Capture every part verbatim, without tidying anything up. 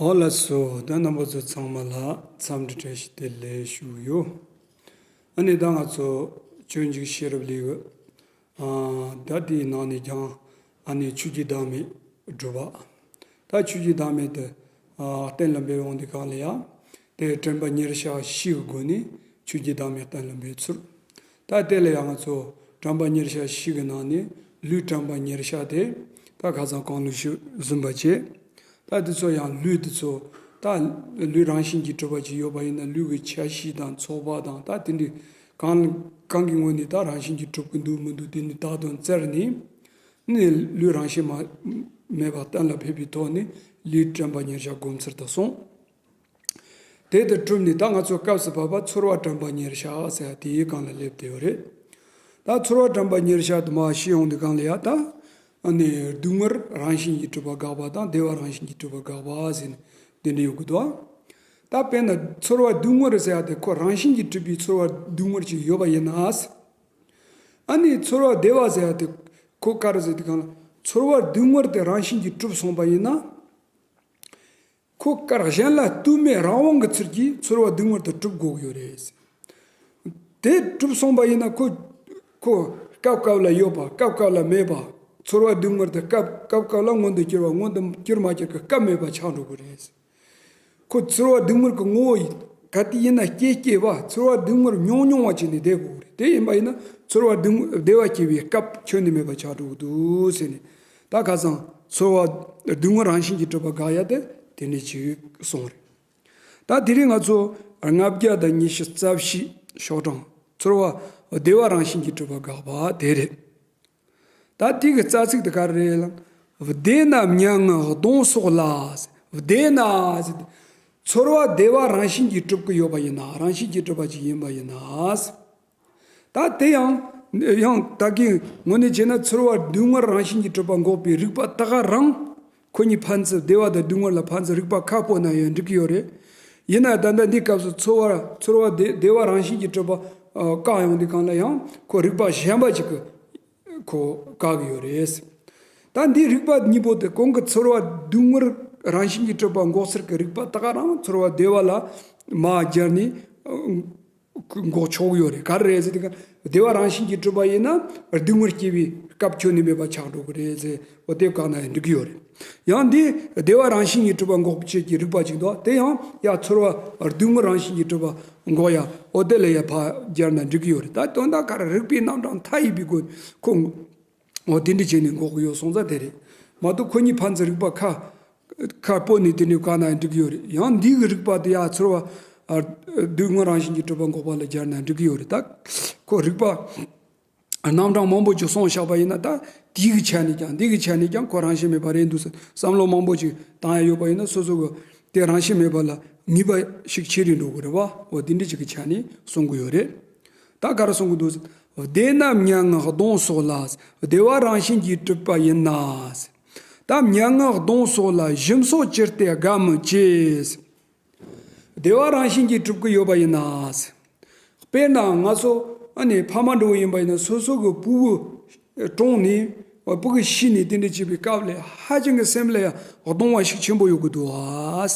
ཨོ་ལགས་སོ། ད་རྣམ་པ་ཚོ་ཚང་མ་ལ་འཚམས་འདྲི་བཀྲ་ཤིས་བདེ་ལེགས་ཞུ་ཡོད། ཨ་ནི་ད་ང་ཚོ་སྤྱོད་འཇུག་ཤེས་རབ་ལེའུ་ཨ་ད་དེའི་ནང་ནས་ཀྱང་ཨ་ནི་ཆོས་ཀྱི་བདག་མེད་སྒྲུབ་པ། ད་ཆོས་ཀྱི་བདག་མེད་དེ་ཨ་གཏན་ལ་འབེབས་འོང་དུས་གང་ལ་ཡང་དེ་དྲན་པ་ཉེར་བཞག་བཞི་གི་སྒོ་ནས་ཆོས་ཀྱི་བདག་མེད་གཏན་ལ་འབེབས་ཚུལ། ད་དེ་ལ་ཡང་ང་ཚོ་དྲན་པ་ཉེར་བཞག་བཞི་གི་ནང་ནས་ལུས་དྲན་པ་ཉེར་བཞག་དེ་ད་ཁ་སང་གོང་ལ་ཞུས་ཟིན་པ་བྱས། ད་དེ་ཚོ་ཡང་ལུས་དེ་ཚོ་ད་ལུས་རང་བཞིན་གྱིས་གྲུབ་པ་ཅིག་ཡོད་པ་ཡིན་ན་ལུས་ཀྱི་ཆ་ཤས་དང་ཚོར་བ་དང་ད་དེ་འདྲའི་གང་གང་གི་ངོས་ནས་ད་རང་བཞིན་གྱིས་གྲུབ་ཀྱི་འདུག་མི་འདུག་དེ་ནི་བདག་དང་བཙལ་ནས་ནི་ལུས་རང་བཞིན་མ་མེད་པ་གཏན་ལ་ཕེབས་པའི་ཐོག་ནས་ལུས་དྲན་པ་ཉེར་བཞག་སྒོམ་ཚུལ་དུ་སོང་། དེ་ལྟར་གྲུབ་ནས་ད་ང་ཚོ་སྐབས་སུ་བབ་པ་ཚོར་བ་དྲན་པ་ཉེར་བཞག་ཟེར་དེའི་སྒང་ལ་སླེབས་བསྡད་ཡོད་རེད། ད་ཚོར་བ་དྲན་པ་ཉེར་བཞག་དུ་མ་ཤེས་ཡོང་དུས་སྒང་ལ་ཡ་ད་ཨ་ནི་སྡུག་བསྔལ་རང་བཞིན་གྱིས་གྲུབ་པ་དགག་པ་དང་བདེ་བ་རང་བཞིན་གྱིས་གྲུབ་པ་དགག་པ་ཟེར་ནས་དེ་འདྲ་ཡོད་གི་འདུག་ད་དཔེར་ན་ཚོར་བ་སྡུག་བསྔལ་ཟེར་ཡ་དེ་ཁོ་རང་བཞིན་གྱིས་གྲུབ་པའི་ཚོར་བ་སྡུག་བསྔལ་ཅིག་ཡོད་པ་ཡིན་ན། ཨ་ནི་ཚོར་བ་བདེ་བ་ཟེར་ཡ་དེ་ཁོ་ག་རེ་ཟེར་དུས་སྒང་ལ་ཚོར་བ་སྡུག་བསྔལ་དེ་རང་བཞིན་གྱིས་གྲུབ་སོང་པ་ཡིན་ན། ཁོ་གར་གཞན་ལ་ལྟོས་མེད་རང་དབང་གི་ཚུལ་གྱིས་ཚོར་བ་སྡུག་བསྔལ་དེ་གྲུབ་དགོས་ཀྱི་ཡོད་རེད། དེ་གྲུབ་སོང་པ་ཡིན་ན་ཁོ་ཁོ་སྐབས་སྐབས་ལ་ཡོད་པ་སྐབས་སྐབས་ལ་མེད་པ་ཚོར་བ་སྡུག་བསྔལ་དེ་སྐབས་སྐབས་སྐབས་ལ་མངོན་དུ་གྱུར་བ་མངོན་དུ་གྱུར་མ་གྱུར་གྱི་སྐབས་མེད་པ་ཆགས་འགྲོ་གི་རེད། ཁོ་ཚོར་བ་སྡུག་བསྔལ་གྱི་ངོ་བོ་ཡིན་ག་དུས་ཡིན་ན་སྐྱེ་སྐྱེ་བ་ཚོར་བ་སྡུག་བསྔལ་མྱོང་མྱོང་བ་བྱས་ནས་བསྡད་དགོས་ཀྱི་རེད། དེ་ཡིན་པ་ཡིན་ན་ཚོར་བ་སྡུག་བསྔལ་བདེ་བ་སྐྱེ་བའི་སྐབས་ཁྱོན་ནས་མེད་པ་ཆགས་འགྲོ་གི་འདུག་ཟེར་ནས། ད་ཁ་སང་ཚོར་བ་སྡུག་བསྔལ་རང་བཞིན་གྱིས་གྲུབ་པ་དགག་ཡ་དེ་དེ་འདྲ་ཅིག་གསུངས་རེད། ད་དེ་རིང་ང་ཚོ་ལྔ་བརྒྱ་དང་ཉི་ཤུ་རྩ་བཞི་ཤོག་གྲངས་ཚོར་བ་བདེ་བ་རང་བཞིན་གྱིས་གྲུབ་པ་དགག་པ་དེ་རེད། ད་དེ་གི་རྩ་ཚིག་དེ་ག་རེ་རེད་ལ། བདེ་ན་མྱ་ངན་གདོན་སོགས་ལ། བདེ་ན་ཟེར་ཏེ། ཚོར་བ་བདེ་བ་རང་བཞིན་གྱིས་གྲུབ་ཀྱི་ཡོད་པ་ཡིན་ན་རང་བཞིན་གྱིས་གྲུབ་པ་ཅིག་ཡིན་པ་ཡིན་ན། ད་དེ་ཡང་ཡང་ད་གིན་ངོས་ནས་བྱས་ན་ཚོར་བ་སྡུག་བསྔལ་རང་བཞིན་གྱིས་གྲུབ་པ་འགོག་པའི་རིགས་པ་ད་ག་རང་ཁོ་གཉིས་ཕན་ཚུན་བདེ་བ་དང་སྡུག་བསྔལ་ལ་ཕན་ཚུན་རིགས་པ་ཁ་སྤོ་ན་ཡང་འགྲིག་གི་ཡོད་རེད། ཡིན་ན་ད་ལྟ་འདི་སྐབས་སུ་ཚོར་བ་ཚོར་བ་བདེ་བདེ་བ་རང་བཞིན་གྱིས་གྲུབ་པ་ཨ་བཀག་ཡོང་དུས་སྒང་ལ་ཡང་ཁོ་རིགས་པ་གཞན་པ་ཅིག་གི་ཁོ་བཀག་གི་ཡོད་རེད། ད་འདི་རིགས་པ་གཉིས་པོ་དེ་གོང་གི་ཚོར་བ་སྡུག་བསྔལ་རང་བཞིན་གྱིས་གྲུབ་པ་འགོག་ཚུལ་གྱི་རིགས་པ་ད་ག་རང་ཚོར་བ་བདེ་བ་ལ་མར་སྦྱར་ནས་འགོག་ཆོག་གི་ཡོད་རེད། ག་རེ་རེད་ཟེར་དུས་བདེ་བ་རང་བཞིན་གྱིས་གྲུབ་པ་ཡིན་ན་སྡུག་བསྔལ་སྐྱེ་བའི་སྐབས་ཁྱོན་ནས་མེད་པ་ཆགས་འགྲོ་གི་རེད་ཟེར། འོ་དེ་བཀག་ན་ཡང་འགྲིག་གི་ཡོད་རེད། ཡང་འདི་བདེ་བ་རང་བཞིན་གྱིས་གྲུབ་པ་འགོག་བྱེད་ཀྱི་རིགས་པ་ཅིག་འདུག་དེ་ཡང་ཡ་ཚོར་བ་སྡུག་བསྔལ་རང་བཞིན་གྱིས་གྲུབ་པ་འགོག་ཡ་འོ་དེ་ལ་ཡ་ཕར་སྦྱར་ན་འགྲིག་གི་ཡོད་རེད། ད་དོན་དག་ག་རེ་རིགས་པའི་རྣམ་གྲངས་མཐའ་ཡས་པའི་སྒོ་ཁོ་འོ་དེ་འདྲ་བྱས་ནས་འགོག་གི་ཡོད་སོང་ཙང་དེ་རེད། མ་གཏོགས་ཁོ་གཉིས་ཕན་ཚུན་རིགས་པ་ཁ་ཁ་སྤོ་ནས་དེ་འདྲ་བཀག་ན་འགྲིག་གི་ཡོད་རེད། ཡང་འདི་གི་རིགས་པ་དེ་ཡ་ཚོར་བ་ཨ་སྡུག་བསྔལ་རང་བཞིན་གྱིས་གྲུབ་པ་འགོག་པ་ལ་སྦྱར་ན་འགྲིག་གི་ཡོད་རེད། ད་ཁོ་རིགས་པ་རྣམ་གྲངས་མང་པོ་ཅིག་གསུངས་བཞག་པ་ཡིན་ན་ད་དེའི་གི་ཆ་ནས་ཀྱང་འདི་གི་ཆ་ནས་ཀྱང་ཁོ་རང་བཞིན་མེད་པ་རེད་འདུག་ཟེར་བསམ་བློ་མང་པོ་ཅིག་བཏང་ཡ་ཡོད་པ་ཡིན་ན་སོ་སོ་གི་དེ་རང་བཞིན་མེད་པ་ལ་ངེས་པ་ཞིག་ཆེ་རུ་འགྲོ་གི་རེད་བ། འོ་དེ་འདྲ་ཅིག་གི་ཆ་ནས་གསུང་གི་ཡོད་རེད། ད་ག་རེ་གསུང་གི་འདུག་ཟེར། བདེ་ན་མྱ་ངན་གདོན་སོགས་ལ། བདེ་བ་རང་བཞིན་གྱིས་གྲུབ་པ་ཡིན་ན། ད་མྱ་ངན་གདོན་སོགས་ལ་ཞིམ་སོགས་ཅི་སྟེ་དགའ་མི་བྱེད། བདེ་བ་རང་བཞིན་གྱིས་གྲུབ་ཀྱི་ཡོད་པ་ཡིན་ན། དཔེར་ན་ང་ཚོ་ཨ་ནི་ཕ་མ་འདྲ་བོ་ཡིན་པ་ཡིན་ན་སོ་སོ་གི་སྤུ་གུ་གྲོངས་ནས་སྤུ་གུ་ཤི་ནས་དེ་འདྲ་བྱེད་པའི་སྐབས་ལ་ཧ་ཅང་གི་སེམས་ལ་ཡང་གདུང་བ་ཤུགས་ཆེན་པོ་ཡོད་ཀྱི་འདུག་ཨ།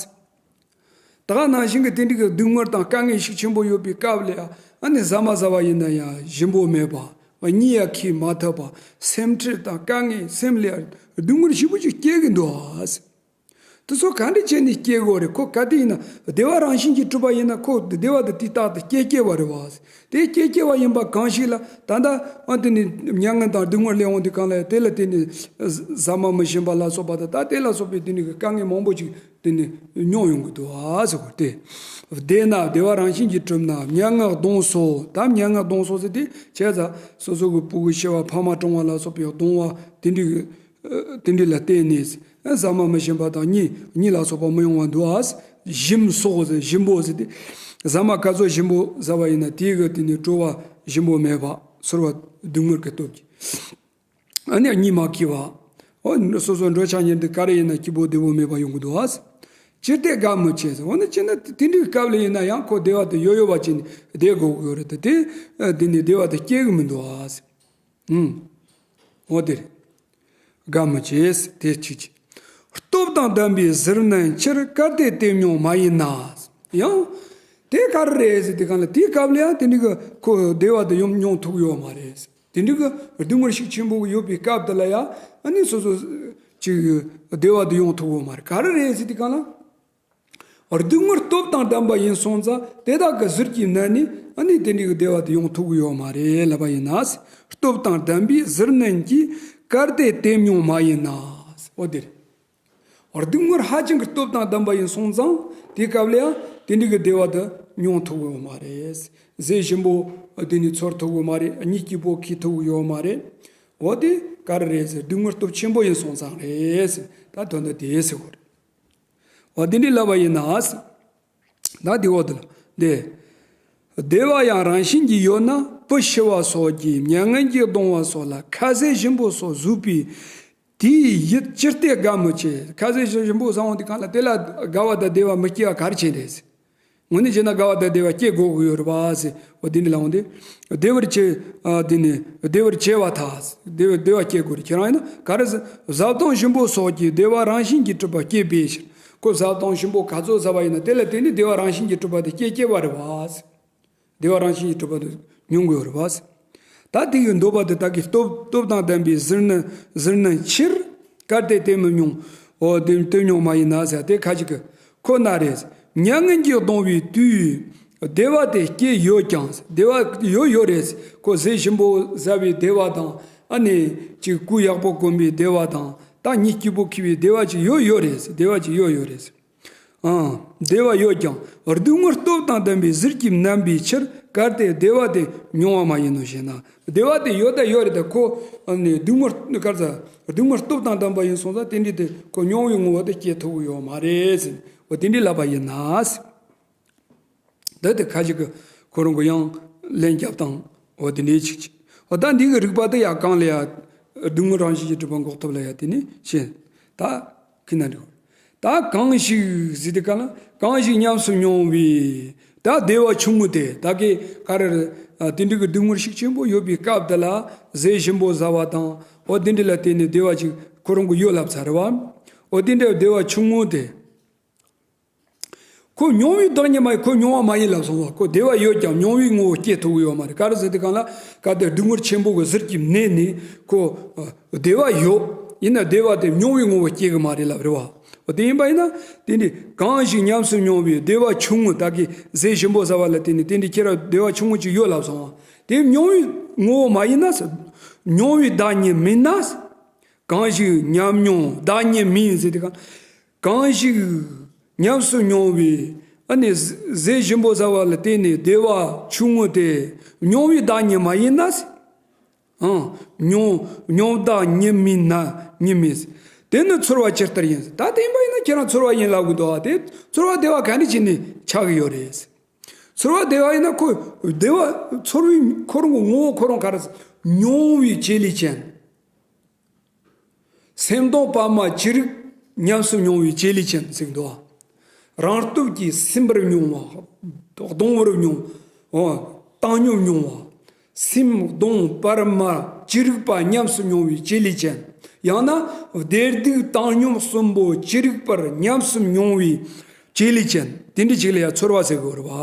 ད་ག་ནང་བཞིན་གྱི་དེ་འདྲ་གི་སྡུག་བསྔལ་དང་དཀའ་ངལ་ཤུགས་ཆེན་པོ་ཡོད་པའི་སྐབས་ལ་ཡང་ཨ་ནི་ཟ་མ་ཟ་བ་ཡིན་ན་ཡང་ཞིམ་པོ་མེད་པ། གཉིད་ཡང་ཁུག་མ་ཐུབ་པ། སེམས་ཁྲལ་དང་དཀའ་ངལ་སེམས་ལ་ཡང་སྡུག་བསྔལ་ཞེ་པོ་ཅིག་སྐྱེ་གི་འདུག་ཨ། དེ་ཚོ་ག་འདྲ་བྱས་ནས་སྐྱེ་དགོས་རེད། ཁོ་ག་དུས་ཡིན་ན་བདེ་བ་རང་བཞིན་གྱིས་གྲུབ་པ་ཡིན་ན་ཁོ་བདེ་བ་དེ་དུས་རྟག་ཏུ་སྐྱེ་སྐྱེ་བ་རེད་བ། དེ་སྐྱེ་སྐྱེ་བ་ཡིན་པ་གང་ཞིག་ལ་ད་ལྟ་ཨ་དེ་ནི་མྱ་ངན་དང་སྡུག་བསྔལ་སླེབས་འོང་དུས་གང་ལ་དེ་ལ་དེ་ནི་ཟ་མ་མི་ཞིམ་པ་ལ་སོགས་པ་དང་ད་དེ་ལ་སོགས་པའི་དེ་ནི་དཀའ་ངལ་མང་པོ་ཅིག་དེ་ནི་མྱོང་ཡོང་གི་འདུག་ཨ་ཟེར་གོ་སྟེ། བདེ་ན་བདེ་བ་རང་བཞིན་གྱིས་གྲུབ་ན་མྱ་ངན་གདོན་སོགས། ད་མྱ་ངན་གདོན་སོགས་ཟེར་དེ་བྱས་ཙང་སོ་སོ་གི་སྤུ་གུ་ཤི་བ་ཕ་མ་གྲོངས་པ་ལ་སོགས་པའི་གདུང་བ་དེ་འདྲའི་དེ་འདྲའི་ལ་བརྟེན་ནས་ཟ་མ་མི་ཞིམ་པ་དང་གཉིད་གཉིད་ལ་སོགས་པ་མི་ཡོང་བ་འདུག་ཨ། ཞིམ་སོགས་ཟེར་ཞིམ་པོ་ཟེར་དེ་ཟ་མ་ག་ཚོད་ཞིམ་པོ་ཟ་བ་ཡིན་ན་དེའི་གི་དེ་ནི་སྤྲོ་བ་ཞིམ་པོ་མེད་པ་ཚོར་བ་སྡུག་བསྔལ་གྱི་སྟོབས་ཀྱིས། ཨ་ནི་གཉིད་མ་ཁུག་པ། འོ་སོ་སོ་འགྲོ་འཆག་ཉལ་འདི་ག་རེ་ཡིན་ན་སྐྱིད་པོ་བདེ་པོ་མེད་པ་ཡོང་གི་འདུག་ཨ། ཅི་སྟེ་དགའ་མི་བྱེད་ཟེར། འོ་ན་ཅི་ན་དེ་འདྲའི་སྐབས་ལ་ཡིན་ན་ཡང་ཁོ་བདེ་བ་དེ་ཡོད་ཡོད་པ་ཅིག་ནི་བདེ་དགོས་ཀྱི་ཡོད་རེད་དེ། དེ་འདི་ནི་བདེ་བ་དེ་སྐྱེ་གི་མི་འདུག་ཨ། ཨུམ། འོ་དེ་རེད། དགའ་མི་བྱེད་དེ་གཅིག་གཅིག་སྟོབས་ དང་ལྡན་པའི་གཟུར་གནས་ཕྱིར་གལ་ཏེ་དེ་མྱོང་མ་ཡིན་ན། ཡང་། དེ་ག་རེ་རེད་ཟེར་དུས་སྒང་ལ་དེའི་སྐབས་ལ་ཡང་དེ་འདྲའི་གི་ཁོ་བདེ་བ་དེ་ཡང་མྱོང་ཐུབ་ཡོད་མ་རེད། དེ་འདྲའི་གི་སྡུག་བསྔལ་ཤུགས་ཆེན་པོ་ཡོད་པའི་སྐབས་དེ་ལ་ཡང་ཨ་ནི་སོ་སོ་ཅིག་བདེ་བ་དེ་ཡོང་ཐུབ་ཡོད་མ་རེད། ག་རེ་རེད་ཟེར་དུས་སྒང་ལ། སྡུག་བསྔལ་སྟོབས་དང་ལྡན་པ་ཡིན་སོང་ཙང་དེ་དག་གི་གཟུར་གྱི་གནས་ནས་ཨ་ནི་དེ་འདྲའི་གི་བདེ་བ་དེ་ཡོང་ཐུབ་ཀྱི་ཡོད་མ་རེད་ལབ་པ་ཡིན་ན། སྟོབས་དང་ལྡན་པའི་གཟུར་གནས་ཀྱིས་གལ་ཏེ་དེ་མྱོང་མ་ཡིན་ན། འོ་དེ་རེད། སྡུག་བསྔལ་ཧ་ཅང་གི་སྟོབས་དང་ལྡན་པ་ཡིན་སོང་ཙང་དེའི་སྐབས་ལ་ཡང་དེ་འདྲའི་གི་བདེ་བ་དེ་མྱོང་ཐུབ་ཀྱི་ཡོད་མ་རེད། ཟས་ཞིམ་པོ་དེ་ནི་ཚོར་ཐུབ་ཀྱི་ཡོད་མ་རེད། གཉིད་སྐྱིད་པོ་ཁུག་ཐུབ་ཀྱི་ཡོད་མ་རེད། འོ་དེ་ག་རེ་རེད་ཟེར། སྡུག་བསྔལ་སྟོབས་ཆེན་པོ་ཡིན་སོང་ཙང་རེད་ཟེར། ད་དོན་དག་དེ་ཟེར་བ་རེད། འོ་དེ་འདྲའི་ལབ་པ་ཡིན་ན། ད་དེ་འོ་དེ་ལ་དེ། བདེ་བ་ཡང་རང་བཞིན་གྱིས་ཡོད་ན་བུ་ཤི་བ་སོགས་ཀྱི་མྱ་ངན་གྱིས་གདུང་བ་སོགས་ལ་ཁ་ཟས་ཞིམ་པོ་སོགས་བཟོད་པའི་དེའི་ཡིད་ཅི་སྟེ་དགའ་མི་བྱེད། ཁ་ཟས་ཞིམ་པོ་བཟའ་འོང་དུས་སྒང་ལ་དེ་ལ་དགའ་བ་དང་བདེ་བ་མི་སྐྱེ་བ་ག་རེ་བྱས་རེད། དངོས་གནས་བྱས་ན་དགའ་བ་དང་བདེ་བ་སྐྱེ་དགོས་ཀྱི་ཡོད་རེད་པ་ཟེར། འོ་དེ་འདྲ་ལབ་འོང་དུས། བདེ་བར་བྱེད། ཨ་དེ་ནི་བདེ་བར་བྱེད་པར་ཐལ། བདེ་བ་བདེ་བ་སྐྱེ་དགོས་རེད། ཁྱེད་རང་ཡིན་ན་ག་རེ་ཟེར། བཟའ་བཏུང་ཞིམ་པོ་སོགས་ཀྱིས་བདེ་བ་རང་བཞིན་གྱིས་གྲུབ་པ་སྐྱེད་པའི་ཕྱིར། ཁོ་བཟའ་བཏུང་ཞིམ་པོ་ག་ཚོད་བཟའ་བ་ཡིན་ན་དེ་ལ་བརྟེན་ནས་བདེ་བ་རང་བཞིན་གྱིས་གྲུབ་པ་དེ་སྐྱེ་སྐྱེ་བ་རེད་པ། བདེ་བ་རང་བཞིན་གྱིས་གྲུབ་པ་དེ་མྱོང་དགོས་རེད་པ། ད་དེ་ཡི་འདོད་པ་དེ་དག་གི་སྟོབས་སྟོབས་དང་ལྡན་པའི་གཟུར་གནས་གཟུར་གནས་ཕྱིར་གལ་ཏེ་དེ་མི་མྱོང་། འོ་དེ་དེ་མྱོང་མ་ཡིན་ན་ཟེར་དེ་ཁ་ཅིག་གི་ཁོ་ན་རེ། མྱ་ངན་གྱིས་གདུང་བའི་དུས་བདེ་བ་དེ་སྐྱེས་ཡོད་ཀྱང་། བདེ་བ་ཡོད་ཡོད་རེད། ཁོ་ཟས་ཞིམ་པོ་བཟའ་བའི་བདེ་བ་དང་། ཨ་ནི་ཅིག་གོས་ཡག་པོ་གོན་པའི་བདེ་བ་དང་། ད་གཉིད་སྐྱིད་པོ་ཁུག་པའི་བདེ་བ་ཅིག་ཡོད་ཡོད་རེད། བདེ་བ་ཅིག་ཡོད་ཡོད་རེད། ཨང་། བདེ་བ་ཡོད་ཀྱང་སྡུག་བསྔལ་སྟོབས་དང་ལྡན་པའི་གཟུགས་ཀྱིས་མནན་པའི་ཕྱིར་གལ་ཏེ་བདེ་བ་དེ་མྱོང་བ་མ་ཡིན་ནོ་ཞེ་ན། བདེ་བ་དེ་ཡོད་ད་ཡོད་རེད་ད། ཁོ་ཨ་ནི་སྡུག་བསྔལ་ག་རེ་ཟེར། སྡུག་བསྔལ་སྟོབས་དང་ལྡན་པ་ཡིན་སོང་ཙང་དེ་འདྲའི་དེ་ཁོ་མྱོང་བའི་ངོ་བོ་དེ་སྐྱེ་ཐུབ་ཀྱི་ཡོད་མ་རེད་ཟེར། འོ་དེ་འདྲའི་ལབ་པ་ཡིན་ན། ད་དེ་ཁ་ཅིག་གི་ཁོ་རང་གི་ཡང་ལན་རྒྱབ་སྟངས་འོ་དེ་འདྲའི་ཅིག་ཅིག་འོ་ད་འདི་གི་རིགས་པ་དེ་ཡང་གང་ལ་ཡང་སྡུག་བསྔལ་རང་བཞིན་གྱིས་གྲུབ་པ་འགོག་ཐབས་ལ་ཡང་དེ་ནི་ཤེས། ད་ཁི་ན་འགྲིག་ད་གང་ཞིག་ཟེར་དུས་སྒང་ལ་གང་ཞིག་ཉམས་སུ་མྱོང་བའི་ད་བདེ་བ་ཆུང་ངུ་དེ་ད་གི་ག་རེ་རེད། ཨ་དེ་འདྲའི་གི་སྡུག་བསྔལ་ཤུགས་ཆེན་པོ་ཡོད་པའི་སྐབས་དེ་ལ་ཟས་ཞིམ་པོ་ཟ་བ་དང་འོ་དེ་འདྲ་ལ་བརྟེན་ནས་བདེ་བ་ཅིག་ཁོ་རང་གི་ཡོད་ལབ་ཚར་བ། འོ་དེ་འདྲའི་བདེ་བ་ཆུང་ངུ་དེ། ཁོ་མྱོང་བའི་བདག་ཉིད་མ་ཡིན། ཁོ་མྱོང་བ་མ་ཡིན་ལབ་སོང་བ། ཁོ་བདེ་བ་ཡོད་ཀྱང་མྱོང་བའི་ངོ་བོ་སྐྱེ་ཐུབ་ཀྱི་ཡོད་མ་རེད། ག་རེ་ཟེར་དུས་སྒང་ལ་གལ་ཏེ་སྡུག་བསྔལ་ཆེན་པོ་གི་ཟུར་གྱིས་མནན་ནས་ཁོ་ཨ་བདེ་བ་ཡོད། ཡིན་ན་བདེ་བ་དེ་མྱོང་བའི་ངོ་བོ་སྐྱེ་གི་མ་རེད་ལབ་རེད་བ། འོ་དེ་ཡིན་པ་ཡིན་ན་དེ་འདི་གང་ཞིག་ཉམས་སུ་མྱོང་བའི་བདེ་བ་ཆུང་ངུ་ད་གི་ཟས་ཞིམ་པོ་ཟ་བ་ལ་བརྟེན་ནས་དེ་འདི་ཁྱེད་རང་བདེ་བ་ཆུང་ངུ་ཅིག་ཡོད་ལབ་སོང་བ། དེ་མྱོང་བའི་ངོ་བོ་མ་ཡིན་ན་མྱོང་བའི་བདག་ཉིད་མིན་ན། གང་ཞིག་ཉམས་མྱོང་བདག་ཉིད་མིན་ཟེར་དུས་སྒང་། གང་ཞིག་ཉམས་སུ་མྱོང་བའི་ཨ་ནི་ཟས་ཟས་ཞིམ་པོ་ཟ་བ་ལ་བརྟེན་ནས་བདེ་བ་ཆུང་ངུ་དེ་མྱོང་བའི་བདག་ཉིད་མ་ཡིན་ན། ཨང་། མྱོང་མྱོང་བདག་ཉིད་མིན་ན་ཉིད་མིན། དེ་ནི་ཚོར་བ་ཇི་ལྟར་ཡིན། ད་དེ་ཡིན་པ་ཡིན་ན་ཁྱེད་རང་ཚོར་བ་ཡིན་ལབ་གི་འདུག་ཨ། དེ་ཚོར་བ་བདེ་བ་ག་འདྲ་བྱས་ནས་ཆགས་ཀྱི་ཡོད་རེད། ཚོར་བ་བདེ་བ་ཡིན་ན་ཁོ་བདེ་བ་ཚོར་བའི་ཁོ་རང་གི་ངོ་བོ་ཁོ་རང་ག་རེ་མྱོང་བའི་བྱེད་ལས་ཅན། སེམས་སྟོང་པ་མ་ཅི་རིགས་ཉམས་སུ་མྱོང་བའི་བྱེད་ལས་ཅན་ཟེར་གི་འདུག་རང་སྟོབས་ཀྱིས་སིམ་པར་མྱོང་བ། གདུང་བར་མྱོང་བ། བཏང་སྙོམས་མྱོང་བ། སེམས་སྟོང་པར་མ་ཅི་རིགས་པ་ཉམས་སུ་མྱོང་བའི་བྱེད་ལས་ཅན། ཡང་ན་བདེ་སྡུག་བཏང་སྙོམས་གསུམ་པོ་ཅི་རིགས་པར་ཉམས་སུ་མྱོང་བའི་བྱེད་ལས་ཅན། དེ་འདྲ་ཅིག་ལ་ཡང་ཚོར་བ་ཟེར་གི་ཡོད་རེད་བ།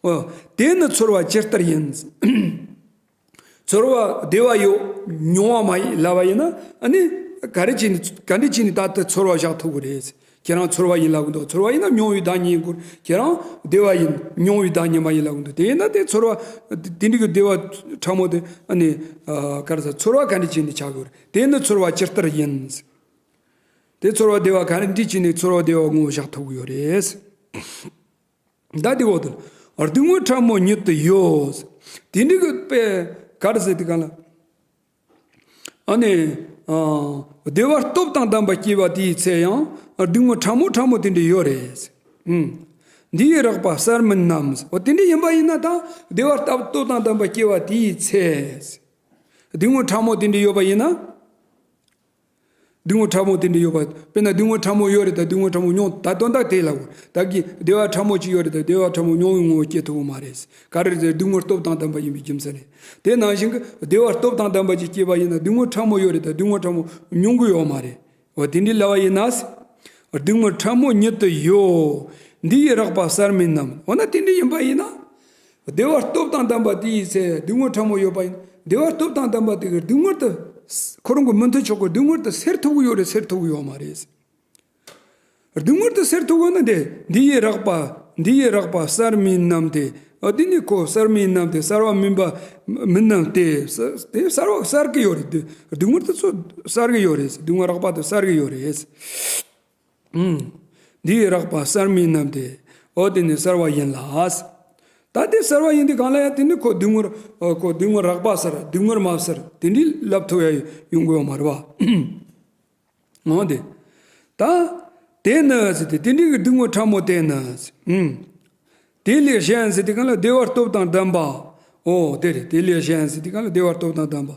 འོ། དེ་ནི་ཚོར་བ་ཇི་ལྟར་ཡིན། ཚོར་བ་བདེ་བ་ཡོད་མྱོང་བ་མ་ཡིན་ལབ་པ་ཡིན་ན་ཨ་ནི་ག་རེ་བྱས་ནས་ག་འདྲ་བྱས་ནས་ད་ལྟ་ཚོར་བ་བཞག་ཐུབ་ཀྱི་རེད། ཁྱེད་རང་ཚོར་བ་ཡིན་ལབ་ཀྱི་འདུག་ཚོར་བ་ཡིན་ན་མྱོང་བའི་བདག་ཉིད་ཡིན་དགོས། ཁྱེད་རང་བདེ་བ་ཡིན་མྱོང་བའི་བདག་ཉིད་མ་ཡིན་ལབ་ཀྱི་འདུག་དེ་ཡིན་ན་དེ་ཚོར་བ་དེ་འདྲ་གི་བདེ་བ་ཕྲ་མོ་དེ་ཨ་ནི་ག་རེ་ཟེར་ཚོར་བ་ག་འདྲ་བྱས་ནས་ཆགས་ཀྱི་ཡོད་རེད། དེ་ནི་ཚོར་བ་ཇི་ལྟར་ཡིན། དེ་ཚོར་བ་བདེ་བ་ག་འདྲ་བྱས་ནས་ཚོར་བ་བདེ་བ་ངོ་བོ་བཞག་ཐུབ་ཀྱི་ཡོད་རེད། ད་དེ་འོག་ཏུ་སྡུག་བསྔལ་ཕྲ་མོ་ཉིད་དུ་ཡོད། དེ་འདྲ་གི་དཔེ་ག་རེ་ཟེར་དུས་སྒང་ལ། ཨ་ནི། ཨ། བདེ་བ་སྟོབས་དང་ལྡན་པ་སྐྱེ་བ་དེའི་ཚེ་ཡང་སྡུག་བསྔལ་ཕྲ་མོ་ཕྲ་མོ་དེ་འདྲ་ཡོད་རེད། ཨུམ། འདི་ཡི་རགས་པ་གསར་མིན་ནམ། འོ་དེ་འདྲ་ཡིན་པ་ཡིན་ན་ད་བདེ་བ་སྟོབས་དང་ལྡན་པ་སྐྱེ་བ་དེའི་ཚེ། སྡུག་བསྔལ་ཕྲ་མོ་དེ་འདྲ་ཡོད་པ་ཡིན་ན། སྡུག་བསྔལ་ཕྲ་མོ་དེ་འདྲ་ཡོད་པ། དཔེར་ན་སྡུག་བསྔལ་ཕྲ་མོ་ཡོད་རེད་ད་སྡུག་བསྔལ་ཕྲ་མོ་མྱོང་ད་དོན་དག་དེ་ལ་གོ། ད་གི་བདེ་བ་ཕྲ་མོ་ཅིག་ཡོད་རེད་ད་བདེ་བ་ཕྲ་མོ་མྱོང་བའི་ངོ་བོ་སྐྱེ་ཐུབ་ཀྱི་མ་རེད། ག་རེ་ཟེར་སྡུག་བསྔལ་སྟོབས་དང་ལྡན་པ་ཡིན་པའི་རྒྱུ་མཚན་རེད། དེ་ནང་བཞིན་གི་བདེ་བ་སྟོབས་དང་ལྡན་པ་ཅིག་སྐྱེས་པ་ཡིན་ན་སྡུག་བསྔལ་ཕྲ་མོ་ཡོད་རེད་ད་སྡུག་བསྔལ་ཕྲ་མོ་མྱོང་གི་ཡོད་མ་རེད། འོ་དེ་འདྲ་ལབ་པ་ཡིན་ན། སྡུག་བསྔལ་ཕྲ་མོ་ཉིད་དུ་ཡོད། འདི་ཡི་རགས་པ་གསར་མའི་རྣམས། འོ་ན་དེ་འདྲ་ཡིན་པ་ཡིན་ན། བདེ་བ་སྟོབས་དང་ལྡན་པ་དེ་ཡི་ཚེ་སྡུག་བསྔལ་ཕྲ་མོ་ཡོད་པ་ཡིན། བདེ་བ་སྟོབས་དང་ལྡན་པ་དེ་གི་སྡུག་བསྔལ་དེ། ཁོ་རང་གི་མི་མཐུན་ཕྱོགས་ཀྱི་སྡུག་བསྔལ་དེ་སེལ་ཐུབ་ཀྱི་ཡོད་རེད། སེལ་ཐུབ་ཀྱི་ཡོད་མ་རེད། སྡུག་བསྔལ་དེ་སེལ་ཐུབ་ཀྱི་ཡོད་ན་དེ། འདི་ཡི་རགས་པ། འདི་ཡི་རགས་པ་གསར་མའི་རྣམས་ཏེ། ཨ་དེ་ནི་ཁོ་གསར་མའི་རྣམས་ཏེ། གསར་བ་མིན་པ་མིན་རྣམས་ཏེ། ས་དེ་གསར་བ་གསར་གྱི་ཡོད་རེད། སྡུག་སྡུག་བསྔལ་དེ་ཚོ་གསར་གྱི་ཡོད་རེད། སྡུག་བསྔལ་རགས་པ་དེ་གསར་གྱི་ཡོད་རེད། ཨུམ། འདི་ཡི་རགས་པ་གསར་མའི་རྣམས་ཏེ། འོ་དེ་ནི་གསར་བ་ཡིན་ལ། ད་དེ་གསར་བ་ཡིན་དུས་གང་ལ་ཡང་དེ་ནི་ཁོ་སྡུག་བསྔལ། ཨ་ཁོ་སྡུག་བསྔལ་རགས་པ་གསར། སྡུག་བསྔལ་མ་གསར། དེ་འདྲའི་ལབ་ཐུབ་ཡ་ཡོང་གི་ཡོད་མ་རེད་བ། འོ་དེ། ད། དེ་ནི་ཟེར་ཏེ་དེ་འདྲའི་གི་སྡུག་བསྔལ་ཕྲ་མོ་དེ་ནི། ཨུམ། དེ་ལས་གཞན་ཟེར་དུས་གང་ལ་བདེ་བ་སྟོབས་དང་ལྡན་པ། འོ་དེ་རེད། དེ་ལས་གཞན་ཟེར་དུས་གང་ལ་བདེ་བ་སྟོབས་དང་ལྡན་པ།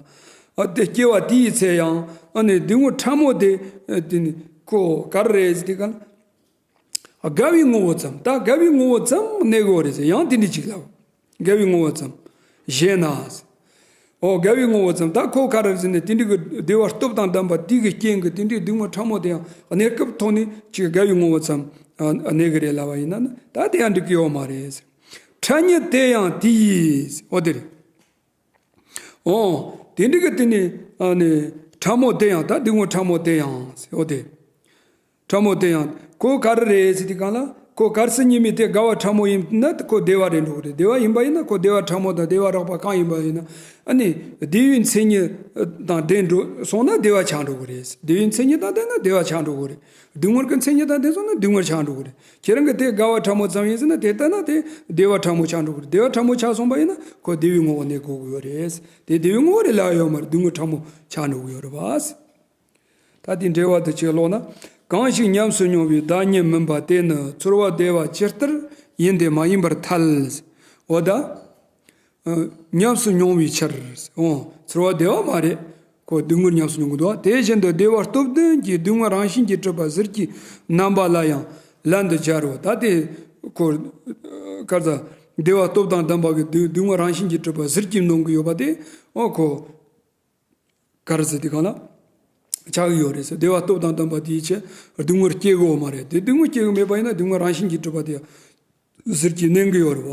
ཨ་དེ་སྐྱེ་བ་དེའི་ཚེ་ཡང་ཨ་ནི་སྡུག་བསྔལ་ཕྲ་མོ་དེ། ཨ་དེ་ནི་ཁོ་ག་རེ་རེད་ཟེར་དུས་གང་ལ། དགའ་བའི་ངོ་བོ་ཙམ། ད་དགའ་བའི་ངོ་བོ་ཙམ་གནས་དགོས་རེད་ཟེར། ཡང་དེ་འདྲ་ཅིག་ལབ། དགའ་བའི་ངོ་བོ་ཙམ། ཞེ་ན། ཨོ་དགའ་བའི་ངོ་བོ་ཙམ། ད་ཁོ་ག་རེ་ཟེར་ནས་དེ་འདྲའི་གི་བདེ་བ་སྟོབས་དང་ལྡན་པ་དེ་གི་རྐྱེན་གྱིས་དེ་འདྲའི་སྡུག་བསྔལ་ཕྲ་མོ་དེ་ཡང་གནས་སྐབས་ཐོག་ནས་ཅིག་དགའ་བའི་ངོ་བོ་ཙམ་གནས་གི་རེད་ལབ་པ་ཡིན་ན་ནི། ད་དེ་ཡང་འགྲིག་གི་ཡོད་མ་རེད། ཕྲ་ཉིད་དེ་ཡང་དེ་ཡིས། ཨོ་དེ་རེད། ཨོ། དེ་འདྲ་གི་དེ་ནི་ཨ་ནི་ཕྲ་མོ་དེ་ཡང་། ད་སྡུག་བསྔལ་ཕྲ་མོ་དེ་ཡང་། ཨོ་དེ། ཕྲ་མོ་དེ་ཡང་ཁོ་ག་རེ་རེད་ཟེར་དུས་གང་ལ། ཁོ་གལ་སྲིད་ཉེས་དམིགས་དེ་དགའ་བ་ཕྲ་མོ་ཡིན་ན་ཁོ་བདེ་བ་རེད་འགྲོ་གི་རེད། བདེ་བ་ཡིན་པ་ཡིན་ན་ཁོ་བདེ་བ་ཕྲ་མོ་དང་བདེ་བ་རགས་པ་གང་ཡིན་པ་ཡིན་ན། ཨ་ནི་བདེ་བའི་མཚན་ཉིད་དང་ལྡན་འགྲོ་སོང་ན་བདེ་བ་ཆགས་འགྲོ་གི་རེད། བདེ་བའི་མཚན་ཉིད་དང་ལྡན་ན་བདེ་བ་ཆགས་འགྲོ་གི་རེད། སྡུག་བསྔལ་གྱི་མཚན་ཉིད་དང་ལྡན་སོང་ན་སྡུག་བསྔལ་ཆགས་འགྲོ་གི་རེད། ཁྱེད་རང་གི་དེ་དགའ་བ་ཕྲ་མོ་ཙམ་ཡིན་ཟེར་ན་དེ་ལྟ་ན་དེ་བདེ་བ་ཕྲ་མོ་ཆགས་འགྲོ་གི་རེད། བདེ་བ་ཕྲ་མོ་ཆགས་སོང་པ་ཡིན་ན་ཁོ་བདེ་བའི་ངོ་བོ་གནས་དགོས་ཀྱི་ཡོད་རེད། དེ་བདེ་བའི་ངོ་བོ་རེད་ལབ་ཡོད་མ་རེད། སྡུག་བསྔལ་ཕྲ་མོ་ཆགས་འགྲོ་གི་ཡོད་རེད་བ། ད་དེ་འགྲེལ་བ་དེ་ཅིག་ཀློག་ན། གང་ཞིག་ཉམས་སུ་མྱོང་བའི་བདག་ཉིད་མིན་པ་དེ་ནི་ཚོར་བ་བདེ་བ་ཇི་ལྟར་ཡིན་ཏེ་མ་ཡིན་པར་ཐལ། འོ་ད། ཨ་ཉམས་སུ་མྱོང་བའི་ཕྱིར། འོ་ཚོར་བ་བདེ་བ་མ་རེད། ཁོ་སྡུག་བསྔལ་ཉམས་སུ་མྱོང་གི་འདུག་དེ་བཞིན་དུ་བདེ་བ་སྟོབས་ལྡན་གྱི་སྡུག་བསྔལ་རང་བཞིན་གྱིས་གྲུབ་པ་ཟིལ་གྱིས་གནོན་པ་ལ་ཡང་ལན་དུ་སྦྱར་རོ། ད་དེ་ཁོ་ག་རེ་ཟ། བདེ་བ་སྟོབས་དང་ལྡན་པ་གི་སྡུག་སྡུག་བསྔལ་རང་བཞིན་གྱིས་གྲུབ་པ་ཟིལ་གྱིས་གནོན་གྱི་ཡོད་པ་དེ། ཨོ་ཁོ་ག་རེ་ཟེར་དུས་གང་ལ་ཆགས་ཀྱི་ཡོད་རེད་ཟེར། བདེ་བ་སྟོབས་དང་ལྡན་པ་དེའི་ཕྱིར་སྡུག་བསྔལ་སྐྱེ་དགོས་མ་རེད། དེ་སྡུག་བསྔལ་སྐྱེ་གི་མེད་པ་ཡིན་ན་སྡུག་བསྔལ་རང་བཞིན་གྱིས་གྲུབ་པ་དེ་ཟིལ་གྱིས་གནོན་གྱི་ཡོད་རེད་བ།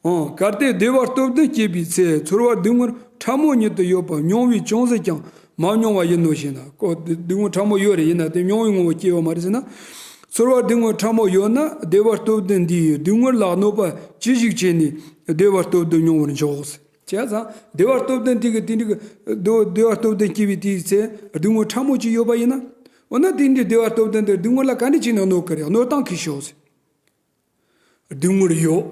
ཨང་། གལ་ཏེ་བདེ་བ་སྟོབས་ལྡན་སྐྱེས་པའི་ཚེ་ཚོར་བ་སྡུག་བསྔལ་ཕྲ་མོ་ཉིད་དུ་ཡོད་པ་མྱོང་བས་ཅུང་ཟད་ཀྱང་མ་མྱོང་བ་ཡིན་ནོ་ཞེ་ན། ཁོ་སྡུག་བསྔལ་ཕྲ་མོ་ཡོད་རེད། ཡིན་ན་དེ་མྱོང་བའི་ངོ་བོ་སྐྱེ་ཡོད་མ་རེད་ཟེར་ན། ཚོར་བ་སྡུག་བསྔལ་ཕྲ་མོ་ཡོད་ན་བདེ་བ་སྟོབས་ལྡན་འདིས་སྡུག་བསྔལ་ལ་གནོད་པ་ཅི་ཞིག་བྱས་ནས་བདེ་བ་སྟོབས་ལྡན་མྱོང་བར་འཇོག་བྱས་ཙང་བདེ་བ་སྟོབས་ལྡན་དེ་གི་དེ་འདྲ་གི་བདེ་བདེ་བ་སྟོབས་ལྡན་སྐྱེས་པའི་དེའི་ཚེ་སྡུག་བསྔལ་ཕྲ་མོ་ཅིག་ཡོད་པ་ཡིན་ན། འོ་ན་དེ་འདྲའི་བདེ་བ་སྟོབས་ལྡན་དེ་སྡུག་བསྔལ་ལ་ག་འདྲ་བྱས་ནས་གནོད་གི་རེད། གནོད་སྟངས་གི་ཤོག་ཟེར། སྡུག་བསྔལ་ཡོད།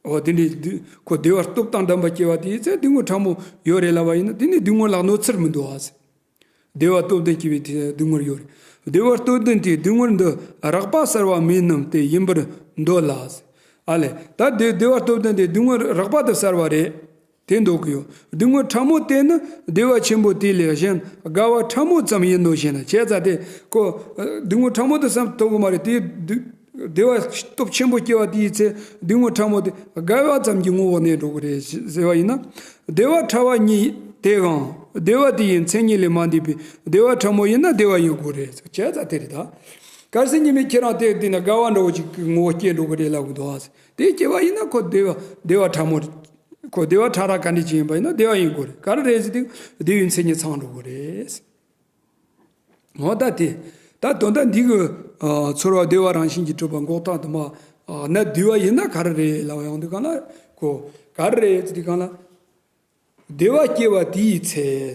འོ་དེ་འདྲའི་སྡུག་ཁོ་བདེ་བ་སྟོབས་དང་ལྡན་པ་སྐྱེ་བ་དེའི་ཚེ་སྡུག་བསྔལ་ཕྲ་མོ་ཡོད་རེད་ལབ་པ་ཡིན་ན་དེ་ནི་སྡུག་བསྔལ་ལ་གནོད་འཚེར་མི་འདུག་ཨ་ཟེར། བདེ་བ་སྟོབས་ལྡན་སྐྱེ་བའི་དེ་སྡུག་བསྔལ་ཡོད་རེད། བདེ་བ་སྟོབས་ལྡན་དེས་སྡུག་བསྔལ་འདི་རགས་པ་གསར་བ་མིན་ནམ་དེ་ཡིན་པར་འདོད་ལ། ཨ་ལས། ད་བདེ་བདེ་བ་སྟོབས་ལྡན་དེ་སྡུག་བསྔལ་རགས་པ་དེ་གསར་བ་རེད། དེ་འདོད་ཀྱི་ཡོད། སྡུག་བསྔལ་ཕྲ་མོ་དེ་ནི་བདེ་བ་ཆེན་པོ་དེ་ལས་གཞན་དགའ་བ་ཕྲ་མོ་ཙམ་ཡིན་ནོ་ཞེ་ན། བྱས་ཙང་དེ་ཁོ་སྡུག་བསྔལ་ཕྲ་མོ་དེ་བསམ་ཐུབ་ཀྱི་མ་རེད། དེ་སྡུག་བདེ་བ་སྟོབས་ཆེན་པོ་སྐྱེ་བ་དེའི་ཚེ་སྡུག་བསྔལ་ཕྲ་མོ་དེ་དགའ་བ་ཙམ་གྱི་ངོ་བོ་གནས་འགྲོ་གི་རེད་ཟེར་བ་ཡིན་ན། བདེ་བ་ཕྲ་བ་ཉིད་དེའང་བདེ་བ་དེ་ཡི་མཚན་ཉིད་ལས་མ་འདས་པའི་བདེ་བ་ཕྲ་མོ་ཡིན་ན་བདེ་བ་ཡིན་དགོས་རེད། བྱས་ཙང་དེ་རེད་ད། གལ་སྲིད་ཉེས་དམིགས་ཁྱེད་རང་དེ་བལྟས་ན་དགའ་བ་འདྲ་བོ་ཅིག་གི་ངོ་བོ་སྐྱེ་འགྲོ་གི་རེད་ལབ་གི་འདུག་ཨ། དེ་སྐྱེ་བ་ཡིན་ན་ཁོ་བདེ་བ་བདེ་བ་ཕྲ་མོ་རེད། ཁོ་བདེ་བ་ཕྲ་རགས་ག་འདྲ་ཅིག་ཡིན་པ་ཡིན་ན་བདེ་བ་ཡིན་དགོས་རེད། ག་རེ་རེད་ཟེར་དུས་བདེ་བའི་མཚན་ཉིད་ཚང་འགྲོ་གི་རེད། འོ་ད་དེ། ད་དོན་དག་འདི་གི་ཨ་ཚོར་བ་བདེ་བ་རང་བཞིན་གྱིས་གྲུབ་པ་འགོག་སྟངས་དུ་མ་ཨ་ན་བསྡུས་པ་ཡིན་ན་ག་རེ་རེད་ལབ་ཡོང་དུས་གང་ལ་ཁོ་ག་རེ་རེད་ཟེར་དུས་གང་ལ། བདེ་བ་སྐྱེ་བ་དེའི་ཚེ།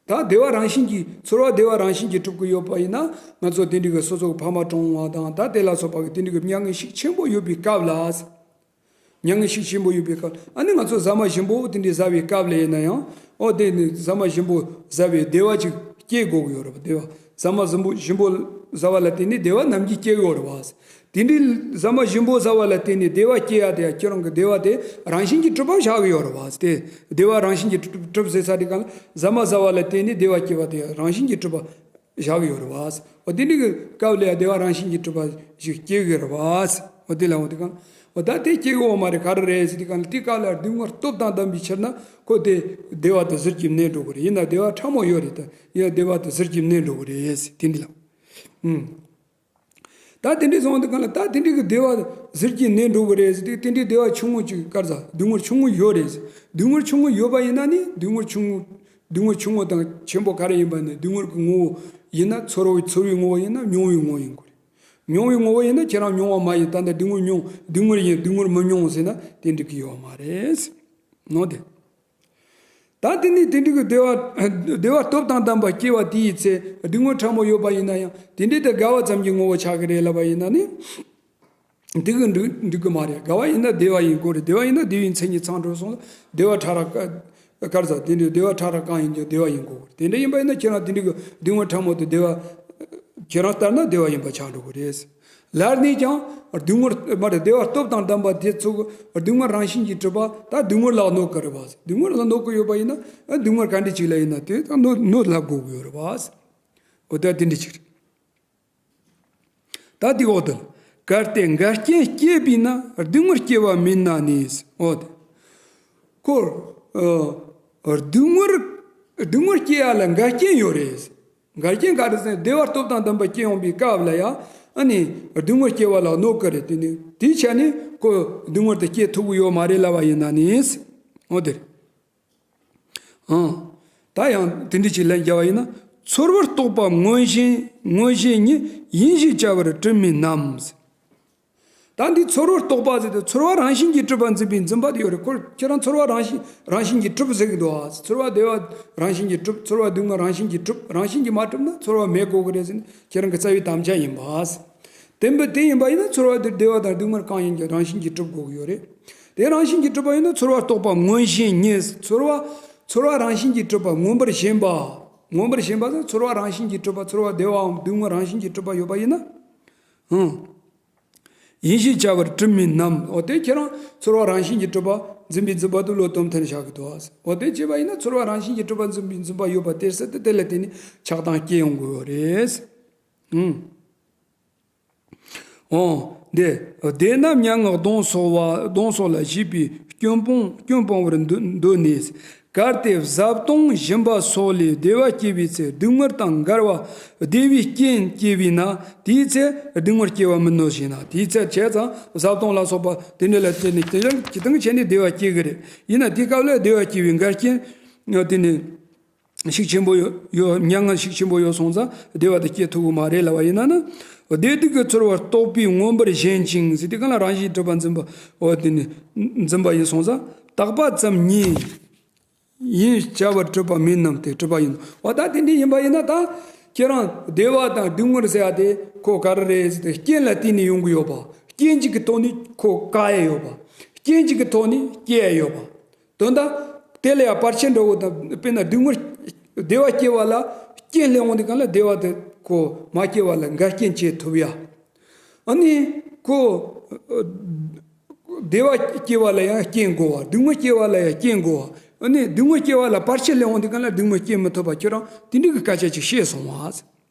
ད་བདེ་བ་རང་བཞིན་གྱིས་ཚོར་བ་བདེ་བ་རང་བཞིན་གྱིས་གྲུབ་ཀྱི་ཡོད་པ་ཡིན་ན་ང་ཚོ་དེ་འདྲ་གི་སོ་སོ་གི་ཕ་མ་གྲོངས་པ་དང་ད་དེ་ལ་སོགས་པ་གི་དེ་འདྲ་གི་མྱ་ངན་ཤུགས་ཆེན་པོ་ཡོད་པའི་སྐབས་ལ། མྱ་ངན་ཤུགས་ཆེན་པོ་ཡོད་པའི་སྐབས། ཨ་ནི་ང་ཚོ་ཟ་མ་ཞིམ་པོ་དེ་འདྲའི་ཟ་བའི་སྐབས་ལ་ཡིན་ན་ཡང་། ཨོ་དེ་ནི་ཟ་མ་ཞིམ་པོ་ཟ་བའི་བདེ་བ་ཅིག་སྐྱེ་དགོས་ཀྱི་ཡོད་རེད་པ། བདེ་བ། ཟ་མ་ཟིམ་པོ་ཞིམ་པོ་ཟ་བ་ལ་བརྟེན་ནས་བདེ་བ་ནམ་རྒྱུན་སྐྱེ་གི་ཡོད་རེད་པ། དེ་འདྲའི་ཟ་མ་ཞིམ་པོ་ཟ་བ་ལ་བརྟེན་ནས་བདེ་བ་སྐྱེ་ཡ་དེ་ཡང་ཁྱེད་རང་གི་བདེ་བ་དེ་རང་བཞིན་གྱིས་གྲུབ་པ་བཞག་གི་ཡོད་རེད་པ། དེ་བདེ་བ་རང་བཞིན་གྱིས་གྲུབ་གྲུབ་ཟེར་ས་དེ་གང་ལ་ཟ་མ་ཟ་བ་ལ་བརྟེན་ནས་བདེ་བ་སྐྱེ་བ་དེ་ཡང་རང་བཞིན་གྱིས་གྲུབ་པ། བཞག་གི་ཡོད་རེད་བ། འོ་དེ་འདྲ་གི་སྐབས་ལ་ཡང་བདེ་བ་རང་བཞིན་གྱིས་གྲུབ་པ་ཞིག་སྐྱེ་གི་རེད་བ། འོ་དེ་ལ་འོ་དེ་གང་། འོ་ད་དེ་སྐྱེ་གི་ཡོད་མ་རེད། ག་རེ་རེད་ཟེར་དུས་གང་ལ་དེ་སྐབས་ལ་སྡུག་བསྔལ་སྟོབས་དང་ལྡན་པའི་ཕྱིར་ན་ཁོ་དེ་བདེ་བ་དེ་ཟིལ་གྱིས་གནོན་འགྲོ་གི་རེད། ཡིན་ན་བདེ་བ་ཕྲ་མོ་ཡོད་རེད་ད། ཡིན་ན་བདེ་བ་དེ་ཟིལ་གྱིས་གནོན་འགྲོ་གི་རེད་ཟེར་དེ་འདྲ་ལ། ཨུམ། ད་དེ་འདྲའི་སོང་དུས་གང་ལ་ད་དེ་འདྲའི་གི་སྡེ་བ་ཟེར་གྱི་གནས་འགྲོ་གི་རེད་ཟེར་དུས་དེ་འདྲའི་སྡེ་བ་ཆུང་ངུ་ཅིག་ག་རེ་ཟ་སྡུག་བསྔལ་ཆུང་ངུ་ཡོད་རེད་ཟེར། སྡུག་བསྔལ་ཆུང་ངུ་ཡོད་པ་ཡིན་ན་ནི་སྡུག་བསྔལ་ཆུང་ངུ་སྡུག་བསྔལ་ཆུང་ངུ་དང་ཆེན་པོ་ག་རེ་ཡིན་པ་ནི་སྡུག་བསྔལ་གྱི་ངོ་བོ་ཡིན་ན་ཚོར་བའི་ཚོར་བའི་ངོ་བོ་ཡིན་ན་མྱོང་བའི་ངོ་བོ་ཡིན་དགོས་རེད། མྱོང་བའི་ངོ་བོ་ཡིན་ན་ཁྱེད་རང་མྱོང་བ་མ་ཡིན་ད་ལྟ་སྡུག་བསྔལ་མྱོང་སྡུག་བསྔལ་ཡིན་སྡུག་བསྔལ་མི་མྱོང་ཟེར་ན་དེ་འགྲིག་གི་ཡོད་མ་རེད། ནོ་དེ། ད་དེ་ནས་དེ་འདྲ་གི་བདེ་བ་བདེ་བ་སྟོབས་དང་ལྡན་པ་སྐྱེ་བ་དེའི་ཚེ་སྡུག་བསྔལ་ཕྲ་མོ་ཡོད་པ་ཡིན་ན་ཡང་དེ་འདྲའི་དེ་དགའ་བ་ཙམ་གྱི་ངོ་བོ་ཆགས་ཀྱི་རེད་ལབ་པ་ཡིན་ན་ནི། འདི་གི་འགྲིག་འགྲིག་གི་མ་རེད། དགའ་བ་ཡིན་ན་བདེ་བ་ཡིན་དགོས་རེད། བདེ་བ་ཡིན་ན་བདེ་བའི་མཚན་ཉིད་ཚང་འགྲོ་སོང་བདེ་བ་ཕྲ་རགས་ག་ག་རེ་ཟ་དེ་འདྲའི་བདེ་བ་ཕྲ་རགས་གང་ཡིན་ཀྱང་བདེ་བ་ཡིན་དགོས་རེད། དེ་འདྲ་ཡིན་པ་ཡིན་ན་ཁྱེད་རང་དེ་འདྲའི་གི་སྡུག་བསྔལ་ཕྲ་མོ་དེ་བདེ་བ་ཁྱེད་རང་ལྟར་ན་བདེ་བ་ཡིན་པ་ཆགས་འགྲོ་གི་རེད། ལར་ནས་ཀྱང་སྡུག་བསྔལ་མ་རེད་བདེ་བ་སྟོབས་དང་ལྡན་པ་དེ་ཚོ་སྡུག་བསྔལ་རང་བཞིན་གྱིས་གྲུབ་པ་ད་སྡུག་བསྔལ་ལ་གནོད་ཀྱི་རེད་བ། སྡུག་བསྔལ་ལ་གནོད་ཀྱི་ཡོད་པ་ཡིན་ན་སྡུག་བསྔལ་ག་འདྲ་ཅིག་ལ་ཡིན་ན་དེ་ད་གནོད་གནོད་ལབ་དགོས་ཀྱི་ཡོད་རེད་བ། འོ་ད་དེ་འདྲ་ཅིག་རེད། ད་དེ་འོག་ཏུ་གལ་ཏེ་འགལ་རྐྱེན་སྐྱེས་པས་ན་སྡུག་བསྔལ་སྐྱེ་བ་མིན་ན་ནི། འོ་དེ་ཁོ་སྡུག་བསྔལ་སྡུག་བསྔལ་སྐྱེ་ཡ་ལ་འགལ་རྐྱེན་ཡོད་རེད། འགལ་རྐྱེན་ག་རེ་ཟེར་ན་བདེ་བ་སྟོབས་དང་ལྡན་པ་སྐྱེ་ཡོང་པའི་སྐབས་ལ་ཡང་ཨ་ནི་སྡུག་བསྔལ་སྐྱེ་བ་ལ་གནོད་ཀྱི་རེད། དེ་ནི་དེའི་ཆ་ནས་ཁོ་སྡུག་བསྔལ་དེ་སྐྱེ་ཐུབ་ཀྱི་ཡོད་མ་རེད་ལབ་པ་ཡིན་ན་ནི། འོ་དེ་རེད། ཨང་། ད་ཡང་དེ་འདྲ་ཅིག་ལན་རྒྱབ་པ་ཡིན་ན་ཚོར་བར་རྟོག་པ་མངོན་ཞེན་མངོན་ཞེན་ཉིད་ཡིན་ཞེས་བྱ་བར་གྲུབ་མིན་ནམ། ད་འདི་ཚོར་བར་རྟོག་པ་ཟེར་ཏེ་ཚོར་བ་རང་བཞིན་གྱིས་གྲུབ་པར་འཛིན་པའི་འཛིན་པ་དེ་ཡོད་རེད། ཁོ་ཁྱེད་རང་ཚོར་བ་རང་བཞིན་རང་བཞིན་གྱིས་གྲུབ་ཟེར་གྱི་འདུག་ཨ། ཚོར་བ་བདེ་བ་རང་བཞིན་གྱིས་གྲུབ། ཚོར་བ་སྡུག་བསྔལ་རང་བཞིན་གྱིས་གྲུབ། རང་བཞིན་གྱིས་མ་གྲུབ་ན་ཚོར་བ་མེད་དགོས་ཀྱི་རེད་ཟེར་ནས་ཁྱེད་རང་གི་རྩ་བའི་དམ་བཅའ་ཡིན་པ། དེ་འབུ་དེ་ཡིན་པ་ཡིན་ན་ཚོར་བ་དེ་བདེ་བ་དང་སྡུག་བསྔལ་གང་ཡིན་ཀྱང་རང་བཞིན་གྱིས་གྲུབ་དགོས་ཀྱི་ཡོད་རེད། དེ་རང་བཞིན་གྱིས་གྲུབ་པ་ཡིན་ན་ཚོར་བ་རྟོག་པ་མངོན་ཞེན་ཉིད། ཚོར་བ་ཚོར་བ་རང་བཞིན་གྱིས་གྲུབ་པ་མངོན་པར་ཞེན་པ། མངོན་པར་ཞེན་པ་ཟེར་ཚོར་བ་རང་བཞིན་གྱིས་གྲུབ་པ་ཚོར་བ་བདེ་བའམ་སྡུག་བསྔལ་རང་བཞིན་གྱིས་གྲུབ་པ་ཡོད་པ་ཡིན་ན། ཨང་། ཡིན་ཞེས་བྱ་བར་གྲུབ་མིན་ནམ། འོ་དེ་ཁྱེད་རང་ཚོར་བ་རང་བཞིན་གྱིས་གྲུབ་པ་འཛིན་པའི་འཛིན་པ་དེ་བློ་དོན་མཐུན་བཞག་གི་འདུག་ཨ། འོ་དེ་བྱས་པ་ཡིན་ན་ཚོར་བ་རང་བཞིན་གྱིས་གྲུབ་པ་འཛིན་པའི་འཛིན་པ་ཡོད་པ་དེར་ཟེར་ཏེ་དེ་ལ་བརྟེན་ནས་ཆགས་སྡང་སྐྱེ་ཡོང་གི་ཡོད་རེད། ཨང་། འོ། འདི། བདེ་ན་མྱ་ངན་གདོན་སོགས་པ་གདོན་སོགས་ལ་ཞེན་པའི་སྐྱོན་སྤོང་སྐྱོན་སྤོང་བར་འདོད་འདོད་ནས། གལ་ཏེ་བཟའ་བཏུང་ཞིམ་པ་སོགས་ལས་བདེ་བ་སྐྱེ་བའི་ཚེ་སྡུག་བསྔལ་དང་འགལ་བ་བདེ་བའི་རྐྱེན་སྐྱེ་བས་ན་དེའི་ཚེ་སྡུག་བསྔལ་སྐྱེ་བ་མིན་ནོ་ཞེ་ན། དེའི་ཚེ་བྱས་ཙང་བཟའ་བཏུང་ལ་སོགས་པ་དེ་འདྲ་ལ་བརྟེན་ནས་དེ་ལྟར་ཇི་ལྟར་བྱས་ནས་བདེ་བ་སྐྱེ་གི་རེད། ཡིན་ན་དེའི་སྐབས་ལ་བདེ་བ་སྐྱེ་བའི་འགལ་རྐྱེན་དེ་ནི། ཤུགས་ཆེན་པོ་ཡོད་ཡོད་མྱ་ངན་ཤུགས་ཆེན་པོ་ཡོད་སོང་ཙང་བདེ་བ་དེ་སྐྱེ་ཐུབ་ཀྱི་མ་རེད་ལབ་པ་ཡིན་ན་ནི། བདེ་སྡུག་གི་ཚོར་བ་རྟོག་པས་མངོན་པར་ཞེན་ཅིང་ཟེར་དེ་གང་ལ་རང་བཞིན་གྲུབ་པ་འཛིན་པ་འོ་དེ་ནི་འཛིན་པ་ཡིན་སོང་ཙང་རྟག་པ་ཙམ་ཉིད་ཡིན་བྱ་བར་གྲུབ་པ་མིན་ནམ་དེ་གྲུབ་པ་ཡིན། འོ་ད་དེ་འདྲ་ཡིན་པ་ཡིན་ན་ད་ཁྱེད་རང་བདེ་བ་དང་སྡུག་བསྔལ་ཟེར་ཡ་དེ་ཁོ་ག་རེ་རེད་ཟེར་ཏེ་རྐྱེན་ལ་བརྟེན་ནས་ཡོང་གི་ཡོད་པ། རྐྱེན་གཅིག་གི་ཐོག་ནས་ཁོ་བཀག་ཡ་ཡོད་པ། རྐྱེན་གཅིག་གི་ཐོག་ནས་སྐྱེ་ཡ་ཡོད་པ། དོན་དག་དེ་ལ་ཡང་བར་ཆད་འགྲོ་བོ་དང་དཔེར་ན་སྡུག་བསྔལ་བདེ་བ་སྐྱེ་བ་ལ་རྐྱེན་སླེབས་འོང་དུས་གང་ལ་བདེ་བ་དེ་ཁོ་མ་སྐྱེ་བ་ལ་འགལ་རྐྱེན་བྱེད་ཐུབ་ཡ། ཨ་ནི་ཁོ་བདེ་བ་སྐྱེ་བ་ལ་ཡང་རྐྱེན་དགོས་བ། སྡུག་བསྔལ་སྐྱེ་བ་ལ་ཡང་རྐྱེན་དགོས་བ། ཨ་ནི་སྡུག་བསྔལ་སྐྱེ་བ་ལ་བར་ཆད་སླེབས་འོང་དུས་གང་ལ་སྡུག་བསྔལ་སྐྱེ་མི་ཐུབ་པ་ཁྱོད་རང་དེ་འདྲའི་གི་སྐད་ཆ་ཅིག་བཤད་སོང་བ།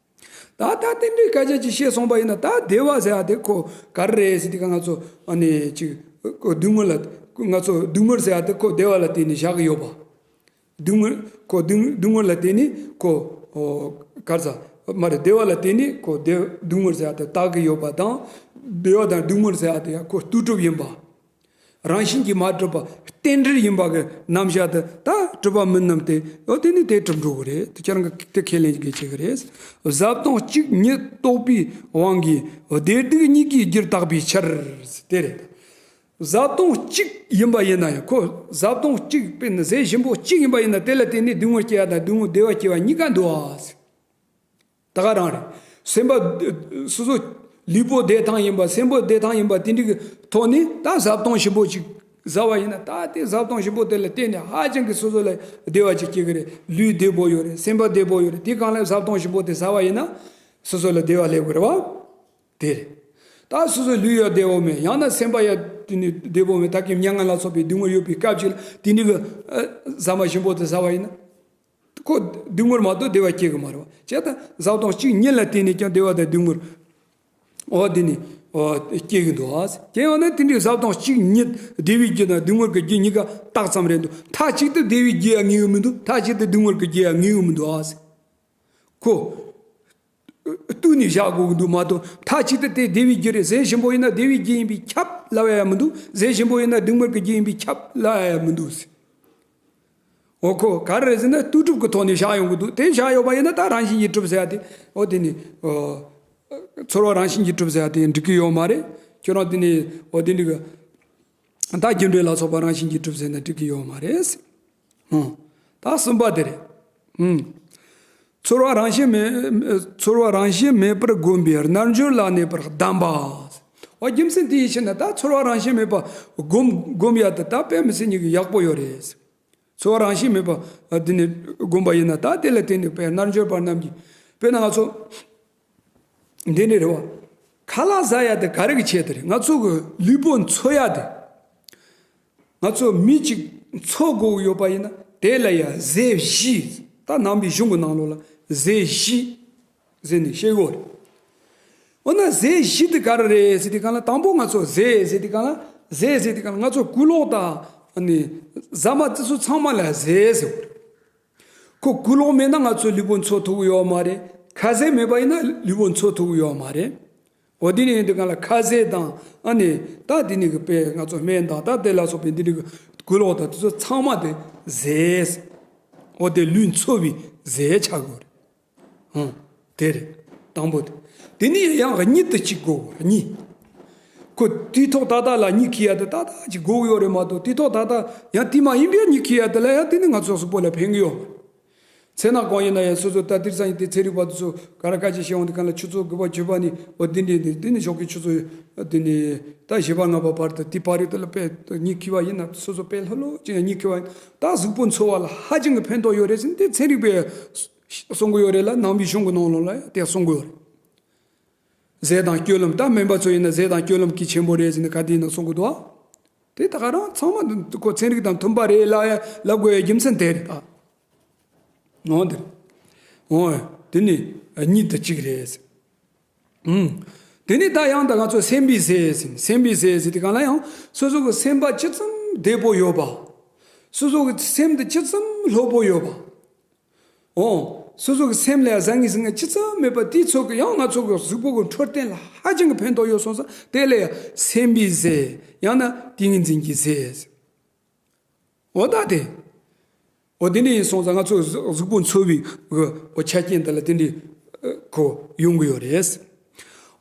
ད་ལྟ་དེ་འདྲའི་སྐད་ཆ་ཅིག་བཤད་སོང་པ་ཡིན་ན་ད་བདེ་བ་ཟེར་ཡ་དེ་ཁོ་ག་རེ་རེད་ཟེར་དུས་ང་ཚོ་ཨ་ནི་ཅིག་ཁོ་སྡུག་བསྔལ་ལ་ང་ཚོ་སྡུག་བསྔལ་ཟེར་ཡ་དེ་ཁོ་བདེ་བ་ལ་བརྟེན་ནས་བཞག་གི་ཡོད་པ། སྡུག་བསྔལ་ཁོ་སྡུག་སྡུག་བསྔལ་ལ་བརྟེན་ནས་ཁོ་ཨོ་ག་རེ་ཟ་མ་རེད། བདེ་བ་ལ་བརྟེན་ནས་ཁོ་བདེ་སྡུག་བསྔལ་ཟེར་ཡ་དེ་བཏགས་གི་ཡོད་པ་དང་། བདེ་བ་དང་སྡུག་བསྔལ་ཟེར་ཡ་དེ་ཡང་ཁོ་ལྟོས་གྲུབ་ཡིན་པ། རང་བཞིན་གྱིས་མ་གྲུབ་པ་རྟེན་འབྲེལ་ཡིན་པ་གི་རྣམ་གཞག་དེ་ད་གྲུབ་པ་མིན་ནམ་སྟེ། འོ་དེ་ནི་དེ་གྲུབ་འགྲོ་གི་རེད། དེ་ཁྱེད་རང་གི་དེ་ཁས་ལེན་གྱི་བྱེད་གི་རེད། བཟའ་བཏུང་གཅིག་ཉིད་རྟོགས་པའི་དབང་གིས་བདེ་སྡུག་གཉིས་ཀའི་རྒྱུར་བརྟགས་པའི་ཕྱིར། དེ་རེད། བཟའ་བཏུང་གཅིག་ཡིན་པ་ཡིན་ན་ཡང་ཁོ་བཟའ་བཏུང་གཅིག་དཔེར་ན་ཟས་ཞིམ་པོ་གཅིག་ཡིན་པ་ཡིན་ན་དེ་ལ་བརྟེན་ནས་སྡུག་བསྔལ་སྐྱེ་ཡ་དང་སྡུག་བསྔལ་བདེ་བ་སྐྱེ་བ་གཉིས་ཀ་འདུག་ཨ། ད་ག་རང་རེད། སེམས་པ་སོ་སོ་ལུས་པོ་བདེ་ཐང་ཡིན་པ་སེམས་པ་བདེ་ཐང་ཡིན་པ་དེ་འདྲ་གི་ཐོག་ནས་ད་བཟའ་བཏུང་ཞིམ་པོ་ཅིག་ཟ་བ་ཡིན་ན་ད་དེ་བཟའ་བཏུང་ཞིམ་པོ་དེ་ལ་བརྟེན་ནས་ཧ་ཅང་གི་སོ་སོ་ལ་བདེ་བ་ཅིག་སྐྱེ་གི་རེད། ལུས་བདེ་པོ་ཡོད་རེད། སེམས་པ་བདེ་པོ་ཡོད་རེད། དེ་གང་ལ་བཟའ་བཏུང་ཞིམ་པོ་དེ་ཟ་བ་ཡིན་ན་སོ་སོ་ལ་བདེ་བ་སླེབས་གི་རེད་བ། དེ་རེད། ད་སོ་སོའི་ལུས་ཡང་བདེ་པོ་མེད། ཡང་ན་སེམས་པ་ཡང་དེ་ནི་བདེ་པོ་མེད། ད་གིན་མྱ་ངན་ལ་སོགས་པའི་སྡུག་བསྔལ་ཡོད་པའི་སྐབས་ཅིག་ལ་དེ་འདྲ་གི་ཨ་ཟ་མ་ཞིམ་པོ་དེ་ཟ་བ་ཡིན་ན། ཁོ་སྡུག་བསྔལ་མ་གཏོགས་བདེ་བ་སྐྱེ་གི་མ་རེད་བ། བྱས་ཙང་བཟའ་བཏུང་གཅིག་ཉིད་ལ་བརྟེན་ནས་ཀྱང་བདེ་བ་དང་སྡུག་བསྔལ་འོ་དེ་ནི་འོ་སྐྱེ་གི་འདུག་ཨ། དེ་ཡང་ན་དེ་འདྲའི་བཟའ་བཏུང་གཅིག་ཉིད་བདེ་བའི་རྒྱུ་དང་སྡུག་བསྔལ་གྱི་རྒྱུ་གཉིས་ཀ་རྟགས་ཙམ་རེད་འདུག་མཐའ་གཅིག་ཏུ་བདེ་བའི་རྒྱུ་ཡང་ངེས་གི་མི་འདུག་མཐའ་གཅིག་ཏུ་སྡུག་བསྔལ་གྱི་རྒྱུ་ཡང་ངེས་གི་མི་འདུག་ཨ། ཁོ། བཏུལ་ནས་བཞག་དགོས་ཀྱི་འདུག་མ་གཏོགས། མཐའ་གཅིག་ཏུ་དེ་བདེ་བའི་རྒྱུ་རེད། ཟས་ཞིམ་པོ་ཡིན་ན་བདེ་བའི་རྒྱུ་ཡིན་པས་ཁྱབ་ལབ་ཡ་མི་འདུག་ཟས་ཞིམ་པོ་ཡིན་ན་སྡུག་བསྔལ་གྱི་རྒྱུ་ཡིན་པས་ཁྱབ་ལབ་ཡ་མི་འདུག་ཟེར། འོ་ཁོ་ག་རེ་རེད་ཟེར་ན་ལྟོས་གྲུབ་ཀྱི་ཐོག་ནས་བཞག་ཡོང་གི་འདུག་དེ་བཞག་ཡོད་པ་ཡིན་ན་ད་རང་བཞིན་གྱིས་གྲུབ་ཟེར་ཡ་དེ། འོ་དེ་ནི་ཨོ། ཚོར་བ་རང་བཞིན་གྱིས་གྲུབ་ཟེར་ཡ་དེ་འགྲིག་གི་ཡོད་མ་རེད། ཁྱོད་རང་དེ་ནི་འོ་དེ་འགྲིག་གི། ད་རྒྱུ་འབྲས་ལ་སོགས་པ་རང་བཞིན་གྱིས་གྲུབ་ཟེར་ན་འགྲིག་གི་ཡོད་མ་རེད། ཨང་། ད་གསུམ་པ་དེ་རེད། ཨང་། ཚོར་བ་རང་བཞིན་མེད། ཚོར་བ་རང་བཞིན་མེད་པར་བསྒོམས་པའི་རྣལ་འབྱོར་ལ་གནས་པར་གདམས་པ། འོ་རྒྱུ་མཚན་དེའི་ཕྱིར་ན་ད་ཚོར་བ་རང་བཞིན་མེད་པ་སྒོམ་སྒོམ་ཡ་དེ་ད་དཔེ་མི་སྲིད་ཉིད་ཀྱི་ཡག་པོ་ཡོད་རེད། ཚོར་བ་རང་བཞིན་མེད་པ་འདི་ནི་སྒོམ་པ་ཡིན་ན་ད་དེ་ལ་བརྟེན་ནས་དཔེ་རྣལ་འབྱོར་པ་རྣམས་ཀྱིས། དཔེར་ན་ང་ཚོ་འདི་ནི་རེད་བ། ཁ་ལག་ཟ་ཡ་དེ་ག་རེ་གི་ཆེད་དུ་རེད། ང་ཚོ་གི་ལུས་པོ་འཚོ་ཡ་དེ། ང་ཚོ་མི་གཅིག་འཚོ་དགོས་ཡོད་པ་ཡིན་ན་དེ་ལ་ཡ་ཟས་བཞི། ད་ནང་པའི་གཞུང་གི་ནང་ལོགས་ལ་ཟས་བཞི་ཟེར་ནས་བཤད་ཡོད་རེད། འོ་ན་ཟས་བཞི་དེ་ག་རེ་རེད་ཟེར་དུས་གང་ལ་དང་པོ་ང་ཚོ་ཟས་ཟེར་དུས་གང་ལ་ཟས་ཟེར་དུས་གང་ལ་ང་ཚོ་སྐུ་ལོག་དང་ཨ་ནི་ཟ་མ་དེ་ཚོ་ཚང་མ་ལ་ཟས་ཟེར་བ་རེད། ཁོ་སྐུ་ལོག་མེད་ན་ང་ཚོ་ལུས་པོ་འཚོ་ཐུབ་ཀྱི་ཡོད་མ་རེད། ཁ་ཟས་མེད་པ་ཡིན་ན་ལུས་པོ་འཚོ་ཐུབ་ཀྱི་ཡོད་མ་རེད། འོ་དེ་ནས་ཡིན་དུས་གང་ལ་ཁ་ཟས་དང་ཨ་ནི་ད་དེ་ནས་གི་དཔེ་ང་ཚོ་སྨན་དང་ད་དེ་ལ་སོགས་པའི་འདི་འདྲ་གི་སྐུ་ལོག་དང་དེ་ཚོ་ཚང་མ་དེ་ཟས། འོ་དེ་ལུས་འཚོ་བའི་ཟས་ཆགས་དགོས་རེད། ཧུང་། དེ་རེད། དང་པོ་དེ། དེ་ནས་ཡང་གཉིད་དུ་གཅིག་དགོས་གཉིད། ཁོ་དུས་ཐོག་ཏག་ཏག་ལ་གཉིད་ཁུག་ཡ་དེ་ཏག་ཏག་ཅིག་དགོས་ཡོད་རེད་མ་གཏོགས་དུས་ཐོག་ཏག་ཏག་ཡང་དེ་མ་ཡིན་པའི་གཉིད་ཁུག་ཡ་དེ་ལ་ཡང་དེ་ནི་ང་ཚོ་གཟུགས་པོ་ལ་ཕན་གི་ཡོད་མ་རེད། མཚན་ནག་གང་ཡིན་ན་ཡང་སོ་སོ་ད་དེང་སང་ཡིན་དེ་ཚན་རིག་པ་དེ་ཚོ་ག་རེ་སྐད་ཆ་བཤད་འོང་དེ་གང་ལ་ཆུ་ཚོད་དགུ་པ་བཅུ་པ་ནས་འོ་དེ་འདྲས་དེ་དེ་ནི་ཞོགས་ཀའི་ཆུ་ཚོད་དེ་ནི་ད་བཞི་པ་ལྔ་པ་བར་དུ་དེ་བར་དུ་ལ་དཔེ་གཉིད་ཁུག་པ་ཡིན་ན་སོ་སོ་དཔེ་ལྷོད་ལྷོད་ཅིག་ཡང་གཉིད་ཁུག་པ་ཡིན་ད་གཟུགས་པོ་འཚོ་བ་ལ་ཧ་ཅང་གི་ཕན་ཐོགས་ཡོད་རེད་ཟེར་དེ་ཚན་རིག་པས། གསུང་གི་ཡོད་རེད་ལ་ནང་པའི་གཞུང་གི་ནང་ལོགས་ལ་ཡང་དེ་གསུང་གི་ཡོད་རེད། ཟས་དང་སྤྱོད་ལམ་ད་སྨན་པ་ཚོ་ཡིན་ན་ཟས་དང་སྤྱོད་ལམ་གལ་ཆེན་པོ་རེད་ཟེར་ནས་ག་དེ་ཡིན་ན་གསུང་གི་འདུག་ཨ། དེ་ད་ག་རང་ཚང་མ་འདི་ཁོ་ཚན་རིག་དང་མཐུན་པ་རེད་ལབ་ཡ་ལབ་དགོས་ཡ་རྒྱུ་མཚན་དེ་རེད་ཨ། འོ་འདིར། འོ་དེ་ནི་གཉིད་དུ་གཅིག་རེད་ཟེར། ཨུམ། དེ་ནི་ད་ཡང་ད་ང་ཚོ་སེམས་པའི་ཟས་ཟེར་ནས་སེམས་པའི་ཟས་ཟེར་དེ་གང་ལ་ཡང་སོ་སོ་གི་སེམས་པ་ཇི་ཙམ་བདེ་པོ་ཡོད་པ། སོ་སོ་གི་སེམས་དེ་ཇི་ཙམ་ལྷོད་པོ་ཡོད་པ། འོ། སོ་སོ་གི་སེམས་ལ་ཡང་བཟང་ངན་ཟེར་མཁན་ཇི་ཙམ་མེད་པ་དེའི་ཚོད་ཀྱི་ཡང་ང་ཚོ་གི་གཟུགས་པོ་གི་འཕྲོད་བསྟེན་ལ་ཧ་ཅང་གི་ཕན་ཐོགས་ཡོད་སོང་ཙང་དེ་ལ་ཡང་སེམས་པའི་ཟས་ཡང་ན་ཏིང་ངེ་འཛིན་གྱི་ཟས། འོ་ད་དེ། འོ་དེ་འདྲ་ཡིན་སོང་ཙང་ང་ཚོ་གཟུགས་གཟུགས་པོ་འཚོ་བའི་གི་འོ་ཆ་རྐྱེན་དེ་ལ་དེ་འདྲ་ཁོ་ཡོང་གི་ཡོད་རེད།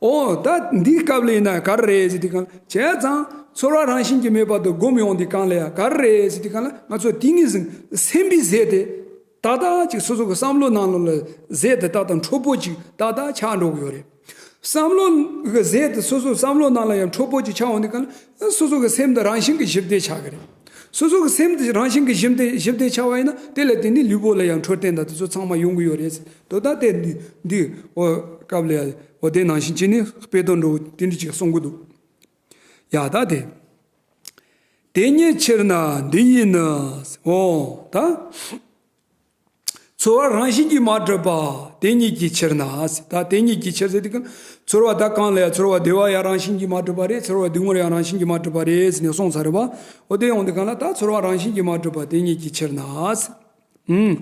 འོ་ད་འདིའི་སྐབས་ལ་ཡིན་ན་ག་རེ་རེད་ཟེར་དུས་གང་བྱས་ཙང་ཚོར་བ་རང་བཞིན་གྱིས་མེད་པ་དེ་སྒོམ་ཡོང་དུས་གང་ལ་ཡང་ག་རེ་རེད་ཟེར་དུས་གང་ལ་ང་ཚོ་ཏིང་ངེ་འཛིན་སེམས་པའི་ཟས་དེ་ཏག་ཏག་ཅིག་སོ་སོ་གི་བསམ་བློ་ནང་ལོགས་ལ་ཟས་དེ་ཏག་ཏག་འཕྲོད་པོ་ཅིག་ཏག་ཏག་ཆགས་འགྲོ་གི་ཡོད་རེད། བསམ་བློ་གི་ཟས་དེ་སོ་སོའི་བསམ་བློ་ནང་ལ་ཡང་འཕྲོད་པོ་ཅིག་ཆགས་འོང་དུས་གང་ལ་སོ་སོ་གི་སེམས་དེ་རང་བཞིན་གྱིས་ཞི་བདེ་ཆགས་ཀྱི་རེད། སོ་སོ་གི་སེམས་དེ་རང་བཞིན་གྱིས་ཞི་བདེ་ཞི་བདེ་ཆགས་པ་ཡིན་ན་དེ་ལ་དེ་ནི་ལུས་པོ་ལ་ཡང་འཕྲོད་བསྟེན་དང་དེ་ཚོ་ཚང་མ་ཡོང་གི་ཡོད་རེད། དོ་ད་དེ་འདི་འདི་འོ་སྐབས་ལ་འོ་དེ་ནང་བཞིན་བྱས་ནས་དཔེ་དོན་འདྲ་བོ་དེ་འདྲ་ཅིག་གསུང་གི་འདུག་ཡ་ད་དེ། དེ་ཉིད་ཕྱིར་ན་འདི་ཡིས་ནི། འོ་ད། ཚོར་བ་རང་བཞིན་གྱིས་མ་གྲུབ་པ་དེ་ཉིད་ཀྱི་ཕྱིར་ན། ད་དེ་ཉིད་ཀྱི་ཕྱིར་ཟེར་དུས་གང་ཚོར་བ་ད་གང་ལ་ཡང་ཚོར་བ་བདེ་བ་ཡང་རང་བཞིན་གྱིས་མ་གྲུབ་པ་རེད། ཚོར་བ་སྡུག་བསྔལ་ཡང་རང་བཞིན་གྱིས་མ་གྲུབ་པ་རེད་ཟེར་ནས་གསུངས་ཚར་རེད་པ། འོ་དེ་ཡོང་དུས་གང་ལ་ད་ཚོར་བ་རང་བཞིན་གྱིས་མ་གྲུབ་པ་དེ་ཉིད་ཀྱི་ཕྱིར་ན། ཨུམ།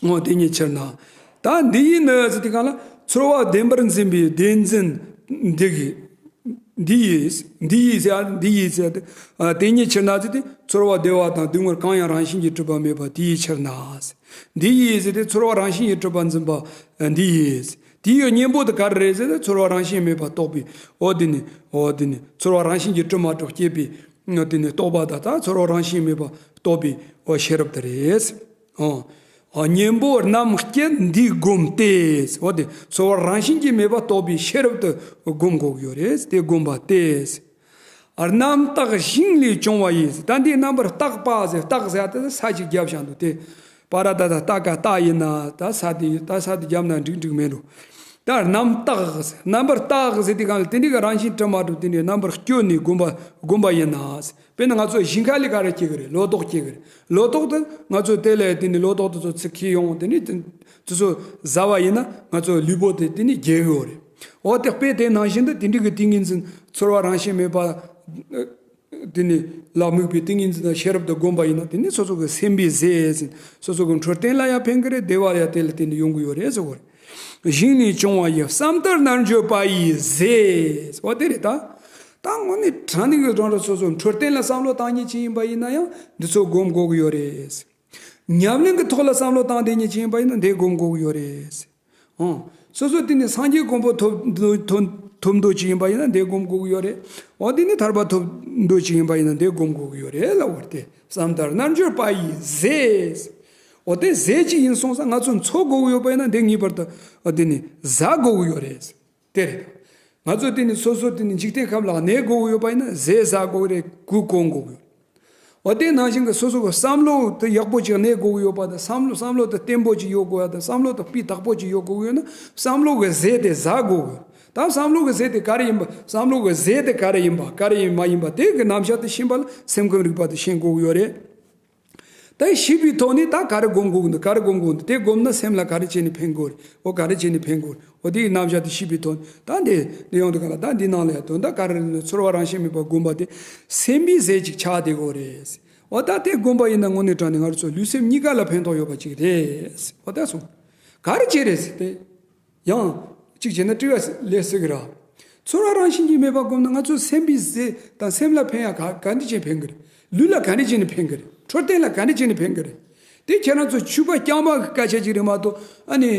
འོ་དེ་ཉིད་ཕྱིར་ན། ད་འདི་ཡིས་ནི་ཟེར་དུས་གང་ལ་ཚོར་བ་བདེན་པར་འཛིན་པའི་བདེན་འཛིན་འདི་གིས། འདི་ཡིས། འདི་ཡིས་ཟེར་འདི་ཡིས་ཟེར་ཏེ། དེ་ཉིད་ཕྱིར་ན་ཟེར་ཏེ་ཚོར་བ་བདེ་བ་དང་སྡུག་བསྔལ་གང་ཡང་རང་བཞིན་གྱིས་གྲུབ་པ་མེད་པ་དེ་ཡི་ཕྱིར་ན། འདི་ཡིས་ཟེར་ཏེ་ཚོར་བ་རང་བཞིན་གྱིས་གྲུབ་པར་འཛིན་པ་འདི་ཡིས། དེ་ཡི་གཉེན་པོ་དེ་ག་རེ་རེད་ཟེར་ཏེ་ཚོར་བ་རང་བཞིན་མེད་པ་རྟོགས་པའི་འོ་དེ་ནི་འོ་དེ་ནི་ཚོར་བ་རང་བཞིན་གྱིས་གྲུབ་མ་གྲུབ་སྐྱེད་པའི་འོ་དེ་ནི་རྟོགས་པ་དང་ད་ཚོར་བ་རང་བཞིན་མེད་པ་རྟོགས་པའི་འོ་ཤེས་རབ་དེ་རེད། ཨོ། གཉེན་པོ་རྣམས་སྐད་འདིས་བསྒོམ་སྟེ། འོ་དེ་ཚོར་བ་རང་བཞིན་གྱིས་མེད་པ་རྟོགས་པའི་ཤེས་རབ་ཏུ་བསྒོམ་དགོས་ཀྱི་ཡོད་རེད་དེ་བསྒོམ་པ་སྟེ། རྣམ་བརྟགས་ཞིང་ལས་བྱུང་བ་ཡིས། ད་འདི་རྣམ་པར་བརྟགས་པ་ཟེར་བརྟགས་ཟེར་ཏེ་ས་ཅིག་བརྒྱབ་བཞག་འདུག་དེ། པ་ར་ད་ད་རྟགས་ཀ་རྟགས་ཡིན་ན་ད་ས་དེ་ད་ས་དེ་བརྒྱབ་ན་འགྲིག་འགྲིག་མེད་འགྲོ། ད་རྣམ་བརྟགས་ཟེར་རྣམ་པར་བརྟགས་ཟེར་དེ་གང་ལ་དེ་འདྲའི་གི་རང་བཞིན་གྲུབ་མ་གྲུབ་དེ་འདྲའི་རྣམ་པར་སྐྱོན་ནས་བསྒོམ་པ་བསྒོམ་པ་ཡིན་ན། དཔེར་ན་ང་ཚོ་ཞིང་ཁ་ལས་ག་རེ་སྐྱེ་གི་རེད། ལོ་ཏོག་སྐྱེ་གི་རེད། ལོ་ཏོག་དེ་ང་ཚོ་དེ་ལས་དེ་ནི་ལོ་ཏོག་དེ་ཚོ་ཚིག་ཁེལ་ཡོང་དེ་ནི་དེ་ཚོ་ཟ་བ་ཡིན་ན་ང་ཚོ་ལུས་པོ་དེ་དེ་ནི་རྒྱས་གི་ཡོད་རེད། འོ་དེ་དཔེ་དེ་ནང་བཞིན་དུ་དེ་འདྲའི་གི་ཏིང་ངེ་འཛིན་ཚོར་བ་རང་བཞིན་མེད་པ་དེ་ནི་ལ་དམིགས་པའི་ཏིང་ངེ་འཛིན་དང་ཤེས་རབ་དུ་བསྒོམ་པ་ཡིན་ན་དེ་ནི་སོ་སོ་གི་སེམས་པའི་ཟས་ཟིན་སོ་སོ་གི་འཕྲོད་བསྟེན་ལ་ཡང་ཕན་གི་རེད། བདེ་བ་ཡང་དེ་ལ་བརྟེན་ནས་ཡོང་གི་ཡོད་རེད་ཟེར་གི་རེད། ཞིང་ལས་བྱུང་བ་ཡི་བསམ་དར་རྣལ་འབྱོར་པ་ཡིས་ཟས། འོ་དེ་རེད་ད། ད་དངོས་གནས་དྲང་གནས་ཀྱི་རང་རང་སོ་སོ་འཕྲོད་བསྟེན་ལ་བསམ་བློ་བཏང་མཁན་ཅིག་ཡིན་པ་ཡིན་ན་ཡང་འདི་ཚོ་སྒོམ་དགོས་ཀྱི་ཡོད་རེད། ཉམས་ལེན་གྱི་ཐོག་ལ་བསམ་བློ་བཏང་བསྡད་མཁན་ཅིག་ཡིན་པ་ཡིན་ན་འདི་སྒོམ་དགོས་ཀྱི་ཡོད་རེད། ཨང་། སོ་སོ་དེ་ནི་སངས་རྒྱས་གོ་འཕང་ཐོབ་ཐོབ་ཐོབ་འདོད་ཅིག་ཡིན་པ་ཡིན་ན་འདི་སྒོམ་དགོས་ཀྱི་ཡོད་རེད། འོ་དེ་ནི་ཐར་པ་ཐོབ་འདོད་ཅིག་ཡིན་པ་ཡིན་ན་འདི་སྒོམ་དགོས་ཀྱི་ཡོད་རེད་ལབ་པ་རེད་དེ། བསམ་དར་རྣལ་འབྱོར་པ་ཡིས་ཟས། འོ་དེ་ཟས་ཅིག་ཡིན་སོང་ཙང་ང་ཚོ་འཚོ་དགོས་ཀྱི་ཡོད་པ་ཡིན་ན་འདི་ངེས་པར་དུ་འོ་དེ་ནི་ཟ་དགོས་ཀྱི་ཡོད་རེད། དེ་རེད། ང་ཚོ་དེ་ནི་སོ་སོ་དེ་ནི་འཇིག་རྟེན་ཁམས་ལ་གནས་དགོས་ཀྱི་ཡོད་པ་ཡིན་ན་ཟས་ཟ་དགོས་ཀྱི་རེད། གོས་གོན་དགོས་ཀྱི་ཡོད། འོ་དེ་ནང་བཞིན་གྱི་སོ་སོ་གི་བསམ་བློ་དེ་ཡག་པོ་ཅིག་གནས་དགོས་ཀྱི་ཡོད་པ་དང་བསམ་བློ་བསམ་བློ་དེ་བརྟན་པོ་ཅིག་ཡོད་དགོས་ཡ་དང་བསམ་བློ་དེ་སྤུས་དག་པོ་ཅིག་ཡོད་དགོས་ཀྱི་ཡོད་ན་བསམ་བློ་གི་ཟས་དེ་ཟ་དགོས་ཀྱི། ད་བསམ་བློ་གི་ཟས་དེ་ག་རེ་ཡིན་པ། བསམ་བློ་གི་ཟས་དེ་ག་རེ་ཡིན་པ། ག་རེ་ཡིན་མ་ཡིན་པ་དེ་གི་རྣམ་གཞག་དེ་ཤེས་པ་ལ་སེམས་ཁམས་རིག་པ་དེ་ཤེས་དགོས་ཀྱི་ཡོད་རེད། ད་ཤེས་པའི་ཐོག་ནས་ད་ག་རེ་སྒོམ་དགོས་ཀྱི་འདུག་ག་རེ་སྒོམ་དགོས་འདུག་དེ་སྒོམ་ན་སེམས་ལ་ག་རེ་བྱས་ནས་ཕན་གྱི་རེད། འོ་ག་རེ་བྱས་ནས་ཕན་གྱི་རེད། འོ་དེའི་རྣམ་གཞག་དེ་ཤེས་པའི་ཐོག་ནས་ད་འདི་འདི་ཡོང་དུས་ག་ལ་ད་འདི་ནང་ལ་ཡང་དོན་དག་ག་རེ་རེད་ན་ཚོར་བ་རང་བཞིན་མེད་པར་སྒོམ་པ་དེ་སེམས་པའི་ཟས་ཅིག་ཆགས་བསྡད་ཀྱི་རེད། འོ་ད་དེ་སྒོམ་པ་ཡིན་ན་དངོས་གནས་དྲང་གནས་ང་ཚོ་ལུས་སེམས་གཉིས་ཀ་ལ་ཕན་ཐོགས་ཡོད་པ་ཅིག་རེད། འོ་ད་སོང་། ག་རེ་བྱས་རེད་ཟེར་ཏེ། ཡང་། གཅིག་བྱས་ན་དྲི་བ་ལས་སྲིད་ཀྱི་ར། ཚོར་བ་རང་བཞིན་གྱིས་མེད་པ་སྒོམ་ན་ང་ཚོའི་སེམས་པའི་ཟས་དང་སེམས་ལ་ཕན་ཡ་ག་ག་འདྲ་བྱས་ཕན་གི་རེད། ལུས་ལ་ག་འདྲ་བྱས་ནས་ཕན་གི་རེད། འཕྲོད་བསྟེན་ལ་ག་འདྲ་བྱས་ནས་ཕན་གི་རེད། དེ་ཁྱེད་རང་ཚོ་ཕྱུ་པ་རྐྱང་པ་གི་སྐད་ཆ་ཅིག་རེད་མ་གཏོགས་ཨ་ནི།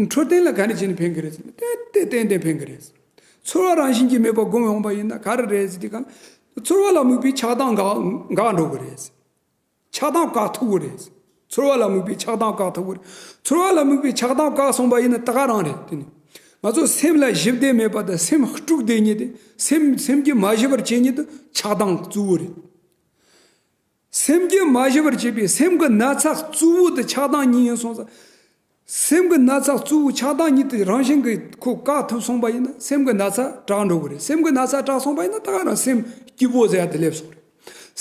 འཕྲོད་བསྟེན་ལ་ག་འདྲ་བྱས་ནས་ཕན་གི་རེད། དེ་དེ་ཏན་ཏན་ཕན་གི་རེད། ཚོར་བ་རང་བཞིན་གྱིས་མེད་པ་སྒོམ་ཡོང་པ་ཡིན་ན་ག་རེ་རེད་ཟེར་དུས་གང་། ཚོར་བ་ལ་དམིགས་པའི་ཆགས་སྡང་འགག་འགག་འགྲོ་གི་རེད། ཆགས་སྡང་བཀག་ཐུབ་ཀྱི་རེད། ཚོར་བ་ལ་དམིགས་པའི་ཆགས་སྡང་བཀག་ཐུབ་ཀྱི་རེད། ཚོར་བ་ལ་དམིགས་པའི་ཆགས་སྡང་བཀག་སོང་པ་ཡིན་ན་ད་ག་རང་རེད་དེ་ནི། ང་ཚོ་སེམས་ལ་ཞི་བདེ་མེད་པ་དང་སེམས་དཀྲུགས་བསྡད་མཁན་དེ་སེམས་སེམས་རྒྱུད་མ་ཞི་བར་བྱེད་མཁན་དེ་ཆགས་སྡང་གཙོ་བོ་རེད། སེམས་རྒྱུད་མ་ཞི་བར་བྱེད་པའི་སེམས་ཀྱི་ན་ཚ་གཙོ་བོ་དེ་ཆགས་སྡང་གཉིས་ཡིན་སོང་ཙང་། སེམས་ཀྱི་ན་ཚ་གཙོ་བོ་ཆགས་སྡང་གཉིས་དེ་རང་བཞིན་གྱིས་ཁོ་བཀག་ཐུབ་སོང་པ་ཡིན་ན་སེམས་ཀྱི་ན་ཚ་དྲག་འགྲོ་གི་རེད། སེམས་ཀྱི་ན་ཚ་དྲག་སོང་པ་ཡིན་ན་ད་ག་རང་སེམས་སྐྱིད་པོ་ཟེར་ཡ་དེ་སླེབས་སོང་རེད།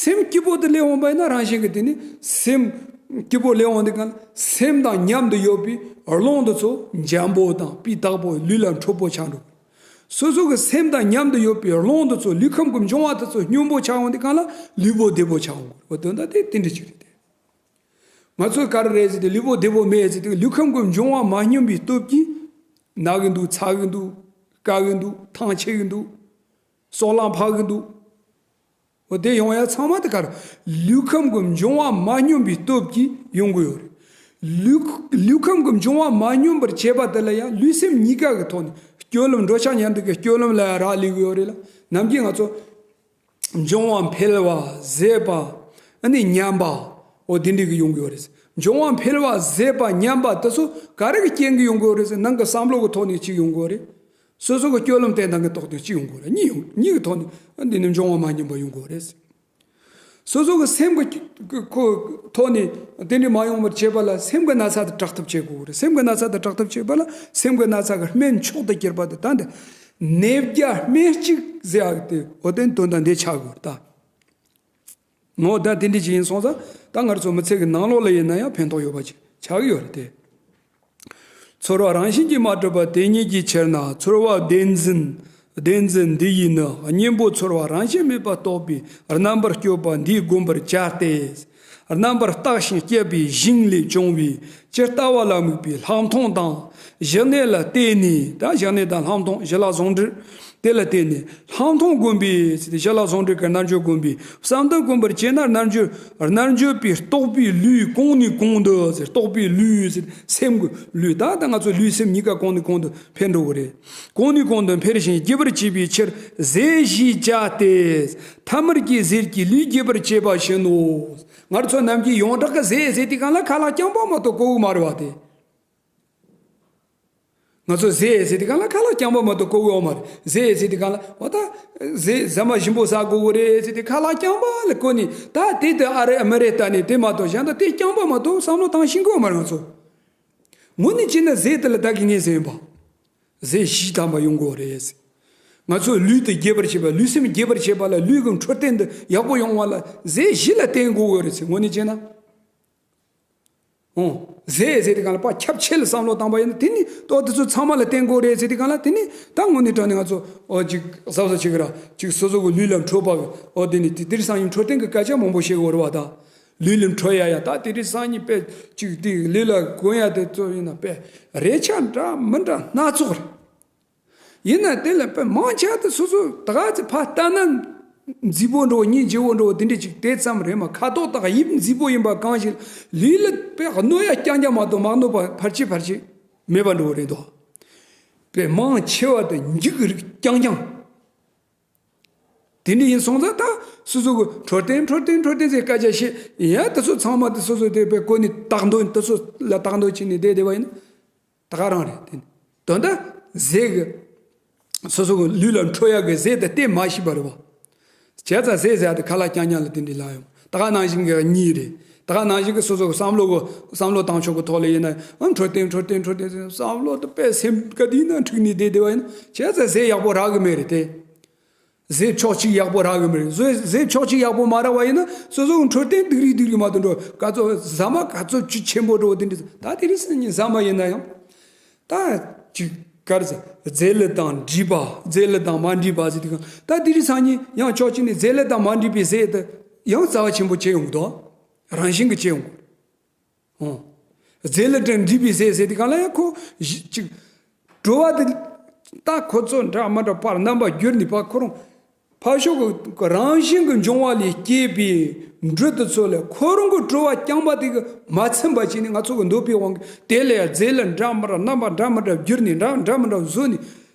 སེམས་སྐྱིད་པོ་དེ་སླེབས་འོང་པ་ཡིན་ན་རང་བཞིན་གྱིས་དེ་ནི་སེམས་སྐྱིད་པོ་སླེབས་འོང་དུས་གང་ལ་སེམས་དང་མཉམ་དུ་ཡོད་པའི་རླུང་དེ་ཚོ་འཇམ་པོ་དང་སྤུས་དག་པོ་ལུས་ལ་འཕྲོད་པོ་ཆགས་འགྲོ། སོ་སོ་གི་སེམས་དང་མཉམ་དུ་ཡོད་པའི་རླུང་དེ་ཚོ་ལུས་ཁམས་ཀྱི་འབྱུང་བ་དེ་ཚོ་སྙོམས་པོ་ཆགས་འོང་དུས་གང་ལ་ལུས་པོ་བདེ་པོ་ཆགས་འོང་གི་རེད། དོན་དག་དེ་དེ་འདྲ་ཅིག་རེད་དེ། ང་ཚོས་ག་རེ་རེད་ཟེར་དུས་ལུས་པོ་བདེ་པོ་མེད་ཟེར་དུས་ལུས་ཁམས་ཀྱི་འབྱུང་བ་མ་སྙོམས་པའི་སྟོབས་ཀྱིས་ན་གི་འདུག་ཚ་གི་འདུག་བཀག་གི་འདུག་ཐང་ཆད་གི་འདུག་སྲོག་ལངས་ཕག་གི་འདུག་འོ་དེ་ཡོང་ཡ་ཚང་མ་དེ་ག་རེ། ལུས་ཁམས་ཀྱི་འབྱུང་བ་མ་སྙོམས་པའི་སྟོབས་ཀྱིས་ཡོང་གི་ཡོད་རེད། ལུས་ལུས་ཁམས་ཀྱི་འབྱུང་བ་མ་སྙོམས་པར་བྱེད་པ་དེ་ལ་ཡང་ལུས་སེམས་གཉིས་ཀ་གི་ཐོག་ནས་སྐྱོད་ལམ་འགྲོ་འཆག་མཉམ་དུ་གི་སྐྱོད་ལམ་ལ་ཡང་རག་ལས་ཀྱི་ཡོད་རེད་ལ། ནམ་རྒྱུན་ང་ཚོ་འབྱུང་བ་འཕེལ་བ་ཟད་པ་ཨ་ནི་ཉམས་པ་འོ་དེ་འདྲ་གི་ཡོང་གི་ཡོད་རེད། འབྱུང་བ་འཕེལ་བ་ཟད་པ་ཉམས་པ་དེ་ཚོ་ག་རེ་གི་རྐྱེན་གྱིས་ཡོང་གི་ཡོད་རེད་ཟེར་ནང་གི་བསམ་བློ་གི་ཐོག་ནས་གཅིག་ཡོང་གི་ཡོད་རེད། སོ་སོ་གི་སྐྱོད་ལམ་བསྟེན་སྟངས་ཀྱི་ཐོག་ནས་གཅིག་ཡོང་གི་ཡོད་རེད། གཉིས་ཡོང་གཉིས་ཀྱི་ཐོག་ནས་འདི་ནི་འབྱུང་བ་མ་སྙོམས་པ་ཡོང་གི་ཡོད་རེད། སོ་སོ་གི་སེམས་ཀྱི་ཁོ་ཐོག་ནས་དེ་འདྲ་མ་ཡོང་བར་བྱེད་པ་ལ་སེམས་ཀྱི་ན་ཚ་དེ་དྲག་ཐབས་བྱེད་དགོས་རེད། སེམས་ཀྱི་ན་ཚ་དེ་དྲག་ཐབས་བྱེད་པ་ལ་སེམས་ཀྱི་ན་ཚ་གི་སྨན་མཆོག་ཏུ་གྱུར་པ་དེ་ད་འདི་ནད་བརྒྱ་སྨན་གཅིག་ཟེར་ཡག་དེ་འོ་དེ་དོན་དག་འདི་ཆགས་དགོས་རེད་ད། འོ་ད་དེ་འདྲ་ཅིག་ཡིན་སོང་ཙང་ད་ང་ཚོ་མི་ཚེ་གི་ནང་ལོགས་ལ་ཡིན་ན་ཡང་ཕན་ཐོགས་ཡོད་པ་ཅིག་ཆགས་ཀྱི་ཡོད་རེད་དེ། ཚོར་བ་རང་བཞིན་གྱིས་མ་གྲུབ་པ་དེ་ཉིད་ཀྱི་ཕྱིར་ན་ཚོར་བ་བདེན་འཛིན། བདེན་འཛིན་འདི་ཡིས་ནི་གཉེན་པོ་ཚོར་བ་རང་བཞིན་མེད་པར་རྟོགས་པའི་རྣམ་པར་དཔྱོད་པ་འདིས་བསྒོམ་པར་བྱ་སྟེ། རྣམ་པར་བརྟགས་ཤིང་དཔྱད་པའི་ཞིང་ལས་བྱུང་བའི་ཇི་ལྟ་བ་ལ་དམིགས་པའི་ལྷག་མཐོང་དང་། ཞི་གནས་ལ་བརྟེན་ནས་ད་ཞི་གནས་དང་ལྷག་མཐོང་ཞི་ལྷག་ཟུང་འབྲེལ། དེ་ལ་བརྟེན་ནས་ལྷག་མཐོང་བསྒོམ་པའི་ཟེར་ཏེ་ཞི་ལྷག་ཟུང་འབྲེལ་གྱི་རྣལ་འབྱོར་བསྒོམ་པའི་བསམ་གཏན་བསྒོམ་པར་བྱས་ན་རྣལ་འབྱོར་རྣལ་འབྱོར་པའི་རྟོགས་པའི་ལུས་གོང་ནས་གོང་དུ་ཟེར་རྟོགས་པའི་ལུས་ཟེར་སེམས་ཀྱི་ལུས་ད་ལྟ་ང་ཚོ་ལུས་སེམས་གཉིས་ཀ་གོང་ནས་གོང་དུ་འཕེལ་འགྲོ་གི་རེད། གོང་ནས་གོང་དུ་འཕེལ་ཞིང་རྒྱས་པར་བྱེད་པའི་ཕྱིར་ཟས་ཞེས་བྱ་སྟེ། ཐ་མལ་གྱི་ཟས་ཀྱིས་ལུས་རྒྱས་པར་བྱེད་པ་བཞིན་ནོ། ང་ཚོ་ནམ་རྒྱུན་ཡོངས་གྲགས་ཀྱི་ཟས་ཟེར་དུས་གང་ལ་ཁ་ལག་རྐྱང་པ་མ་གཏོགས་གོ་གི་མ་རེད་བ་དེ། ང་ཚོ་ཟས་ཟེར་དུས་གང་ལ་ཁ་ལག་རྐྱང་པ་མ་གཏོགས་གོ་གི་ཡོད་མ་རེད། ཟས་ཟེར་དུས་གང་ལ་འོ་ད་ཟས་ཟ་མ་ཞིམ་པོ་ཟ་དགོས་གི་རེད་ཟེར་དུས་ཁ་ལག་རྐྱང་པ་ལ་གོ་ནས་ད་དེ་དེ་ཨ་རེད་ཨ་མ་རེད་ལྟ་ནས་དེ་མ་གཏོགས་གཞན་དག་དེ་རྐྱང་པ་མ་གཏོགས་བསམ་བློ་བཏང་ཤེས་གི་ཡོད་མ་རེད་ང་ཚོ། དངོས་གནས་བྱས་ན་ཟས་དེ་ལ་བདག་གི་ངེས་ཟིན་ཡིན་པ། ཟས་བཞི་དམ་པ་ཡོང་དགོས་རེད། ང་ཚོའི་ལུས་དེ་རྒྱས་པར་བྱེད་པ་ལུས་སེམས་རྒྱས་པར་བྱེད་པ་ལ་ལུས་ཀྱི་འཕྲོད་བསྟེན་དེ་ཡག་པོ་ཡོང་བ་ལ་ཟས་བཞི་ལ་བརྟེན་དགོས་ཀྱི་རེད་ཟེར་དངོས་གནས་བྱས་ན། ཨོ། ཟས་ཟེར་དུས་གང་ལ་ཕར་ཁྱབ་ཆེ་ལ་བསམ་བློ་བཏང་པ་ཡིན་ན་དེ་ནི་ཏོག་དེ་ཚོ་ཚང་མ་ལ་བརྟེན་དགོས་རེད་ཟེར་དུས་གང་ལ་དེ་ནི་ད་དངོས་གནས་དྲང་གནས་ང་ཚོ་ཨོ་ཅིག་གཟབ་གཟབ་བྱེད་ཀྱི་ར་ཅིག་སོ་སོ་གི་ལུས་ལ་འཕྲོད་པ་གི་ཨོ་དེ་ནི་དེ་དེར་སང་ཉིན་འཕྲོད་བསྟེན་གྱི་སྐད་ཆ་མང་པོ་བཤད་དགོས་རེད་བ་ད། ལུས་ལ་འཕྲོད་ཡ་ཡ། ད་དེ་རིང་སང་ཉིན་དཔེ་ཅིག་དེ་ལུས་ལ་གོན་ཡ་དེ་ཚོ་ཡིན་ན་དཔེ་རས་ཆ་འདྲ་མི་འདྲ་སྣ་ཚོགས་རེད། ཡིན་ན་དེ་ལ་དཔེ་མང་ཆེ་བ་དེ་སོ་སོ་ད་ག་ཚོད་ཕར་ལྟ་ན་མཛེས་པོ་འདྲ་བོ་སྙིང་རྗེ་བོ་འདྲ་བོ་དེ་འདྲ་ཅིག་དེ་ཙམ་རེད་མ། ཁ་དོག་དང་དབྱིབས་མཛེས་པོ་ཡིན་པ་གང་ཞིག་ལུས་ལ་དཔེ་གནོད་ཡ་རྐྱང་རྐྱང་མ་གཏོགས་མ་གནོད་པ་ཕལ་ཆེར་ཕལ་ཆེར་མེད་པ་འདྲ་བོ་རེད་དོ། དཔེ་མང་ཆེ་བ་དེ་འགྱིག་གི་རིགས་རྐྱང་རྐྱང་། དེ་འདྲ་ཡིན་སོང་ཙང་ད་སོ་སོ་གི་འཕྲོད་བསྟེན་འཕྲོད་བསྟེན་འཕྲོད་བསྟེན་ཟེར་སྐད་ཆ་བཤད་ཡ། དེ་ཚོ་ཚང་མ་དེ་སོ་སོ་དེ་དཔེ་གོ་ནས་བཏགས་འདོད་དེ་ཚོ་ལ་བཏགས་འདོད་བྱས་ནས་བསྡད་བསྡད་པ་ཡིན་ན་ད་ག་རང་རེད། དེ་ནི་དོན་དག་ཟས་གི་སོ་སོ་གི་ལུས་ལ་འཕྲོད་ཡག་གི་ཟས་དེ་བལྟས་མ་ཤེས་པ་རེད་བ། བྱས་ཙང་ཟས་ཟ་དེ་ཁ་ལག་རྐྱང་རྐྱང་ལ་དེ་འདྲ་ལབ་ཡོང་། ད་ག་ནང་བཞིན་གི་གཉིད་རེད། ད་ག་ནང་བཞིན་གི་སོ་སོ་གི་བསམ་བློ་གི་བསམ་བློ་བཏང་ཕྱོགས་གི་ཐོག་ལ་ཡིན་ན་ཨ་འཕྲོད་བསྟེན་འཕྲོད་བསྟེན་འཕྲོད་བསྟེན་ཟེར་བསམ་བློ་དེ་དཔེ་སེམས་ག་དུས་ན་འཁྲིག་ནས་བསྡད་བསྡད་པ་ཡིན་ན་བྱས་ཙང་ཟས་ཡག་པོ་རག་གི་མེད་རེད་དེ། ཟས་ཕྱོགས་གཅིག་ཡག་པོ་རག་གི་མ་རེད། ཟས་ཟས་ཕྱོགས་གཅིག་ཡག་པོ་མ་རག་པ་ཡིན་ན་སོ་སོ་གི་འཕྲོད་བསྟེན་སྡུག་རུས་སྡུག་རུས་མ་གཏོགས་འགྲོ་ག་ཚོད་ཟ་མ་ག་ཚོད་བཅུད་ཆེན་པོ་འགྲོ་དེ་འདྲ་ད་དེ་རིང་སང་ཉིན་ཟ་མ་ཡིན་ན་ཡང་ད་ཅིག་ག་རེ་ཟ་རྫས་ལུད་དང་འདྲེས་པ་རྫས་ལུད་དང་མ་འདྲེས་པ་ཟེར་དུས་གང་ད་དེ་རིང་སང་ཉིན་ཡང་ཕྱོགས་གཅིག་ནས་རྫས་ལུད་དང་མ་འདྲེས་པའི་ཟས་དེ་ཡང་རྩ་བ་ཆེན་པོ་བྱེད་ཡོང་གི་འདུག་རང་བཞིན་གྱི་བྱེད་ཡོང་གི་འདུག་རྫས་ལུད་དང་འདྲེས་པའི་ཟས་ཟེར་དུས་གང་ལ་ཡང་ཁོ་གཞི་གཅིག་བྲོ་བ་དེ་ད་ཁོ་ཚོ་འདྲ་མི་འདྲ་བར་རྣམ་པ་བསྒྱུར་ནས་ཕར་ཁོ་རང་ཕར་ཕྱོགས་ཀྱི་རང་བཞིན་གྱི་འབྱུང་བ་ལས་སྐྱེས་པའི་འབྲུ་དེ་ཚོ་ལས་ཁོ་རང་གི་བྲོ་བ་རྐྱང་པ་དེ་གི་མ་ཚིམ་པ་བྱས་ནས་ང་ཚོ་གི་འདོད་པའི་དབང་གིས་དེ་ལས་རྫས་ལུད་འདྲ་མི་འདྲ་རྣམ་པ་འདྲ་མི་འདྲ་བསྒྱུར་ནས་འདྲ་འདྲ་མི་འདྲ་བཟོས་ནས་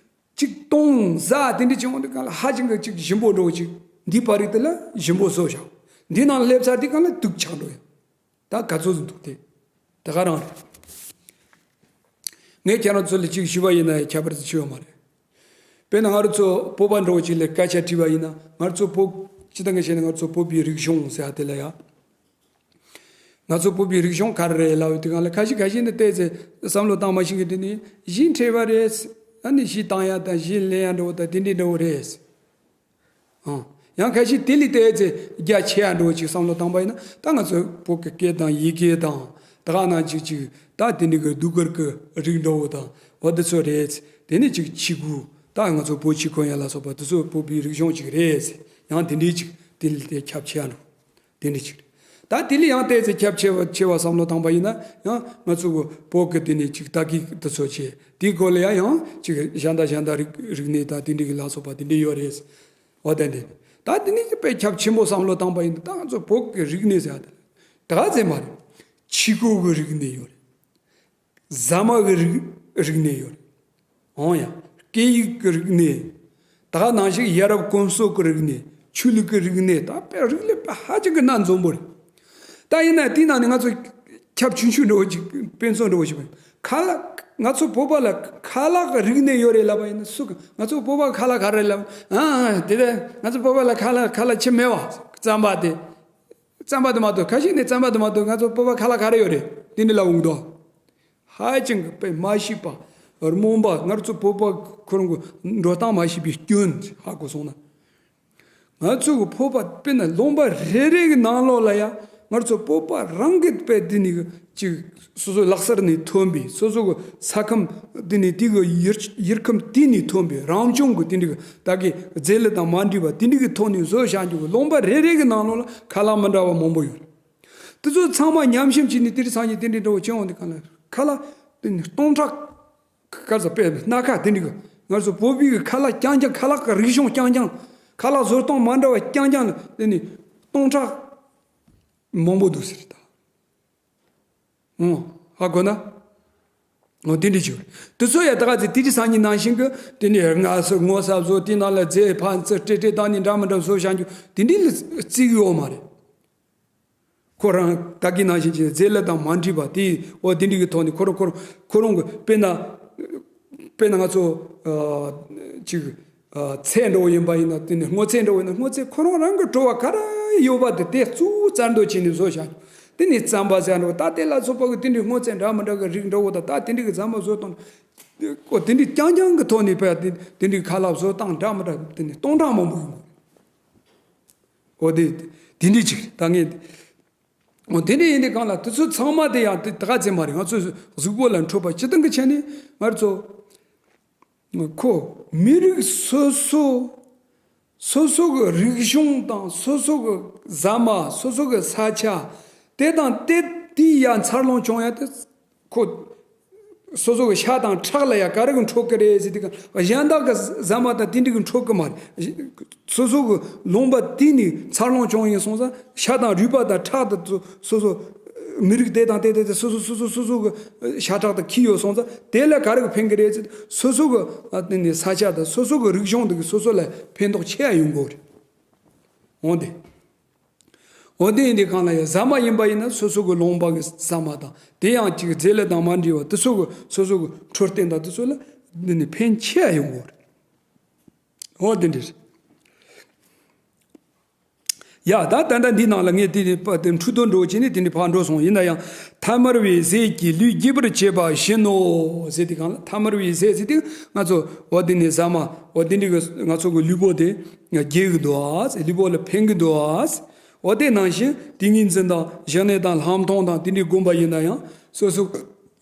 གཅིག་གཏོང་ཟ་དེ་འདྲ་བྱེད་འོང་དུས་གང་ལ་ཧ་ཅང་གི་གཅིག་ཞིམ་པོ་འགྲོ་གཅིག་འདི་པར་རིས་དེ་ལ་ཞིམ་པོ་བཟོ་བཞག་འདི་ནང་སླེབས་ཚར་དུས་གང་ལ་སྡུག་ཆགས་འགྲོ་ཡ། ད་ག་ཚོད་ཟིན་འདུག་དེ། ད་ག་རང་རེད། ངས་ཁྱེད་རང་ཚོ་ལ་གཅིག་ཞུས་པ་ཡིན་ན་ཁྱད་པར་ཅི་ཡོད་མ་རེད། དཔེར་ན་ང་རང་ཚོ་བོད་པ་འདྲ་བོ་ཅིག་ལ་སྐད་ཆ་དྲིས་པ་ཡིན་ན་ང་རང་ཚོ་བོད་སྤྱི་བཏང་གི་བཤད་ན་ང་རང་ཚོ་བོད་པའི་རིག་གཞུང་ཟེར་ཡ་དེ་ལ་ཡ། ང་ཚོ་བོད་པའི་རིག་གཞུང་ག་རེ་རེད་ལབ་དུས་གང་ལ་ཁ་ཤས་ཁ་ཤས་ནི་བལྟས་ཚེ་བསམ་བློ་བཏང་མ་ཤེས་ཀྱི་དེ་ནི་གཞས་འཁྲབ་པ་རེད། ཨ་ནི་གཞས་བཏང་ཡ་དང་གཞས་ལེན་ཡ་འདྲ་བོ་དང་དེ་འདྲའི་འདྲ་བོ་རེད། ཨང་། ཡང་ཁ་ཤས་དེ་ལས་བལྟས་ཚེ་རྒྱ་ཆེ་ཡ་འགྲོ་ཅིག་བསམ་བློ་བཏང་པ་ཡིན་ན་ད་ང་ཚོ་བོད་ཀྱི་སྐད་དང་ཡི་གེ་དང་ད་ག་ནང་བཞིན་ཅིག་ད་དེ་འདྲ་གི་ཟློས་གར་གྱི་རིགས་འདྲ་བོ་དང་འོ་དེ་ཚོ་རེད། དེ་ནས་ཅིག་ཕྱི་གོས་ད་ང་ཚོ་བོད་ཕྱི་གོས་ཡ་ལ་སོགས་པ་དེ་ཚོ་བོད་པའི་རིག་གཞུང་ཅིག་རེད། ཡང་དེ་འདྲའི་ཅིག་དེ་ལས་དེ་ཁྱབ་ཆེ་ཡ་འགྲོ། དེ་འདྲ་ཅིག་རེད། ད་དེ་ལས་ཡང་བལྟས་ཚེ་ཁྱབ་ཆེ་བ་ཆེ་བ་བསམ་བློ་བཏང་པ་ཡིན་ན་ཡང་ང་ཚོ་གི་བོད་ཀྱི་དེ་ནས་ཅིག་ད་གི་དེ་ཚོ་བྱས་དེའི་སྐོར་ལ་ཡང་ཡང་ཅིག་གཞན་དང་གཞན་དང་རིག་རིག་གནས་དང་དེ་འདྲ་གི་ལ་སོགས་པ་དེ་འདྲ་ཡོད་རེད། འོ་དེ་འདྲ། ད་དེ་ནས་དཔེ་ཁྱབ་ཆེན་པོ་བསམ་བློ་བཏང་པ་ཡིན་ན་ད་ང་ཚོ་བོད་ཀྱི་རིག་གནས་ཟེར་ཡ་དེ་ད་ག་ཚད་མ་རེད། ཕྱི་གོས་ཀྱི་རིག་གནས་ཡོད་རེད། ཟ་མ་གི་རིག་རིག་གནས་ཡོད་རེད། འོང་ཡ། སྐད་ཡིག་གི་རིག་གནས། ད་ག་ནང་བཞིན་ཡ་རབས་གོམས་སྲོལ་གྱི་རིག་གནས། ཆོས་ལུགས་ཀྱི་རིག་གནས། ད་དཔེ་རིག་གནས་དཔེ་ཧ་ཅང་གི་སྣ་འཛོམས་པོ་རེད། ད་ཡིན་ན་དེའི་ནང་ནས་ང་ཚོ་ཁྱབ་ཆུང་ཆུང་འདྲ་བོ་ཅིག་དཔེ་མཚོན་འདྲ་བོ་ཞིག་ཁ་ལག་ང་ཚོ་བོད་པ་ལ་ཁ་ལག་གི་རིག་གནས་ཡོད་རེད་ལབ་པ་ཡིན་ན་སུ་གི་ང་ཚོ་བོད་པ་ཁ་ལག་ག་རེ་ལབ། ཨ་ཨ་དེ་དེ་ང་ཚོ་བོད་པ་ལ་ཁ་ལག་ཁ་ལག་ཆུ་མེད་བ། རྩམ་པ་དེ། རྩམ་པ་དེ་མ་གཏོགས་ཁ་ཤས་ནས་རྩམ་པ་དེ་མ་གཏོགས་ང་ཚོ་བོད་པ་ཁ་ལག་ག་རེ་ཡོད་རེད་དེ་འདྲ་ལབ་འོང་དོ། ཧ་ཅང་གི་དཔེ་མ་ཤེས་པ། རྨོངས་པ་ང་ཚོ་བོད་པ་ཁོ་རང་གི་འགྲོ་སྟངས་མ་ཤེས་པའི་སྐྱོན་ཧ་གོ་སོང་ན། ང་ཚོ་གི་བོད་པ་དཔེར་ན་ལུང་པ་རེ་རེ་གི་ནང་ལོགས་ལ་ཡ་ང་ཚོ་བོད་པ་རང་གི་དཔེ་འདི་ནི་ཅིག་སོ་སོའི་ལག་སར་ནས་ཐོན་པའི་སོ་སོ་གི་ས་ཁམས་འདི་ནི་དེ་གི་ཡུལ་ཡུལ་ཁམས་དེ་ནས་ཐོན་པའི་རང་བྱུང་གི་དེ་འདྲ་གི་ད་གི་རྫས་ལུད་དང་མ་འདྲེས་པ་དེ་འདྲ་གི་ཐོག་ནས་བཟོས་བཞག་རྒྱུ་གི་ལུང་པ་རེ་རེ་གི་ནང་ལོགས་ལ་ཁ་ལག་མི་འདྲ་བ་མང་པོ་ཡོད། དེ་ཚོ་ཚང་མ་ཉམས་ཞིབ་བྱས་ནས་དེ་རིང་སང་ཉིན་དེ་འདྲའི་འདྲ་བོ་བྱུང་བ་འདི་གང་ལ་ཁ་ལག་དེ་ནི་སྟོང་ཕྲག་ག་ཚོད་དཔེ་སྣ་ཁ་དེ་འདྲ་གི་ང་ཚོ་བོད་པའི་གི་ཁ་ལག་རྐྱང་རྐྱང་ཁ་ལག་གི་རིག་གཞུང་རྐྱང་རྐྱང་ཁ་ལག་བཟོ་སྟངས་མ་འདྲ་བ་རྐྱང་རྐྱང་ལ་དེ་ནི་སྟོང་ཕྲག་མང་པོ་འདུག་ཟེར་ད། ཨོ། ཧ་གོ་ན། ཨོ་དེ་འདྲ་བྱུང་། དེ་ཚོ་ཡ་ད་ག་ཚོད་དེ་རིང་སང་ཉིན་ནང་བཞིན་གི་དེ་ནི་ང་ཚོ་ངོ་ཚ་བཟོ་དེ་ནང་ལ་རྫས་ཕར་ཚུར་སྤྲད་སྤྲད་བཏང་ནས་འདྲ་མི་འདྲ་བཟོ་བཞག་རྒྱུ་དེ་འདྲ་ལ་བརྩི་གི་ཡོད་མ་རེད། ཁོ་རང་ད་གིན་ནང་བཞིན་གྱི་རྫས་ལུད་དང་མ་འདྲེས་པ་དེ་འོ་དེ་འདྲ་གི་ཐོག་ནས་ཁོ་རང་ཁོ་རང་ཁོ་རང་གི་དཔེར་ན་དཔེར་ན་ང་ཚོ་ཨ་ཅིག་ཨ་ཚལ་འདྲ་བོ་ཡིན་པ་ཡིན་ན་དེ་ནི་སྔོ་ཚལ་འདྲ་བོ་ཡིན་ན་སྔོ་ཚལ་ཁོ་རང་རང་གི་བྲོ་བ་ག་རེ་ཡོད་པ་དེ་དེ་གཙོ་བོ་རྩ་འདོད་བྱས་ནས་བཟོ་བཞག་རྒྱུ། དེ་ནི་རྩམ་པ་ཟེར་འདྲ་བོ་ད་དེ་ལ་སོགས་པ་གི་དེ་འདྲའི་སྔོ་ཚལ་འདྲ་མི་འདྲ་གི་རིགས་འདྲ་བོ་དང་ད་དེ་འདྲའི་གི་རྫ་མ་བཟོ་སྟངས་ཨོ་དེ་འདྲའི་རྐྱང་རྐྱང་གི་ཐོག་ནས་དཔེ་དེ་དེ་འདྲའི་ཁ་ལག་བཟོ་སྟངས་འདྲ་མི་འདྲ་དེ་ནི་སྟོང་ཕྲག་མང་པོ་ཡོད། འོ་དེ་དེ་འདྲའི་ཅིག་ད་ངས། འོ་དེ་འདྲ་ཡིན་དུས་གང་ལ་དེ་ཚོ་ཚང་མ་དེ་ཡང་དེ་ད་ག་ཚད་མ་རེད། ང་ཚོ་གཟུགས་པོ་ལ་འཕྲོད་པ་སྤྱི་བཏང་གི་ཆ་ནས་ང་ཚོ་ཁོ་མི་རིགས་སོ་སོ་སོ་སོ་གི་རིག་གཞུང་དང་སོ་སོ་གི་ཟ་མ་སོ་སོ་གི་ས་ཆ་ དེ་དང་དེ་དེའི་ཡ་འཚར་ལོངས་བྱུང་ཡ་དེ་ཁོ། སོ་སོ་གི་ཤ་དང་ཁྲག་ལ་ཡ་ག་རེ་གི་འཕྲོད་ཀི་རེད་ཟེར་དུས་གང་གཞན་དག་གི་ཟ་མ་དང་དེ་འདྲ་གི་འཕྲོད་ཀི་མ་རེད། སོ་སོ་གི་ལུང་པ་དེ་ནས་འཚར་ལོངས་བྱུང་ཡིན་སོང་ཙང་ཤ་དང་རུས་པ་དང་ཁྲག་དང་སོ་སོ་མི་རིགས་དེ་དང་དེ་དེ་དེ་སོ་སོ་སོ་སོ་སོ་སོ་གི་ཤ་ཁྲག་དང་ཁྱི་ཡོད་སོང་ཙང་དེ་ལ་ག་རེ་གི་ཕན་གི་རེད་ཟེར་སོ་སོ་གི་ཨ་དེ་ནས་ས་ཆ་དང་སོ་སོ་གི་རིག་གཞུང་དེ་གི་སོ་སོ་ལ་ཕན་ཐོགས་ཆེ་ཡ་ཡོང་གི་རེད། འོང་དེ། འོ་དེ་ཡིན་དུས་གང་ལ་ཡང་ཟ་མ་ཡིན་པ་ཡིན་ན་སོ་སོ་གི་ལུང་པ་གི་ཟ་མ་དང་དེ་ཡང་ཅིག་རྫས་ལས་དང་མ་འདྲེས་པ་དེ་ཚོ་གི་སོ་སོ་གི་འཕྲོད་བསྟེན་དང་དེ་ཚོ་ལ་འདི་ནི་ཕན་ཆེ་ཡ་ཡོང་གི་རེད། འོ་དེ་འདྲ་རེད། ཡ་ད་ད་ལྟ་འདི་ནང་ལ་ངས་དེ་ནི་པ་དེ་འཕྲོས་དོན་འགྲོ་བྱས་ནས་དེ་ནི་ཕར་འགྲོ་སོང་ཡིན་ན་ཡང་ཐ་མལ་པའི་ཟས་ཀྱིས་ལུས་རྒྱས་པར་བྱེད་པ་བཞིན་ནོ་ཟེར་དུས་གང་ལ་ཐ་མལ་པའི་ཟས་ཟེར་དུས་ང་ཚོ་འོ་དེ་ནི་ཟ་མ་འོ་དེ་འདྲ་གི་ང་ཚོ་གི་ལུས་པོ་དེ། རྒྱས་ཀྱི་འདུག་ཨ། ལུས་པོ་ལ་ཕན་གྱི་འདུག་ཨ། འོ་དེ་ནང་བཞིན་ཏིང་ངེ་འཛིན་དང་བཞག་གནས་དང་ལྷག་མཐོང་དང་དེ་འདྲའི་བསྒོམ་པ་ཡིན་ན་ཡང་སོ་སོ་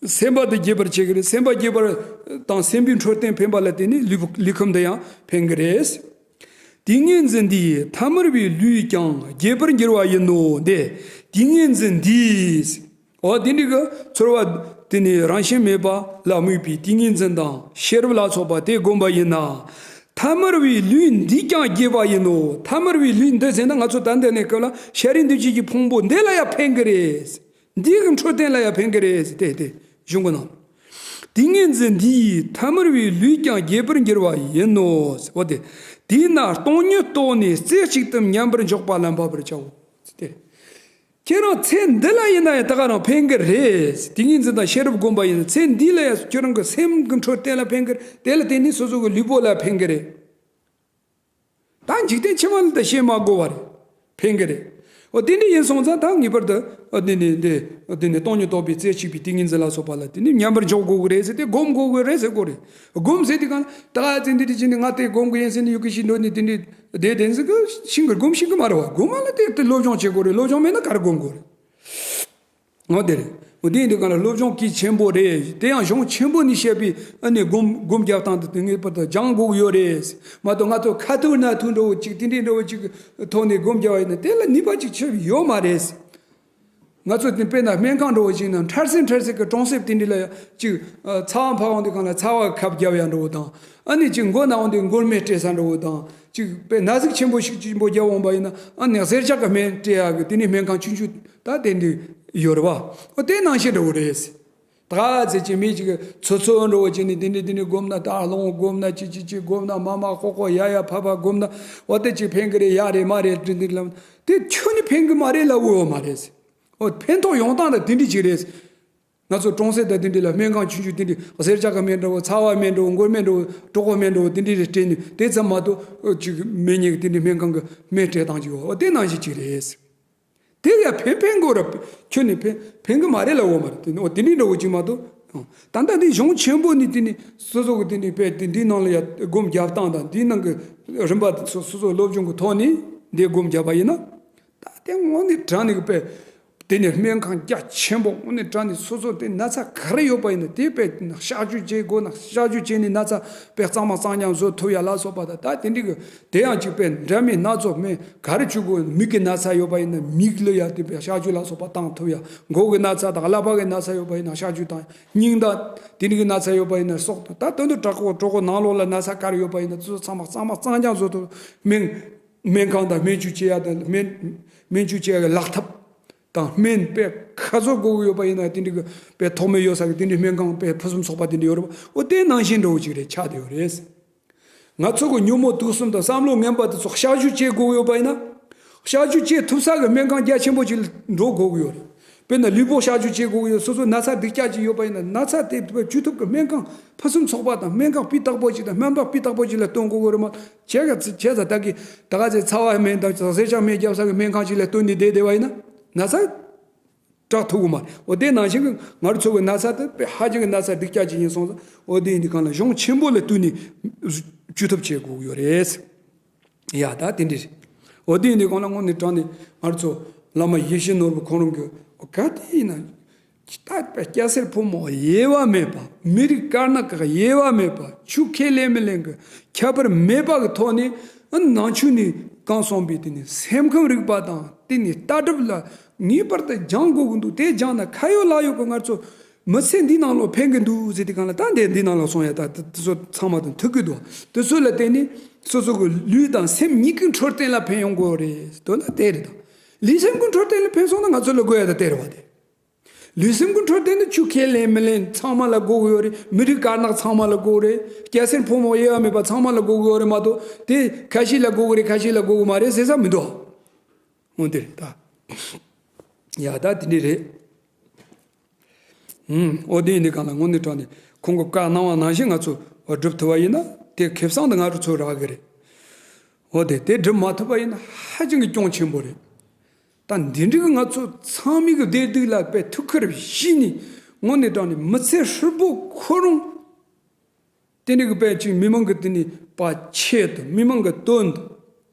སེམས་པ་དེ་རྒྱས་པར་བྱེད་ཀྱི་རེད། སེམས་པ་རྒྱས་པར་དང་སེམས་པའི་འཕྲོད་བསྟེན་ཕན་པ་ལ་བརྟེན་ནས་ལུས་པོ་ལུས་ཁམས་དེ་ཡང་ཕན་གྱི་རེད། ཏིང་ངེ་འཛིན་འདིས་ཐ་མལ་པའི་ལུས་ཀྱང་རྒྱས་པར་འགྱུར་བ་ཡིན་ནོ། དེ་ཏིང་ངེ་འཛིན་འདིས། འོ་དེ་འདྲའི་གི་ཚོར་བ་དེ་ནི་རང་བཞིན་མེད་པ་ལ་དམིགས་པའི་ཏིང་ངེ་འཛིན་དང་ཤེས་རབ་ལ་སོགས་པ་དེ་བསྒོམ་པ་ཡིན་ན། ཐ་མལ་པའི་ལུས་འདིས་ཀྱང་རྒྱས་པ་ཡིན་ནོ། ཐ་མལ་པའི་ལུས་འདི་ཟེར་ན་ང་ཚོ་ད་འདི་ནས་སྐབས་ལ་ཤ་རུས་གདུལ་བྱའི་ཕུང་པོ་འདི་ལ་ཡང་ཕན་གི་རེད། འདི་གི་འཕྲོད་བསྟེན་ལ་ཡང་ཕན་གི་རེད་དེ་དེ་གཞུང་གི་ནང་། ཏིང་ངེ་འཛིན་འདིས་ཐ་མལ་པའི་ལུས་ཀྱང་རྒྱས་པར་འགྱུར་བ་ཡིན་ནོ། འོ་དེ། དེས་ན་སྟོང་ཉིད་རྟོགས་ནས་རྩེ་གཅིག་ཏུ་མཉམ་པར་འཇོག་པ་ལ་འབད་པར་བྱའོ། དེ། ཁྱེད་རང་ཚེ་འདི་ལ་ཡིན་ན་ཡང་ད་ག་རང་ཕན་གི་རེད། ཏིང་ངེ་འཛིན་དང་ཤེས་རབ་བསྒོམ་པ་ཡིན་ན་ཚེ་འདི་ལ་ཡང་ཁྱེད་རང་གི་སེམས་ཀྱི་འཕྲོད་བསྟེན་ལ་ཕན་གི་རེད། དེ་ལ་བརྟེན་ནས་སོ་སོ་གི་ལུས་པོ་ལ་ཕན་གི་རེད། ད་འཇིག་རྟེན་ཕྱི་མ་ལ་ད་བཤད་མ་དགོས་པ་རེད། ཕན་གི་རེད། འོ་དེ་འདྲ་ཡིན་སོང་ཙང་ད་ངེས་པར་དུ་འོ་དེ་ནི་འདི་འོ་དེ་ནི་སྟོང་ཉིད་རྟོགས་པའི་རྩེ་གཅིག་པའི་ཏིང་ངེ་འཛིན་ལ་སོགས་པ་ལ་དེ་ནི་མཉམ་པར་འཇོག་དགོས་གི་རེད་ཟེར་ཏེ་སྒོམ་དགོས་གི་རེད་ཟེར་དགོས་རེད། སྒོམ་ཟེར་དུས་གང་ད་ག་ཚེ་འདི་འདྲ་བྱས་ནས་ང་དེ་སྒོམ་གི་ཡིན་ཟེར་ནས་ཡོད་གི་ཞིག་འགྲོ་ནས་དེ་འདྲ་བསྡད་དེ་ཟེར་གི་ཤིང་གི་སྒོམ་ཤིང་གི་མ་རེད་བ། སྒོམ་མ་ལ་དེ་དེ་སློབ་སྦྱོང་བྱེད་དགོས་རེད། སློབ་སྦྱོང་མེད་ན་ག་རེ་སྒོམ་དགོས་རེད། འོ་དེ་རེད། འོ་དེ་ཡིན་དུས་གང་ལ་སློབ་སྦྱོང་གལ་ཆེན་པོ་རེད། དེ་ཡང་གཞུང་ཆེན་པོ་ནས་བཤད་པའི་ཨ་ནི་སྒོམ་སྒོམ་རྒྱབ་སྟངས་དེ་ངེས་པར་དུ་སྦྱང་དགོས་ཀྱི་ཡོད་རེད། མ་གཏོགས་ང་ཚོ་ཁ་ཐུག་ན་ཐུག་འདྲ་བོ་ཅིག་དེ་འདྲའི་འདྲ་བོ་ཅིག་ཐོག་ནས་སྒོམ་རྒྱབ་པ་ཡིན་ན་དེ་ལ་ནུས་པ་ཅིག་ཆེ་ཡོད་མ་རེད། ང་ཚོ་དེ་དཔེར་ན་སྨན་ཁང་འདྲ་བོ་ཅིག་ན་འཕྲལ་སེལ་འཕྲལ་སེལ་གྱི་གྲོང་གསེབ་དེ་འདྲ་ལ་ཡ་ཅིག་ཚ་བ་འཕར་འོང་དུས་གང་ལ་ཚ་བ་ཁབ་རྒྱབ་ཡ་འདྲ་བོ་དང་། ཨ་ནི་ཅིག་མགོ་ན་འོང་དུས་མགོར་སྨན་སྤྲད་ས་འདྲ་བོ་དང་། ཅིག་དཔེ་ན་ཟུག་ཆེན་པོ་ཞིག་ཅིག་པོ་རྒྱབ་འོང་པ་ཡིན་ན་ཨ་ནི་གཟེར་ཆག་གི་སྨན་སྤྲད་ཡ་གི་དེ་ནི་སྨན་ཁང་ཆུང་ཆུང་ད་དེ་འདྲ་ཡོད་རེད་བ། ཨོ་དེ་ནང་བཞིན་འདྲ་བོ་རེད། ད་ཚེ་ཅིག་མི་ཅིག་ཚོ་ཚོ་འདྲ་བོ་བྱས་ནས་དེ་འདྲ་དེ་འདྲ་སྒོམ་ན་ད་ལོང་སྒོམ་ན་ཅིག་ཅིག་ཅིག་སྒོམ་ན་མ་མ་ཁོག་ཁོག་ཡ་ཡ་ཕ་ཕ་སྒོམ་ན་འོ་དེ་ཅིག་ཕན་གི་རེད་ཡ་རེད་མ་རེད་དྲི་འདུག་ལབ་དེ་ཁྱོན་ནས་ཕན་གི་མ་རེད་ལབ་འོས་མ་རེད། འོ་ཕན་ཐོགས་ཡོང་སྟངས་ད་དེ་འདྲ་ཅིག་རེད། ང་ཚོ་གྲོང་གསེབ་དང་དེ་འདྲ་ལ་སྨན་ཁང་ཆུང་ཆུང་དེ་འདྲ་གཟེར་ཆག་གི་སྨན་འདྲ་བོ་ཚ་བ་སྨན་འདྲ་བོ་མགོ་སྨན་འདྲ་བོ་གྲོད་ཁོག་སྨན་འདྲ་བོ་དེ་འདྲ་རེ་སྤྲད་ནས་དེ་ཙམ་མ་གཏོགས་ཅིག་མེད་ཉེ་གི་དེ་འདྲ་སྨན་ཁང་གི་སྨན་སྤྲད་སྟངས་ཅིག་ཡོད། འོ་དེ་ནང་བཞིན་ཅིག་རེད། དེ་ཡང་ཕན་ཕན་དགོས་ར། ཁྱོད་ནི་ཕན་ཕན་གི་མ་རེད་ལབ་འོས་མ་རེད། དེ་ནི་འོ་དེ་འདྲའི་འདྲ་བོ་ཅིག་མ་གཏོགས། ད་ལྟ་འདི་གཞུང་ཆེན་པོ་ནི་དེ་ནི་སོ་སོ་གི་དེ་འདྲའི་དཔེ་དེ་འདིའི་ནང་ལ་ཡ་སྒོམ་རྒྱབ་སྟངས་དང་འདིའི་ནང་གི་རིམ་པ་དེ་སོ་སོ་སོ་སློབ་སྦྱོང་གི་ཐོག་ནས་འདི་སྒོམ་རྒྱབ་པ་ཡིན་ན། ད་དེ་དངོས་གནས་དྲང་གནས་གི་དཔེ་དེ་ནི་སྨན་ཁང་རྒྱ་ཆེན་པོ་དངོས་གནས་དྲང་གནས་སོ་སོ་དེ་ན་ཚ་ག་རེ་ཡོད་པ་ཡིན་ན་དེ་དཔེ་གཤག་བཅོས་བྱེད་དགོས་ན་གཤག་བཅོས་བྱས་ནས་ན་ཚ་དཔེ་གཙང་མ་གཙང་རྐྱང་བཟོ་ཐུབ་ཡ་ལ་སོགས་པ་དང་ད་དེ་འདྲའི་གི་དེ་ཡང་གཅིག་པས་འདྲ་མིན་སྣ་ཚོགས་སྨན་ག་རེ་བཅུག་དགོས། མིག་གི་ན་ཚ་ཡོད་པ་ཡིན་ན་མིག་ལ་ཡ་དེ་བས་གཤག་བཅོས་ལ་སོགས་པ་བཏང་ཐུབ་ཡ། མགོ་གི་ན་ཚ་དང་ཀླད་པ་གི་ན་ཚ་ཡོད་པ་ཡིན་ན་གཤག་བཅོས་བཏང་ཡ། སྙིང་དང་དེ་འདྲ་གི་ན་ཚ་ཡོད་པ་ཡིན་ན་སོགས་དང་ད་དོན་དུ་དྲག་པོ་གྲོད་ཁོག་ནང་ལོགས་ལ་ན་ཚ་ག་རེ་ཡོད་པ་ཡིན་ན་དེ་ཚོ་ཚང་མ་གཙང་མ་གཙང་རྐྱང་བཟོ་ཐུབ། སྨན་སྨན་ཁང་དང་སྨན་བཅོས་བྱེད་ཡ་དང་སྨན་སྨན་བཅོས་བྱེད་ཡ་གི་ལག་ཐབས་དང་སྨན་དཔེ་ག་ཚོད་དགོས་ཀྱི་ཡོད་པ་ཡིན་ན་དེ་འདྲ་གི་དཔེ་ཐོགས་མེད་ཡོད་ས་གི་དེ་འདྲའི་སྨན་ཁང་དཔེ་ཕུན་སུམ་ཚོགས་པ་དེ་འདྲ་ཡོད་རེད་པ། འོ་དེ་ནང་བཞིན་འདྲ་བོ་ཅིག་རེད་ཆགས་བསྡད་ཡོད་རེད། ང་ཚོ་གི་ཉོན་མོངས་དུག་གསུམ་དང་བསམ་བློ་ངན་པ་དེ་ཚོ་གཤག་བཅོས་བྱེད་དགོས་ཀྱི་ཡོད་པ་ཡིན་ན། གཤག་བཅོས་བྱེད་ཐུབ་ས་གི་སྨན་ཁང་རྒྱ་ཆེན་པོ་ཅིག་འགྲོ་དགོས་ཀྱི་ཡོད་རེད། དཔེར་ན་ལུས་པོ་གཤག་བཅོས་བྱེད་དགོས་ཀྱི་ཡོད། སོ་སོ་ན་ཚ་སྡུག་ཅག་ཅིག་ཡོད་པ་ཡིན་ན་ན་ཚ་དེ་བཅོས་ཐུབ་ཀྱི་སྨན་ཁང་ཕུན་སུམ་ཚོགས་པ་དང་སྨན་ཁང་སྤུས་དག་པོ་ཅིག་དང་སྨན་པ་སྤུས་དག་པོ་ཅིག་ལ་སྟོན་དགོས་ཀྱི་རེད་མ་གཏོགས་བྱས་ཙང་ད་གི་ད་ག་ཚེ་ཚ་བ་སྨན་དང་གཟེར་ཆག་སྨན་རྒྱབ་ས་གི་སྨན་ཁང་ཅིག་ལ་སྟོན་ནས་བསྡད་བསྡད་པ་ཡིན་ན་ན་ཚ། དྲག་ཐུབ་ཀྱི་མ་རེད། འོ་དེ་ནང་བཞིན་གྱི་ང་རང་ཚོ་གི་ན་ཚ་དེ་དཔེ་ཧ་ཅང་གི་ན་ཚ་སྡུག་ཅག་ཅིག་ཡིན་སོང་ཙང་འོ་དེ་ཡིན་དུས་གང་ལ་གཞུང་ཆེན་པོ་ལ་བསྟུན་ནས་བཅོས་ཐབས་བྱེད་དགོས་ཀྱི་ཡོད་རེད། ཡ་ད་དེ་འདྲ་རེད། འོ་དེ་ཡིན་དུས་གང་ལ་དངོས་གནས་དྲང་གནས་ང་རང་ཚོ་བླ་མ་ཡིད་བཞིན་ནོར་བུ་ཁོང་རང་གི་འོ་ག་དེ་ཡིན་ན། ད་དཔེ་སྐྱ་སེར་ཕོ་མོ་དབྱེ་བ་མེད་པ། མི་རིགས་དཀར་ནག་གི་དབྱེ་བ་མེད་པ། ཆོས་ཁས་ལེན་མི་ལེན་གི་ཁྱད་པར་མེད་པ་གི་ཐོག་ནས་ནང་ཆོས་ནས་གང་གསུངས་པའི་དེ་ནས་སེམས་ཁམས་རིག་པ་དང་། དེ་ནི་ལྟ་གྲུབ་ལ་ངེས་པར་དུ་སྦྱང་དགོས་ཀྱི་འདུག་དེ་སྦྱངས་ན་ཁ་ཡོད་ལག་ཡོད་ཀྱི་ང་ཚོ་མི་ཚེ་འདི་ནང་ལོགས་ཕན་གྱི་འདུག་ཟེར་དེ་གང་ལ་ད་འདི་འདི་ནང་ལོགས་སོང་ཡ། ད་དེ་ཚོ་ཚང་མ་དང་ཐུག་གི་འདུག་དེ་ཚོ་ལ་བརྟེན་ནས་སོ་སོ་གི་ལུས་དང་སེམས་གཉིས་ཀའི་འཕྲོད་བསྟེན་ལ་ཕན་ཡོང་དགོས་རེད། དོན་དག་དེ་རེད་དང་། ལུས་སེམས་ཀྱི་འཕྲོད་བསྟེན་ལ་ཕན་སོང་ན་ང་ཚོ་ལ་དགོས་ཡ་ད་དེ་རེད་བ། དེ་ལུས་སེམས་ཀྱི་འཕྲོད་བསྟེན་དུ་ཆུ་ཁས་ལེན་མི་ལེན་ཚང་མ་ལ་དགོས་ཀྱི་ཡོད་རེད། མི་རིགས་དཀར་ནག་ཚང་མ་ལ་དགོས་རེད། སྐྱ་སེར་ཕོ་མོ་དབྱེ་བ་མེད་པ་ཚང་མ་ལ་དགོས་ཀྱི་ཡོད་རེད་མ་གཏོགས་དེ་ཁ་ཤས་ལ་དགོས་ཀྱི་རེད། ཁ་ཤས་ལ་དགོས་ཀྱི་མ་རེད་ཟེར་ས་མི་འདུག་འོ་དེ་རེད་ད། ཡ་ད་དེ་འདྲ་རེད། ཨུམ། འོ་དེ་ཡིན་དུས་གང་ལ་དངོས་གནས་དྲང་ནས་ཁོང་གི་བཀའ་གནང་བ་ནང་བཞིན་ང་ཚོ་སྒྲུབ་ཐུབ་པ་ཡིན་ན་དེ་ཁེ་བཟང་དུ་ང་ཚོ་ཚོར་རག་གི་རེད། འོ་དེ་དེ་སྒྲུབ་མ་ཐུབ་པ་ཡིན་ན་ཧ་ཅང་གི་གྱོང་ཆེན་པོ་རེད། ད་འདི་འདྲའི་ང་ཚོ་ཚང་མའི་གི་བདེ་སྡུག་ལ་དཔེ་ཐུགས་ཁུར་བཞེས་ནས་དངོས་གནས་དྲང་ནས་མི་ཚེ་ཧྲིལ་པོ་ཁོ་རང་དེ་འདྲའི་གི་དཔེ་ཅིག་མི་མང་གི་དེ་ནས་བ་ཆེད་དུ་མི་མང་གི་དོན་དུ་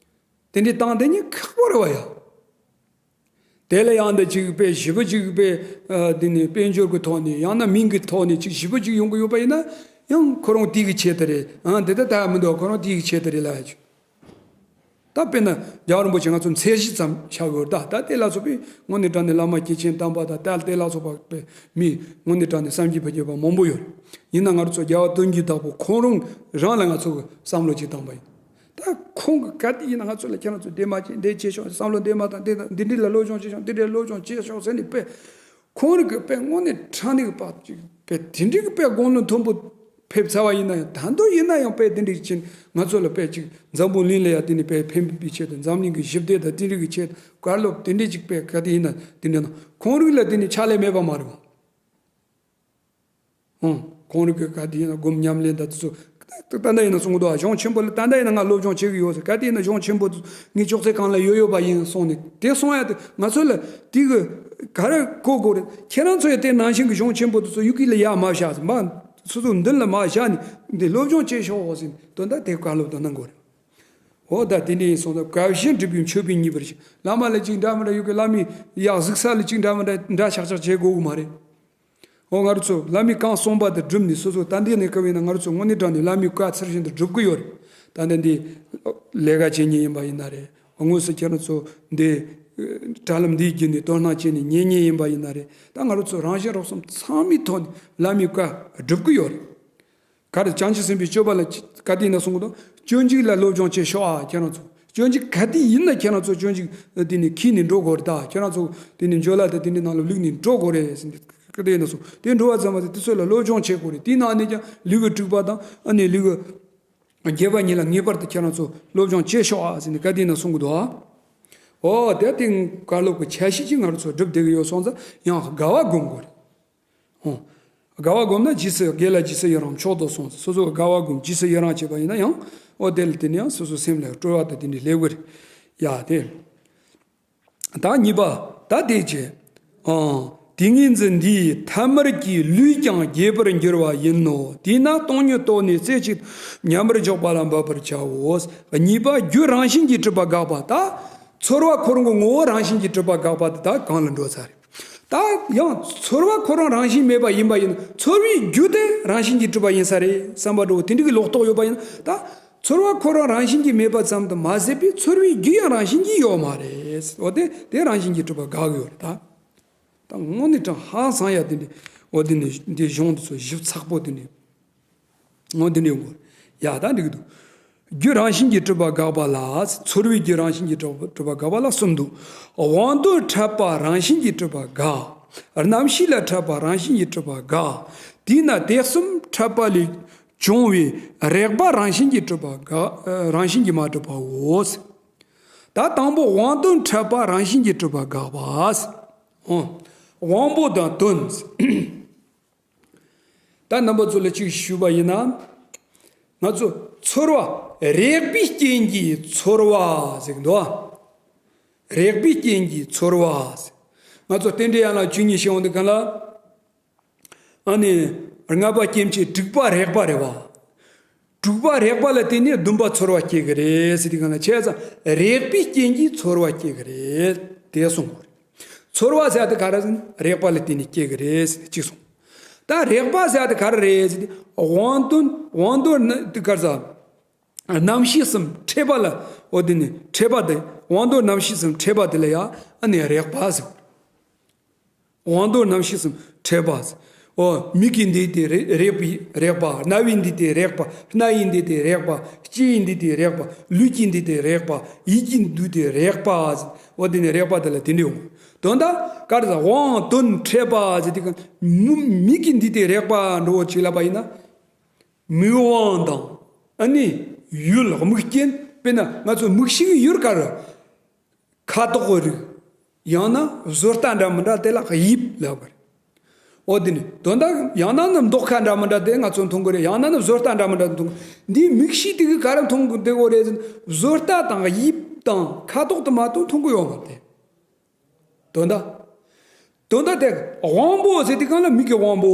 དེ་འདྲའི་བཏང་དེ་ཉིད་ཁག་པོ་རེད་བ་ཡ། དེ་ལ་ཡང་འདི་ཅིག་དཔེ་ཞེ་པོ་ཅིག་དཔེ་ཨ། དེ་ནས་དཔལ་འབྱོར་གྱི་ཐོག་ནས་ཡང་ན་མིང་གི་ཐོག་ནས་ཅིག་ཞེ་པོ་ཅིག་ཡོང་གི་ཡོད་པ་ཡིན་ན་ཡང་ཁོ་རང་དེ་གི་ཆེད་དུ་རེད། ཨ། འདི་ལྟ་ད་མི་འདུག་ཁོ་རང་དེ་གི་ཆེད་དུ་རེད་ལབ་ཡ་ཅིག་ད་དཔེར་ན་རྒྱལ་བ་རིན་པོ་ཆེ་ང་ཚོ་མཚན་གཞི་ཙམ་ཆགས་དགོས་ད། ད་དེ་ལ་སོགས་པའི་དངོས་གནས་དྲང་གནས་བླ་མ་སྐྱེས་ཆེན་དམ་པ་དང་ད་དེ་ལ་སོགས་པ་དཔེ་མི་དངོས་གནས་དྲང་གནས་བསམ་གྱིས་མི་ཁྱབ་པ་མང་པོ་ཡོད། ཡིན་ན་ང་ཚོ་རྒྱལ་བ་དོན་གྱི་བདག་པོ་ཁོང་རང་རང་ལ་ང་ཚོ་གི་བསམ་བློ་ཅིག་བཏང་པ་ཡིན། ད་ཁོང་གི་ག་དེ་ཡིན་ན་ང་ཚོ་ལ་ཁྱེད་རང་ཚོ་འདི་མ་བྱེད་འདི་བྱེད་ཤོག་བསམ་བློ་འདི་མ་བཏང་འདི་དང་འདི་འདྲི་ལ་སློབ་སྦྱོང་བྱེད་ཤོག་འདི་འདྲི་ལ་སློབ་སྦྱོང་བྱེད་ཤོག་ཟེར་ནས་དཔེ་ཁོང་རང་གི་དཔེ་དངོས་གནས་དྲང་གནས་ཀྱི་བ་ཅིག་དཔེ་དེ་འདྲི་གི་དཔེ་དགུང་ལོ་མཐོན་པོ་ཕེབས་ཚར་བ་ཡིན་ན་ཡང་ད་དུང་ཡིན་ན་ཡང་དཔེ་དེ་འདྲི་ཅིག་ང་ཚོ་ལ་དཔེ་ཅིག་འཛམ་བུ་གླིང་ལ་ཡང་དེ་ནས་དཔེ་ཕན་པའི་ཆེད་དུ་འཛམ་གླིང་གི་ཞི་བདེ་དང་དེ་འདྲི་གི་ཆེད་དུ་བཀའ་སློབ་དེ་འདྲི་ཅིག་དཔེ་ག་དེ་ཡིན་ན་དེ་འདྲི་ན་ཁོང་རང་ལ་དེ་ནས་ཕྱག་ལས་མེད་པ་མ་རེད་བ། ཨང་། ཁོང་རང་གི་ག་དེ་ཡིན་ན་སྒོམ་ཉམས་ལེན་དང་དེ་ཚོ་ད་ལྟ་ཡིན་ན་གསུང་གི་འདུག་གཞུང་ཆེན་པོ་ལ་ད་ལྟ་ཡིན་ན་ང་སློབ་སྦྱོང་བྱེད་ཀྱི་ཡོད་ཟེར། ག་དེ་ཡིན་ན་གཞུང་ཆེན་པོ་དེ་ཚོ་ངའི་ཅོག་ཙེ་སྒང་ལ་ཡོད་ཡོད་པ་ཡིན་གསུངས་ནས་དེ་གསུང་ཡ་དེ་ང་ཚོ་ལ་དེ་གི་ག་རེ་གོ་དགོས་རེད། ཁྱེད་རང་ཚོ་ཡང་དེ་ནང་བཞིན་གྱི་གཞུང་ཆེན་པོ་དེ་ཚོ་ཡུ་གུ་ལ་ཡར་མར་བཞག་ཟེར། མ་སོ་སོ་མདུན་ལ་མར་བཞག་ནས་འདི་སློབ་སྦྱོང་བྱེད་ཤོག་ཟེར་དོན་དག་དེ་བཀའ་སློབ་དང་གནང་དགོས་རེད། འོ་ད་དེ་འདྲ་ཡིན་སོང་ཙང་དགའ་བཞིན་སྒྲུབ་པའི་མཆོད་པའི་ཉེས་པར་ཞིག་བླ་མ་ལ་ཅིག་འདྲ་མི་འདྲ་ཡོད་གི་བླ་མའི་ཡག་གཟིགས་ས་ལ་ཅིག་འདྲ་མི་འདྲ་འདྲ་ཆག་ཆག་བྱེད་དགོས་གི་མ་རེད། འོ་ང་རང་ཚོ་བླ་མའི་བཀའ་གསུངས་པ་དེ་བསྒྲུབས་ནས་སོ་སོ་ད་འདི་ནས་སྐབས་ཡིན་ན་ང་རང་ཚོ་དངོས་གནས་དྲང་ནས་བླ་མའི་བཀའ་ཚུལ་བཞིན་དུ་སྒྲུབ་ཀྱི་ཡོད་རེད། ད་ལྟ་འདི་ལས་ཀ་བྱེད་མཁན་ཡིན་པ་ཡིན་ན་རེད། དངོས་སུ་ཁྱེད་རང་ཚོ་འདི་དྲ་ལམ་འདིའི་བརྒྱུད་ནས་དོ་སྣང་བྱས་ནས་ཉན་མཁན་ཡིན་པ་ཡིན་ན་རེད། ད་ང་རང་ཚོ་རང་གཞན་རོགས་གསུམ་ཚང་མའི་ཐོག་ནས་བླ་མའི་བཀའ་སྒྲུབ་ཀྱི་ཡོད་རེད། ག་རེ་བྱང་ཆུབ་སེམས་དཔའི་སྤྱོད་པ་ལ་ག་དེ་ཡིན་ན་གསུང་གི་འདུག་སྤྱོད་འཇུག་ལ་སློབ་སྦྱོང་བྱེད་ཤོག་ཨ། ཁྱེད་རང་ཚོ་སྤྱོད་འཇུག་ག་དེ་ཡིན་ན་ཁྱེད་རང་ཚོ་སྤྱོད་འཇུག་དེ་ནས་ཁྱེར་ནས་འགྲོ་དགོས་རེད་ད། ཁྱེད་རང་ཚོ་དེ་ནས་འཇོ་ལ་དང་དེ་འདྲའི་ནང་ལ་བླུགས་ནས་འགྲོ་དགོས་རེད་ཟེར་ནས་ག་དེ་ཡིན་ན་གསུང་དེ་འགྲོ་བ་ཙམ་མ་ཟད་དེ་ཚོ་ལ་སློབ་སྦྱོང་བྱེད་དགོས་རེད། དེའི་ནང་ནས་ཀྱང་ལུས་ཀྱི་དྲུག་པ་དང་ཨ་ནི་ལུས་ཀྱི་བརྒྱད་པ་གཉིས་ལ་ངེས་པར་དུ་ཁྱེད་རང་ཚོ་སློབ་སྦྱོང་བྱེད་ཤོག་ཨ་ཟེར་ནས་ག་དེ་ཡིན་ན་གསུང་གི་འདུག་ཨ། འོ་དེ་དེ་བཀའ་སློབ་ཀྱི་ཆ་ཤས་ཅིག་ང་རང་ཚོ་སྒྲུབ་བསྡད་ཀྱི་ཡོད་སོང་ཙང་ཡང་དགའ་བ་སྒོམ་དགོས་རེད། ཨོ། དགའ་བ་བསྒོམས་ན་རྗེས་སུ་དགེ་ལ་རྗེས་སུ་ཡི་རང་མཆོག་ཏུ་གསུངས། སོ་སོ་དགའ་བ་བསྒོམས་རྗེས་སུ་ཡི་རང་བྱས་པ་ཡིན་ན་ཡང་ཨོ་དེ་ལ་དེ་ནི་ཡང་སོ་སོ་སེམས་ལ་སྤྲོ་བ་དང་དེ་འདྲའི་སླེབས་ཀྱི་རེད། ཡ་དེ། ད་གཉིས་པ་ད་དེ་བྱས། ཨང་། ཏིང་ངེ་འཛིན་འདིས་ཐ་མལ་གྱི་ལུས་ཀྱང་རྒྱས་པར་འགྱུར་བ་ཡིན་ནོ། དེས་ན་སྟོང་ཉིད་རྟོགས་ནས་རྩེ་གཅིག་ཉམས་པར་འཇོག་པ་ལ་འབད་པར་བྱའོ། གཉིས་པ་རྒྱུ་རང་བཞིན་གྱིས་གྲུབ་པ་དགག་པ། ད་ཚོར་བ་ཁོ་རང་གི་ངོ་བོ་རང་བཞིན་གྱིས་གྲུབ་པ་དགག་པ་དེ་དག་གང་ལ་འགྲོ་ཚར་རེད། ད་ཡང་ཚོར་བ་ཁོ་རང་རང་བཞིན་མེད་པ་ཡིན་པ་ཡིན་ན་ཚོར་བའི་རྒྱུ་དེ་རང་བཞིན་གྱིས་གྲུབ་པ་ཡིན་ས་རེད་བསམ་པ་འདྲ་བོ་དེ་འདྲ་གི་ལོག་རྟོག་ཡོད་པ་ཡིན་ན་ད་ཚོར་བ་ཁོ་རང་རང་བཞིན་གྱིས་མེད་པ་ཙམ་དུ་མ་ཟད་པའི་ཚོར་བའི་རྒྱུ་ཡང་རང་བཞིན་གྱིས་ཡོད་མ་རེད། འོ་དེ་དེ་རང་བཞིན་གྱིས་གྲུབ་པ་དགག་གི་ཡོད་རེད་ད། ད་དངོས་གནས་དྲང་ཧང་སང་ཡ་དེ་འདྲ་འོ་དེ་འདྲ་འདི་གཞུང་དེ་ཚོ་ཞིབ་ཚགས་པོ་དེ་འདྲ། འོ་འདི་འདྲའི་ངོ་། ཡ་ད་འགྲིག་འདུག་རྒྱུ་རང་བཞིན་གྱིས་གྲུབ་པ་དགག་པ་ལ། ཚོར་བའི་རྒྱུ་རང་བཞིན་གྱིས་གྲུབ་པ་དགག་པ་ལ་གསུམ་འདུག་དབང་དོན་འཕྲད་པ་རང་བཞིན་གྱིས་གྲུབ་པ་དགག་རྣམ་ཤེས་ལ་འཕྲད་པ་རང་བཞིན་གྱིས་གྲུབ་པ་དགག་དེས་ན་དེ་གསུམ་འཕྲད་པ་ལས་བྱུང་བའི་རེག་པ་རང་བཞིན་གྱིས་གྲུབ་པ་དགག་རང་བཞིན་གྱིས་མ་གྲུབ་པའོ། ད་དང་པོ་དབང་དོན་འཕྲད་པ་རང་བཞིན་གྱིས་གྲུབ་པ་དགག་པ། དབང་པོ་དང་དོན། ད་རྣམ་པ་ཚོ་ལ་གཅིག་ཞུས་པ་ཡིན་ན། ང་ཚོ་ཚོར་བ་རེག་པའི་རྐྱེན་གྱིས་ཚོར་བ་ཟེར་གི་འདུག་ཨ། རེག་པའི་རྐྱེན་གྱིས་ཚོར་བ་ཟེར། ང་ཚོ་རྟེན་འབྲེལ་ཡན་ལག་བཅུ་གཉིས་ཤེས་འོང་དུས་གང་ལ། ཨ་ནི། ལྔ་པ་སྐྱེ་མཆེད་དྲུག་པ་རེག་པ་རེད་བ། དྲུག་པ་རེག་པ་ལ་བརྟེན་ནས་བདུན་པ་ཚོར་བ་སྐྱེ་གི་རེད་ཟེར་དུས་གང་ལ་བྱས་ཙང་རེག་པའི་རྐྱེན་གྱིས་ཚོར་བ་སྐྱེ་གི་རེད་དེ་གསུངས་པ་རེད། ཚོར་བ་ཟེར་དེ་ག་རེ་ཟེར་ན་རེག་པ་ལ་བརྟེན་ནས་སྐྱེ་གི་རེད་ཟེར་གཅིག་གསུངས། ད་རེག་པ་ཟེར་དེ་ག་རེ་རེད་ཟེར་དུས་དབང་དོན་དབང་དོན་ནི་དེ་ག་རེ་ཟེར། རྣམ་ཤེས་གསུམ་འཕྲད་པ་ལ་འོ་དེ་ནི་འཕྲད་པ་དེ་ དབང་དོན་རྣམ་ཤེས་སམ་ཕྲད་པ་དེ་ལ་ཡང་ཨ་ནི་རེག་པ་ཟེར། དབང་དོན་རྣམ་ཤེས་སམ་ཕྲད་པ་ཟེར། འོ། མིག་གི་འདུས་ཏེ་རེག་རེག་པའི་རེག་པ། རྣ་བའི་འདུས་ཏེ་རེག་པ། སྣ་ཡི་འདུས་ཏེ་རེག་པ། ལྕེ་ཡི་འདུས་ཏེ་རེག་པ། ལུས་ཀྱི་འདུས་ཏེ་རེག་པ། ཡིད་ཀྱི་འདུས་ཏེ་རེག་པ་ཟེར། འོ། དེ་ནི་རེག་པ་དེ་ལ་དེ་འདྲ་ཡོང་། དོན་དག་ག་རེ་ཟེར། དབང་དོན་ཕྲད་པ་ཟེར་དུས་གང་མི་མིག་གི་འདུས་ཏེ་རེག་པ་འདྲ་བོ་ཅིག་ལབ་པ་ཡིན་ན། མིག་དབང་དང་ཨ་ནི་ཡུལ་དམིགས་རྐྱེན། དཔེར་ན་ང་ཚོ་མིག་ཤེས་ཀྱི་ཡུལ་ག་རེ། ཁ་དོག་གི་རིགས། ཡང་ན་བཟོ་ལྟ་འདྲ་མི་འདྲ་དེ་ལ་དབྱིབས་ལབ་པ་རེད། འོ། དེ་ནི་དོན་དག་ཡང་ན་ནི་མདོག་ཁ་འདྲ་མི་འདྲ་དེ་ང་ཚོ་མཐོང་གི་རེད། ཡང་ན་ནི་བཟོ་ལྟ་འདྲ་མི་འདྲ་མཐོང་། འདིའི་མིག་ཤེས་དེ་གིས་ག་རེ་མཐོང་གི་འདུག་གོ་རེད་ཟེར་ན། བཟོ་ལྟ་དང་དབྱིབས་དང་ཁ་དོག་དེ་མ་གཏོགས་མཐོང་གི་ཡོད་མ་རེད། དོན་དག་དོན་དག་དེ་དབང་པོ་ཟེར་དུས་གང་ལ་མིག་གི་དབང་པོ།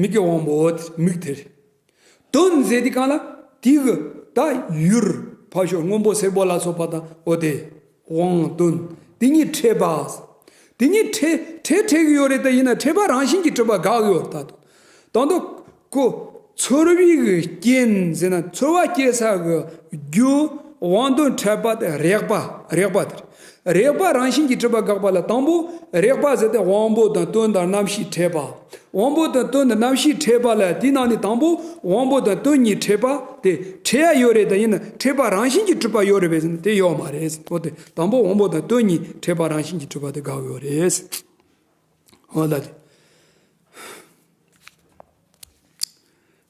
མིག་གི་དབང་པོ་དེ་མིག་དེ་རེད། དོན་ཟེར་དུས་གང་ལ་དེ་གི་ད་ཡུལ། ཕ་ཤོ་སྔོན་པོ་སེར་པོ་ལ་སོགས་པ་དང་། འོ། དེ་དབང་དོན་དེ་གཉིས་ཕྲད་པ། དེ་གཉིས་ཕྲད་ཕྲད་ཕྲད་ཀྱི་ཡོད་རེད། ད་ཡིན་ན་ཕྲད་པ་རང་བཞིན་གྱིས་གྲུབ་པ་དགག་གི་ཡོད་རེད། ད་དོན་དག་ཁོ་ཚོར་བའི་གི་རྐྱེན་ཟེར་ན་ཚོར་བ་སྐྱེ་ས་གི་རྒྱུ། དབང་དོན་ཕྲད་པ་དེ་རེག་པ། རེག་པ་དེ་རེད། རེག་པ་རང་བཞིན་གྱིས་གྲུབ་པ་དགག་པ་ལ་དང་པོ་རེག་པ་ཟེར་ཏེ་དབང་པོ་དང་དོན་དང་རྣམ་ཤེས་ཕྲད་པ། དབང་པོ་དང་དོན་དང་རྣམ་ཤེས་ཕྲད་པ་ལ་དེའི་ནང་ནས་དང་པོ་དབང་པོ་དང་དོན་གཉིས་ཕྲད་པ་དེ་ཕྲད་ཡ་ཡོད་རེད། ད་ཡིན་ན་ཕྲད་པ་རང་བཞིན་གྱིས་གྲུབ་པ་ཡོད་རེད་པས་ཟེར་ན་དེ་ཡོད་མ་རེད། འོ། དེ་དང་པོ་དབང་པོ་དང་དོན་གཉིས་ཕྲད་པ་རང་བཞིན་གྱིས་གྲུབ་པ་དེ་དགག་ཡོད་རེད། འོ་ལ་དེ།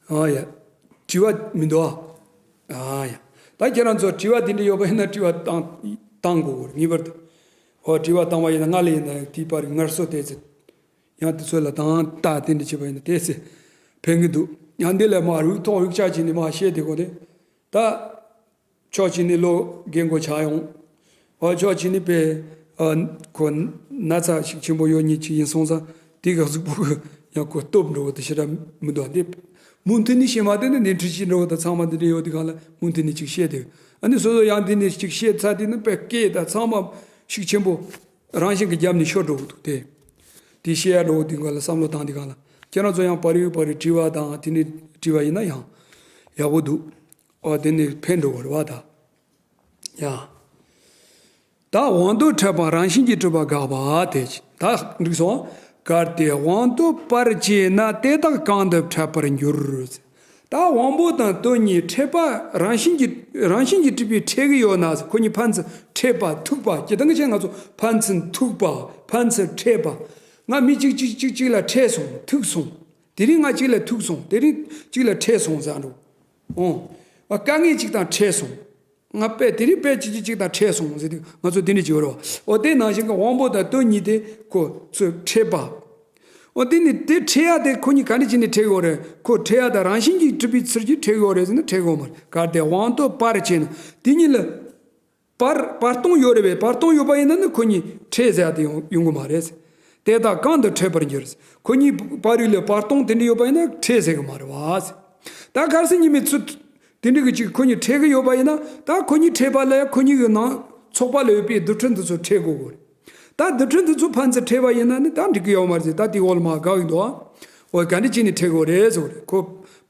ཨ་ཡ། དྲི་བ་མི་འདུག་ཨ། ཨ་ཡ། ད་ཁྱེད་རང་ཚོ་དྲི་བ་དེ་འདྲ་ཡོད་པ་ཡིན་ན་དྲི་བ་བཏང་བཏང་དགོས་ངེས་པར་དུ། ཨོ། དྲི་བ་བཏང་བ་ཡིན་ན་ང་ལ་ཡིན་ན་དེའི་བར་ངལ་གསོ་དེ་ཚོ་ཡང་དེ་ཚོ་ལ་དང་ལྟ་དེ་འདྲ་བྱས་པ་ཡིན་ན་དེ་ཚོ་ཕན་གི་འདུག་ཡང་འདི་ལ་མ་རུག་ཐོག་རུག་ཆག་བྱས་ནས་མ་བཤད་དེ་གོ་དེ། ད། ཕྱོགས་གཅིག་ནས་ལོ་རྒན་གོག་ཆགས་ཡོང་། ཨ། ཕྱོགས་གཅིག་ནས་པས། ཨ། ཁོ་ན་ཚ་ཤུགས་ཆེན་པོ་ཡོད་མཁན་ཅིག་ཡིན་སོང་ཙང་དེ་གི་གཟུགས་པོ་གི་ཡང་ཁོ་སྟོབས་འགྲོ་བ་དེ་ཞེ་དྲག་མི་འདུག་དེ་མུ་མཐུད་ནས་བྱེད་མ་བསྡད་ན་ནད་འཁྲུག་ཅིག་འགྲོ་བ་དང་ཚང་མ་འདི་འདྲ་ཡོད་དེ་གང་ལ་མུ་མཐུད་ནས་ཅིག་བཤད་དེ། ཨ་ནི་སོ་སོ་ཡང་འདི་ནས་ཅིག་བཤད་ཚར་དེ་ནི་པས་སྐད་དང་ཚང་མ་ཤུགས་ཆེན་པོ་རང་བཞིན་གྱི་རྒྱབ་ནས་ཤོར་འགྲོ་གི་འདུག་དེ་དེ་བཤད་ཡ་འགྲོ་བ་དེ་གང་ལ་བསམ་བློ་བཏང་དེ་གང་ལ་ཁྱེད་རང་ཚོ་ཡང་བར་ཡུག་བར་ཡུག་དྲི་བ་དང་དེ་འདྲ་དྲི་བ་ཡིན་ན་ཡང་ཡག་པོ་འདུག་ཨོ། དེ་ནི་ཕན་འགྲོ་བར་བ་ད། ཡ། ད་དབང་དོན་ཕྲད་པ་རང་བཞིན་གྱིས་གྲུབ་པ་དགག་པ་དེ། ད་འགྲིག་སོང་། གལ་ཏེ་དབང་དོན་པར་བཅས་ན་དེ་དག་གང་དུ་ཕྲད་པར་འགྱུར། ད་དབང་པོ་དང་དོན་གཉིས་ཕྲད་པ་རང་བཞིན་གྱིས་རང་བཞིན་གྱིས་གྲུབ་པའི་ཕྲད་ཀྱི་ཡོད་ན་ཁོ་གཉིས་ཕན་ཚུན་ཕྲད་པ་ཐུག་པ་སྤྱིར་བཏང་གི་ཆ་ང་ཚོ་ཕན་ཚུན་ཐུག་པ་ཕན་ཚུན་ཕྲད་པ། ང་མི་གཅིག་གཅིག་གཅིག་གཅིག་ལ་ཕྲད་སོང་ཐུག་སོང་། དེ་རིང་ང་གཅིག་ལ་ཐུག་སོང་དེ་རིང་གཅིག་ལ་ཕྲད་སོང་ཟེར་འགྲོ། ཨོ། ང་དཀའ་ངལ་གཅིག་དང་ཕྲད་སོང་། ང་དཔེ་དེ་རིང་དཔེ་གཅིག་གཅིག་གཅིག་དང་ཕྲད་སོང་ཟེར་དུས་ང་ཚོ་དེ་འདྲ་བྱེད་རོགས། ཨོ། དེ་ནང་བཞིན་གྱི་དབང་པོ་དང་དོན་གཉིས་དེ་ཁོ་ཚོས་ཕྲད་པ། ཨོ། དེ་ནི་དེ་ཕྲད་ཡ་དེ་ཁོ་གཉིས་ག་འདྲ་བྱས་ནས་ཕྲད་ཡོད་རེད། ཁོ་ཕྲད་ཡ་དང་རང་བཞིན་གྱིས་གྲུབ་པའི་ཚུལ་གྱིས་ཕྲད་ཡོད་རེད་ཟེར་ན་ཕྲད་ཡོད་མ་རེད། གལ་ཏེ་དབང་དོན་པར་བཅས་ན་དེ་གཉིས་ལ། བར་བར་སྟོང་ཡོད་རེད་པས། བར་སྟོང་ཡོད་པ་ཡིན་ན་ནི་ཁོ་གཉིས་ཕྲད་ཟེར་ཡ་དེ་ཡོང་ཡོང་གི་མ་རེད། དེ་དག་གང་དུ་ཕྲད་པར་འགྱུར། ཁོ་གཉིས་བར་རིགས་ལས་བར་སྟོང་དེ་འདྲ་ཡོད་པ་ཡིན་ན་ཕྲད་ཟེར་གི་མ་རེད་བ། ད་གལ་སྲིད་གཉིས་མེད་ཚུལ་དེ་འདྲ་གི་ཅིག་ཁོ་གཉིས་ཕྲད་གི་ཡོད་པ་ཡིན་ན་ད་ཁོ་གཉིས་ཕྲད་པ་ལ་ཡང་ཁོ་གཉིས་གི་ནང་ཚོགས་པ་ལ་ཡོད་པའི་རྡུལ་ཕྲན་དེ་ཚོ་ཕྲད་དགོས་གོ་རེད། ད་རྡུལ་ཕྲན་དེ་ཚོ་ཕན་ཚུན་ཕྲད་པ་ཡིན་ན་ནི་ད་འགྲིག་གི་ཡོད་མ་རེད། ད་དེའི་འོག་ལ་མ་དགག་གི་འདུག་ཨ། འོ། ག་འདྲ་བྱས་ནས་ཕྲད་དགོས་རེད་ཟེར་བ་རེད། ཁོ་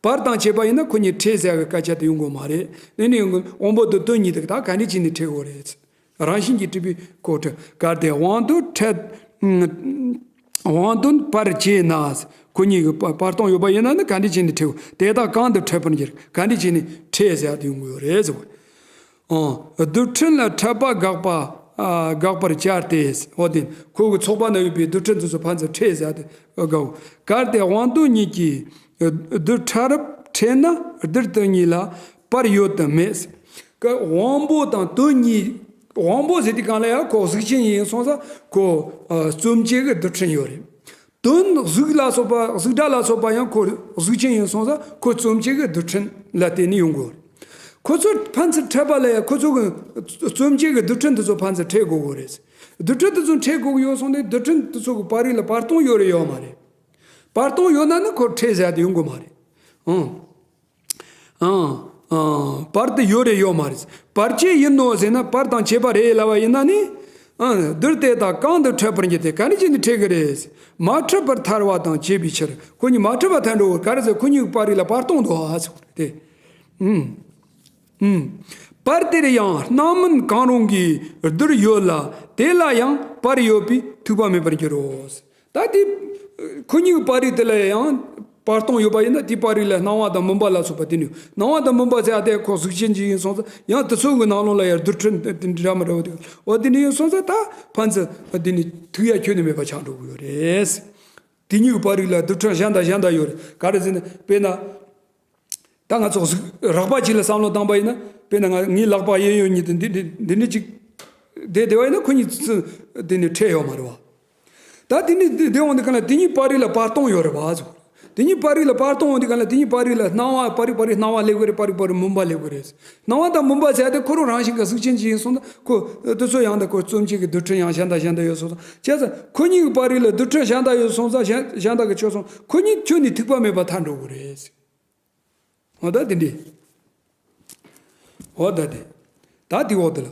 བར་དང་བཅས་པ་ཡིན་ན་ཁོ་གཉིས་ཕྲད་ཟེར་བའི་སྐད་ཆ་དེ་ཡོང་གི་མ་རེད། ནི་ནི་ཡོང་གི་དབང་པོ་དང་དོན་གཉིས་དེ་ད་ག་འདྲ་བྱས་ནས་ཕྲད་དགོས་རེད། རང་བཞིན་གྱིས་གྲུབ་པའི་ཁོ་ཕྲད། གལ་ཏེ་དབང་དོན་ཕྲད། དབང་དོན་པར་བཅས་ན། ཁོ་གཉིས་ཀྱི་བར་བར་སྟོང་ཡོད་པ་ཡིན་ན་ནི་ག་འདྲ་བྱས་ནས་ཕྲད། དེ་དག་གང་དུ་ཕྲད་པར་འགྱུར། ག་འདྲ་བྱས་ནས་ཕྲད་ཟེར་དེ་ཡོང་གི་ཡོད་རེད་ཟེར་བ། ཨང་། རྡུལ་ཕྲན་ལ་ཕྲད་པ་དགག་པ། ཨ། དགག་པར་བྱ་སྟེ། འོ་དེ་ཁོ་གི་ཚོགས་པ་ན་ཡོད་པའི་རྡུལ་ཕྲན་དེ་ཚོ་ཕན་ཚུན་ཕྲད་ཟེར་དེ་དགག་གལ་ཏེ་དབང་དོན་གཉིས་ཀྱིས་རྡུལ་ཕྲ་རབ་ཕྲད་ན་རྡུལ་དེ་གཉིས་ལ་བར་ཡོད་དུ་མེད། ཀ་དབང་པོ་དང་དོན་གཉིས། དབང་པོ་ཟེར་དུས་གང་ལ་ཡང་ཁོ་གཟུགས་ཅན་ཡིན་སོང་ཙང་ཁོ་ཨ་རྩོམ་བྱེད་ཀྱི་རྡུལ་ཕྲན་ཡོད་རེད། དོན་གཟུགས་ལ་སོགས་པ་གཟུགས་སྒྲ་ལ་སོགས་པ་ཡང་ཁོ་གཟུགས་ཅན་ཡིན་སོང་ཙང་ཁོ་རྩོམ་བྱེད་ཀྱི་རྡུལ་ཕྲན་ལ་བརྟེན་ནས་ཡོང་དགོས་རེད། ཁོ་ཚོ་ཕན་ཚུན་ཕྲད་པ་ལ་ཡང་ཁོ་ཚོ་གི་རྩོམ་བྱེད་ཀྱི་རྡུལ་ཕྲན་དེ་ཚོ་ཕན་ཚུན་ཕྲད་དགོས་དགོས་རེད། རྡུལ་ཕྲན་དེ་ཚོ་ཕྲད་དགོས་ཀྱི་ཡོད་སོང་ནས་རྡུལ་ཕྲན་དེ་ཚོ་གི་བར་རིགས་ལ་བར་སྟོང་ཡོད་རེད་ཡོད་མ་རེད། བར་སྟོང་ཡོད་ན་ནི་ཁོ་ཕྲད་ཟེར་དེ་ཡོང་དགོས་མ་རེད། ཨང་། ཨང་། ཨང་། བར་དེ་ཡོད་རེད་ཡོད་མ་རེད། བར་ཆད་ཡིན་ནོ་ཟེར་ན་བར་དང་བཅས་པ་རེད་ལབ་པ་ཡིན་ན་ནི། ཨང་། རྡུལ་དེ་དག་གང་དུ་ཕྲད་པར་འགྱུར་ཏེ་ག་འདྲ་བྱས་ནས་ཕྲད་ཀྱི་རེད། མ་ཕྲད་པར་ཐལ་བ་དང་བཅས་པའི་ཕྱིར། ཁོ་གཉིས་མ་ཕྲད་པར་ཐལ་འགྲོ་གི་རེད་ཟེར། ཁོ་གཉིས་ཀྱི་བར་རིགས་ལ་བར་སྟོང་འདུག་ཨ་ཟེར་ཏེ། ཨང་། ཨང་། བར་དེར་ཡང་སྣང་མིན་གང་རུང་གི་རྡུལ་ཡོད་ལ། དེ་ལ་ཡང་བར་ཡོད་པས་ཐིགས་པ་མེད་པར་འགྱུར་རོ། ད་དེ་ཁོ་གཉིས་ཀྱི་བར་རིས་དེ་ལ་ཡང་བར་སྟོང་ཡོད་པ་ཡིན་ན། དེའི་བར་རིས་ལ་སྣང་བ་དང་མུན་པ་ལ་སོགས་པ་དེ་ནི། སྣང་བ་དང་མུན་པ་ཟེར་ཡ་དེ་ཁོ་གཟུགས་ཅན་ཅིག་ཡིན་སོང་ཙང་། ཡང་དེ་ཚོ་གི་ནང་ལོགས་ལ་ཡང་རྡུལ་ཕྲན་དེ་འདྲ་མི་འདྲ་བ་དེ། འོ་དེ་འདྲ་ཡིན་སོང་ཙང་། ད་ཕན་ཚུན་དེ་ནི་ཐིགས་ཡ་ཁྱོན་ནས་མེད་པ་ཆགས་འགྲོ་གི་ཡོད་རེད། དེ་གཉིས་ཀྱི་བར་རིས་ལ་རྡུལ་ཕྲན་གཞན་དང་གཞན་དག་ཡོད་རེད། ག་རེ་ཟེར་ན། དཔེར་ན། ད་ང་ཚོ་གཟུགས་རགས་པ་ཅིག་ལ་བསམ་བློ་བཏང་པ་ཡིན་ན། དཔེར་ན་ང་ངའི་ལག་པ་གཡས་གཡོན་གཉིས་དེ་འདི་འདི་འདི་འདྲ་ཅིག་བསྡད་བསྡད་པ་ཡིན་ན། ཁོ་གཉིས་ཚུར་དེ་ནི་ཕྲད་ཡོད་མ་རེད་བ། ད་དེ་ནི་དེ་དེ་འོང་དུས་གང་ལ་དེ་གཉིས་བར་རིས་ལ་བར་སྟོང་ཡོད་རེད་བ་ཟེར། དེ་གཉིས་བར་རིས་ལ་བར་སྟོང་འོང་དུས་གང་ལ་དེ་གཉིས་བར་རིས་ལ་སྣང་བ་བར་རིས་བར་རིས་སྣང་བ་སླེབས་ཀྱི་རེད། བར་རིས་བར་རིས་མུན་པ་སླེབས་ཀྱི་རེད། སྣང་བ་དང་མུན་པ་ཟེར་དེ་ཁོ་རང་རང་བཞིན་གྱི་གཟུགས་ཅན་ཅིག་ཡིན་སོང་ན། ཁོ་དེ་ཚོ་ཡང་དག་ཁོ་རྩོམ་བྱེད་ཀྱི་རྡུལ་ཕྲན་ཡང་གཞན་དང་གཞན་དག་ཡོད་སོང་ཙང་། བྱས་ཙང་ཁོ་གཉིས་ཀྱི་བར་རིས་ལ་རྡུལ་ཕྲན་གཞན་དག་ཡོད་སོང་ཙང་། གཞན་གཞན་དག་གི་ཆོས་སོང་། ཁོ་གཉིས་ཁྱོན་ནས་ཐིགས་པ་མེད་པ་ཐལ་འགྲོ་གི་རེད། འོ་ད་དེ་འདྲ། འོ་ད་དེ། ད་དེ་འོག་དེ་ལ།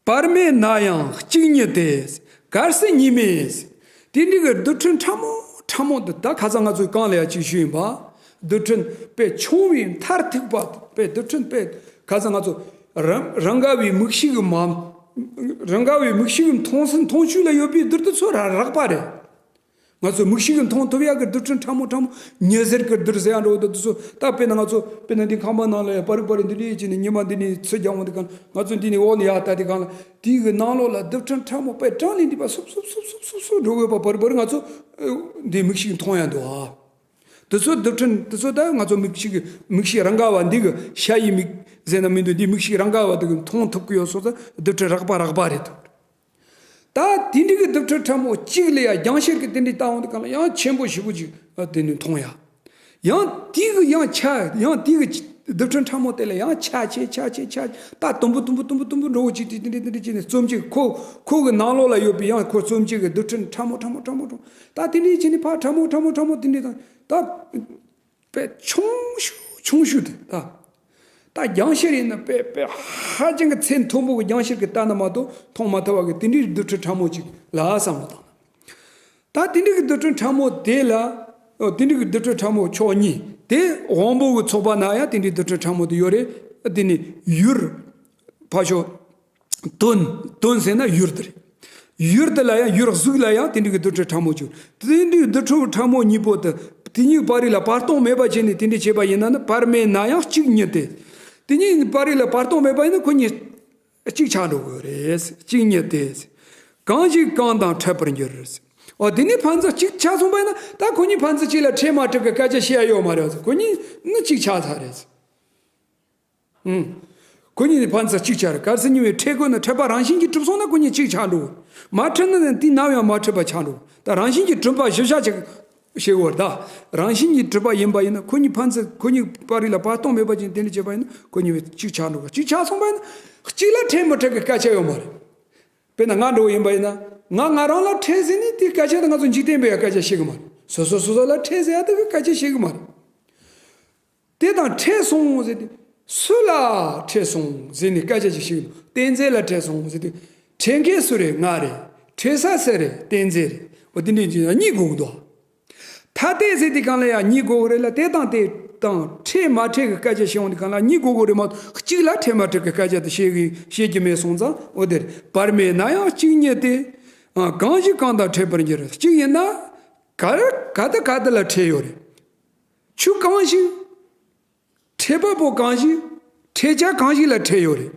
བར་མེད་ན་ཡང་གཅིག་ཉིད་དེ། གལ་སྲིད་གཉིས་མེད། དེ་འདྲའི་གི་རྡུལ་ཕྲན་ཕྲ་མོ་ཕྲ་མོ་འདི། ད་ཁ་སང་ང་ཚོས་གོང་ལ་ཡང་ཅིག་ཞུས་ཡིན་པ། རྡུལ་ཕྲན་དཔེ་ཆུང་བའི་མཐར་ཐུག་པ། དཔེ་རྡུལ་ཕྲན་དཔེ་ཁ་སང་ང་ཚོ་རང་རང་ག་བའི་མིག་ཤེས་ཀྱི་མ། རང་ག་བའི་མིག་ཤེས་ཀྱི་མཐོང་སེམས་མཐོང་ཤུགས་ལ་ཡོད་པའི་རྡུལ་དེ་ཚོ་ར་རགས་པ་རེད། ང་ཚོ་མིག་ཤེས་ཀྱིས་མཐོང་ཐུབ་ཡག་གི་རྡུལ་ཕྲན་ཕྲ་མོ་ཕྲ་མོ། ཉི་ཟེར་གྱི་རྡུལ་ཟེར་ཡག་འདྲ་བོ་དེ་ཚོ། ད་དཔེར་ན་ང་ཚོ་དཔེར་ན་འདི་ཁང་པ་ནང་ལ་ཡང་བར་བར་འདི་འདྲ་བྱས་ནས་ཉི་མ་འདི་ནས་ཚུར་རྒྱབ་འོང་དུས་གང་ལ། ང་ཚོ་འདི་ནས་འོག་ནས་ཡར་ལྟ་དུས་གང་ལ། དེའི་གི་ནང་ལོགས་ལ་རྡུལ་ཕྲན་ཕྲ་མོ་དཔེ་གྲངས་ལས་འདས་པ་སུབ་སུབ་སུབ་སུབ་སུབ་འགྲོ་གི་ཡོད་པ། བར་བར་ང་ཚོ་འདི་མིག་ཤེས་ཀྱིས་མཐོང་ཡག་འདུག་ཨ། དེ་ཚོ་རྡུལ་ཕྲན་དེ་ཚོ་ད་ང་ཚོ་མིག་ཤེས་ཀྱི་མིག་ཤེས་རང་ག་བ་འདི་གི་ཤ་ཡི་མིག་ཟེར་ན་མི་འདུག་འདི་མིག་ཤེས་རང་ག་བ་འདི་གིས་མཐོང་ཐུབ་ཀྱི་ཡོད་སོང་ཙང་། རྡུལ་ཕྲན་རགས་པ་རགས་པ་རེད་འདུག་ད་དེ་འདྲའི་གི་རྡུལ་ཕྲན་ཕྲ་མོ་གཅིག་ལ་ཡང་རྒྱང་ཤེལ་གྱིས་དེ་འདྲའི་ལྟ་འོང་དུས་གང་ལ་ཡང་ཆེན་པོ་ཞེ་པོ་ཅིག་དེ་ནས་མཐོང་ཡ། ཡང་དེ་གི་ཡང་ཆ་ཡང་དེ་གི་རྡུལ་ཕྲན་ཕྲ་མོ་དེ་ལ་ཡང་ཆ་ཆེ་ཆ་ཆེ་ཆ། ད་དུམ་བུ་དུམ་བུ་དུམ་བུ་དུམ་བུ་འདྲ་བོ་ཅིག་དེ་དེ་འདྲ་དེ་འདྲ་བྱས་ནས་རྩོམ་བྱེད། ཁོ་ཁོ་གི་ནང་ལོགས་ལ་ཡོད་པའི་ཡང་ཁོ་རྩོམ་བྱེད་ཀྱི་རྡུལ་ཕྲན་ཕྲ་མོ་ཕྲ་མོ་ཕྲ་མོ་ཕྲ་མོ། ད་དེ་འདྲ་བྱས་ནས་ཕར་ཕྲ་མོ་ཕྲ་མོ་ཕྲ་མོ་དེ་འདྲ་དང་ད། དཔེ་ཆུང་ཤོས་ཆུང་ཤོས་དེ་ད། ད་རྒྱང་ཤེལ་ཡིན་ན་དཔེ་དཔེ་ཧ་ཅང་གི་ཚད་མཐོན་པོ་གི་རྒྱང་ཤེལ་གྱིས་ལྟ་ན་མ་གཏོགས་མཐོང་མ་ཐུབ་པ་གི་དེ་འདྲའི་རྡུལ་ཕྲན་ཕྲ་མོ་ཅིག་ལ་བསམ་བློ་བཏང་ན། ད་དེ་འདྲའི་གི་རྡུལ་ཕྲན་ཕྲ་མོ་དེ་ལ། ཨོ། དེ་འདྲའི་གི་རྡུལ་ཕྲན་ཕྲ་མོ་ཕྱོགས་གཉིས་དེ། དབང་པོ་གི་ཚོགས་པ་ན་ཡང་དེ་འདྲའི་རྡུལ་ཕྲན་ཕྲ་མོ་དེ་ཡོད་རེད། དེ་ནི་ཡུལ། ཕར་ཕྱོགས། དོན། དོན་ཟེར་ན་ཡུལ་དེ་རེད། ཡུལ་དེ་ལ་ཡང་། ཡུལ་གཟུགས་ལ་ཡང་དེ་འདྲའི་གི་རྡུལ་ཕྲན་ཕྲ་མོ་བྱུང་། དེ་འདྲའི་རྡུལ་ཕྲན་ཕྲ་མོ་གཉིས་པོ་དེ། དེ་གཉིས་བར་རིས་ལ་བར་སྟོང་མེད་པ་བྱས་ནས་དེ་འདྲ་བྱས་པ་ཡིན་ན་ནི། བར་མེད་ན་ཡང་གཅིག་ཉིད་དེ། དེ་གཉིས་བར་རིས་ལ་བར་སྟོང་མེད་པ་ཡིན་ན་ཁོ་གཉིས་གཅིག་ཆགས་འགྲོ་གི་རེད། གཅིག་ཉིད་དེ། གང་ཞིག་གང་དང་འཕྲད་པར་འགྱུར། འོ། དེ་ནས་ཕན་ཚུན་གཅིག་ཆགས་སོང་པ་ཡིན་ན། ད་ཁོ་གཉིས་ཕན་ཚུན་གཅིག་ལ་འཕྲད་མ་འཕྲད་ཀྱི་སྐད་ཆ་བཤད་ཡ་ཡོད་མ་རེད། ཁོ་གཉིས་ནི་གཅིག་ཆགས་ཚར་རེད། ཨང་། ཁོ་གཉིས་ནི་ཕན་ཚུན་གཅིག་ཆགས་རེད། གལ་སྲིད་གཉིས་པོ་འཕྲད་དགོས་ན། འཕྲད་པ་རང་བཞིན་གྱིས་གྲུབ་སོང་ན་ཁོ་གཉིས་གཅིག་ཆགས་འགྲོ། མ་འཕྲད་ན་ནི་དེས་ནམ་ཡང་མ་འཕྲད་པ་ཆགས་འགྲོ། ད་རང་བཞིན་གྱིས་གྲུབ་པ་གཞི་བཞག་ཅིག་བྱེད་དགོས་རེད། ད་རང་བཞིན་གྱིས་གྲུབ་པ་ཡིན་པ་ཡིན་ན། ཁོ་གཉིས་ཕན་ཚུན་ཁོ་གཉིས་བར་རིས་ལ་བར་སྟོང་མེད་པ་ཅིག་དེ་འདྲ་བྱས་པ་ཡིན་ན་ཁོ་གཉིས་པོ་གཅིག་ཆགས་འགྲོ། གཅིག་ཆགས་སོང་པ་ཡིན་ན་གཅིག་ལ་འཕྲད་མི་འཕྲད་ཀྱི་སྐད་ཆ་ཡོད་མ་རེད། དཔེར་ན་ང་འདྲ་བོ་ཡིན་པ་ཡིན་ན། ང་ང་རང་ལ་འཕྲད་ཟེར་ནས་དེའི་སྐད་ཆ་དེ་ང་ཚོ་འཇིག་རྟེན་པའི་སྐད་ཆ་བཤད་གི་མ་རེད། སོ་སོ་སོ་སོ་ལ་འཕྲད་ཟེར་ཡ་དེ་གི་སྐད་ཆ་བཤད་གི་མ་རེད། དེ་དང་འཕྲད་སོང་ཟེར་ཏེ། སུ་ལ་འཕྲད་སོང་ཟེར་ནས་སྐད་ཆ་ཅིག་བཤད་གི་འདུག་བསྟན་འཛིན་ལ་འཕྲད་སོང་ཟེར་ཏེ། འཕྲད་མཁན་སུ་རེད། ང་རེད། འཕྲད་ས་སུ་རེད། བསྟན་འཛིན་རེད། འོ། དེ་འདྲ་གཉིས་དགོས་གི་འདུག་ཐ་དད་ཟེར་དུས་གང་ལ་ཡང་གཉིས་དགོས་གི་རེད་ལ། དེ་དང་དེ་དང་འཕྲད་མ་འཕྲད་ཀྱི་སྐད་ཆ་བཤད་འོང་དུས་གང་ལ་གཉིས་དགོས་གི་རེད་མ་གཏོགས་གཅིག་ལ་འཕྲད་མ་འཕྲད་ཀྱི་སྐད་ཆ་དེ་བཤད་གི་བཤད་རྒྱུ་མེད་སོང་ཙང་། འོ་དེ་རེད། བར་མེད་ན་ཡང་གཅིག་ཉིད་དེ། ཨ། གང་ཞིག་གང་དང་འཕྲད་པར་འགྱུར། གཅིག་ཡིན་ན་ག་ག་དང་ག་དེ་ལ་འཕྲད་ཡོད་རེད། ཆོས་གང་ཞིག་འཕྲད་པ་པོ་གང་ཞིག་འཕྲད་བྱ་གང་ཞིག་ལ་འཕྲད་ཡོད་རེད།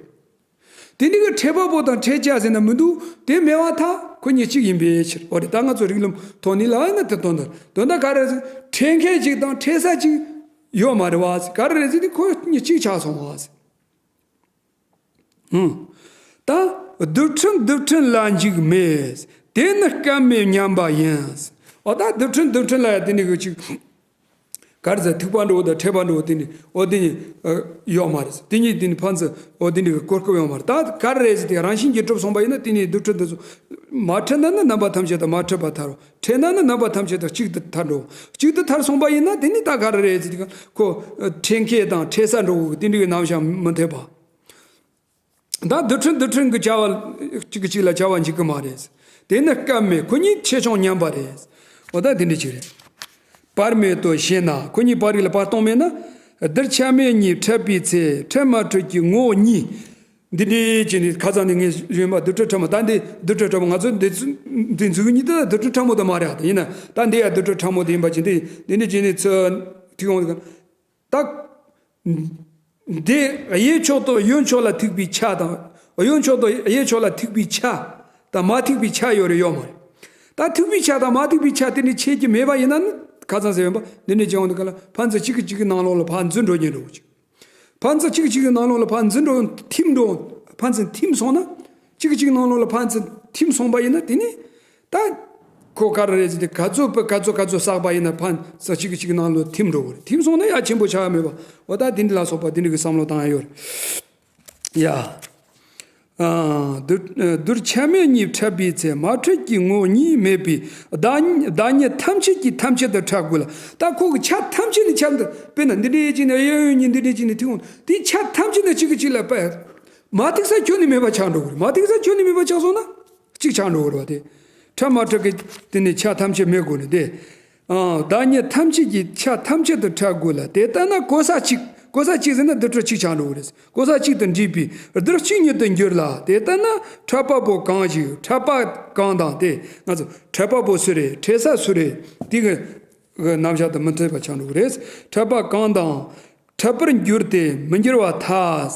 དེ་འདྲ་གི་འཕྲད་པ་པོ་དང་འཕྲད་བྱ་ཟེར་ན་མི་འདུག་དེ་མེད་པར་ཐལ། ཁོ་གཉིས་གཅིག་ཡིན་པའི་ཕྱིར། འོ་རེད། ད་ང་ཚོ་རིགས་ལམ་ཐོག་ནས་ལབ་ན་དེ་དོན་དག་དོན་དག་ག་རེ་རེད། འཕྲད་མཁན་གཅིག་དང་འཕྲད་ས་གཅིག་ཡོད་མ་རེད་བ། ག་རེ་རེད་ཟེར་དུས་ཁོ་གཉིས་གཅིག་ཆགས་སོང་བ། ཧུམ། ད་རྡུལ་ཕྲན་རྡུལ་ཕྲན་ལ་འཇིགས་མེད། དེ་ནི་སྐབས་མེད་མཉམ་པ་ཡིན། འོ། ད་རྡུལ་ཕྲན་རྡུལ་ཕྲན་ལ་ཡང་དེ་འདྲ་གི་ཅིག་ག་རེ་ཟེར། ཐིགས་པ་འདྲ་བོ་དང་འཕྲད་པ་འདྲ་བོ་དེ་འདྲ། འོ། དེ་གཉིས། ཨ། ཡོད་མ་རེད། དེ་གཉིས་དེ་ནི་ཕན་ཚུན། འོ། དེ་འདྲ་གི་གོ་སྐབས་ཡོད་མ་རེད། ད་ག་རེ་རེད་ཟེར་དུས་རང་བཞིན་གྱིས་གྲུབ་སོང་པ་ཡིན་ན། དེ་ནི་རྡུལ་ཕྲན་དེ་ཚོ་མ་འཕྲད་ན་ནི་རྣམ་པ་ཐམས་ཅད་དང་མ་འཕྲད་པར་ཐལ་རོ། འཕྲད་ན་ནི་རྣམ་པ་ཐམས་ཅད་དང་གཅིག་ཏུ་ཐལ་འགྲོ། གཅིག་ཏུ་ཐལ་སོང་པ་ཡིན་ན་དེ་ནི་ད་ག་རེ་རེད་ཟེར་དུས་ཁོ་འཕྲད་མཁན་དང་འཕྲད་ས་འདྲ་བོ་དེ་འདྲ་གི་རྣམ་གཞག་མི་འཐད་པ། ད་རྡུལ་ཕྲན་རྡུལ་ཕྲན་གྱི་བྱ་བ་གཅིག་གིས་གཅིག་ལ་བྱ་བ་འཇིག་གི་མ་རེད། དེ་ནི་སྐབས་མེད། ཁོ་གཉིས་ཆེ་ཆུང་མཉམ་པ་རེད། འོ། ད་དེ་འདྲ་ཅིག་རེད། བར་མེད་དོ་ཞེ་ན། ཁོ་གཉིས་བར་རིས་ལ་བར་སྟོང་མེད་ན། རྡུལ་ཆ་མེད་གཉིས་འཕྲད་པའི་ཚེ་འཕྲད་མ་འཕྲད་ཀྱི་ངོ་བོ་གཉིས། འདི་འདྲའི་ཅིག་ནི་ཁ་སང་ནས་ངས་ཞུས་པ་རྡུལ་ཕྲན་ཕྲ་མོ། ད་འདི་རྡུལ་ཕྲན་ཕྲ་མོ། ང་ཚོ་འདི་ཚོ་འདི་འཛུགས་གཉིས་དེ་རྡུལ་ཕྲན་ཕྲ་མོ་དེ་མ་རེད། ཡིན་ན་ད་འདི་ཡང་རྡུལ་ཕྲན་ཕྲ་མོ་དེ་ཡིན་པ་ཅིག་འདི་འདི་འདྲའི་ཅིག་ནི་ཚོ་ཐིག་འོང་དུ། ད་འདི་གཡས་ཕྱོགས་དང་གཡོན་ཕྱོགས་ལ་ཐུག་པའི་ཆ་དང་། གཡོན་ཕྱོགས་དང་གཡས་ཕྱོགས་ལ་ཐུག་པའི་ཆ་དང་མ་ཐུག་པའི་ཆ་ཡོད་རེད་ཡོད་མ་རེད། ད་ཐུག་པའི་ཆ་དང་མ་ཐུག་པའི་ཆ་དེ་འདྲའི་ཆད་ཀྱི་མེད་པ་ཡིན་ན་ནི། ཁ་སང་ཟེར་བ་འདི་འདྲའི་ཅིག་འོང་དུ་ག་ལ་ཕན་ཚུན་གཅིག་གིས་གཅིག་གི་ནང་ལོགས་ལ་ཕར་འཛུལ་འགྲོ་ཉེན་འགྲོ་གི། ཕན་ཚུན་གཅིག་གཅིག་གི་ནང་ལོགས་ལ་ཕར་འཛུལ་འགྲོ། ཐིམ་འགྲོ། ཕན་ཚུན་ཐིམ་སོང་ན། གཅིག་གཅིག་ནང་ལོགས་ལ་ཕན་ཚུན་ཐིམ་སོང་པ་ཡིན་ན། དེ་ནི་ད་ཁོ་ག་རེ་རེད་ཟེར་ཏེ། ག་ཚོད་པ་ག་ཚོད་ག་ཚོད་བསགས་པ་ཡིན་ན་ཕན་ཚུན་གཅིག་གཅིག་ནང་ལོགས་ཐིམ་འགྲོ་གི་རེད། ཐིམ་སོང་ན་ཡ་ཆེན་པོ་ཆགས་ཡ་མེད་པ། འོ་ད་དེ་འདྲ་ལ་སོགས་པ་དེ་འདྲ་གི་བསམ་བློ་བཏང་ཡ་ཡོད་རེད་ཡ། རྡུལ་རྡུལ་ཆ་མེད་གཉིས་འཕྲད་པའི་ཚེ་མ་འཕྲད་ཀྱི་ངོ་བོ་གཉིས་མེད་པས་བདག་བདག་ཉིད་ཐམས་ཅད་ཀྱིས་ཐམས་ཅད་དུ་འཕྲད་དགོས་ལ། ད་ཁོ་གི་ཆ་ཐམས་ཅད་ནི་ཆ་འདི། དཔེར་ན་འདི་འདྲའི་ཅིག་ནི་གཡས་གཡོན་གཉིས་འདི་འདྲའི་ཅིག་ནི་ཐིག་འོང་། དེ་ཆ་ཐམས་ཅད་ནི་གཅིག་གི་གཅིག་ལ་པ་མ་ཐུག་ས་ཁྱོན་ནས་མེད་པ་ཆགས་འགྲོ་གི་རེད། མ་ཐུག་ས་ཁྱོན་ནས་མེད་པ་ཆགས་སོང་ན་གཅིག་ཆགས་འགྲོ་གི་རེད་བ། དེ་འཕྲད་མ་འཕྲད་ཀྱི་དེ་ནི་ཆ་ཐམས་ཅད་མེད་དགོས་ནི་དེ། ཨང་། བདག་ཉིད་ཐམས་ཅད་ཀྱི་ཆ་ཐམས་ཅད་དུ་འཕྲད་དགོས་ལ། དེ་ལྟ་ན་གོ་ས་གཅིག་གོ་ས་གཅིག་ཟེར་ན་རྡུལ་ཕྲན་གཅིག་ཆགས་འགྲོ་གི་རེད། གོ་ས་གཅིག་ཏུ་འདྲེས་པས་རྡུལ་གཅིག་ཉིད་དུ་འགྱུར་ལ། དེ་ལྟ་ན་འཕྲད་པ་པོ་གང་ཞིག་འཕྲད་པ་གང་དང་། དེ་ང་ཚོ་འཕྲད་པ་པོ་སུ་རེད། འཕྲད་ས་སུ་རེད། དེ་གི་གི་རྣམ་གཞག་དང་མི་མཐུན་པ་ཆགས་འགྲོ་གི་རེད། འཕྲད་པ་གང་དང་འཕྲད་པར་འགྱུར་ཏེ་མི་འགྱུར་བར་ཐལ།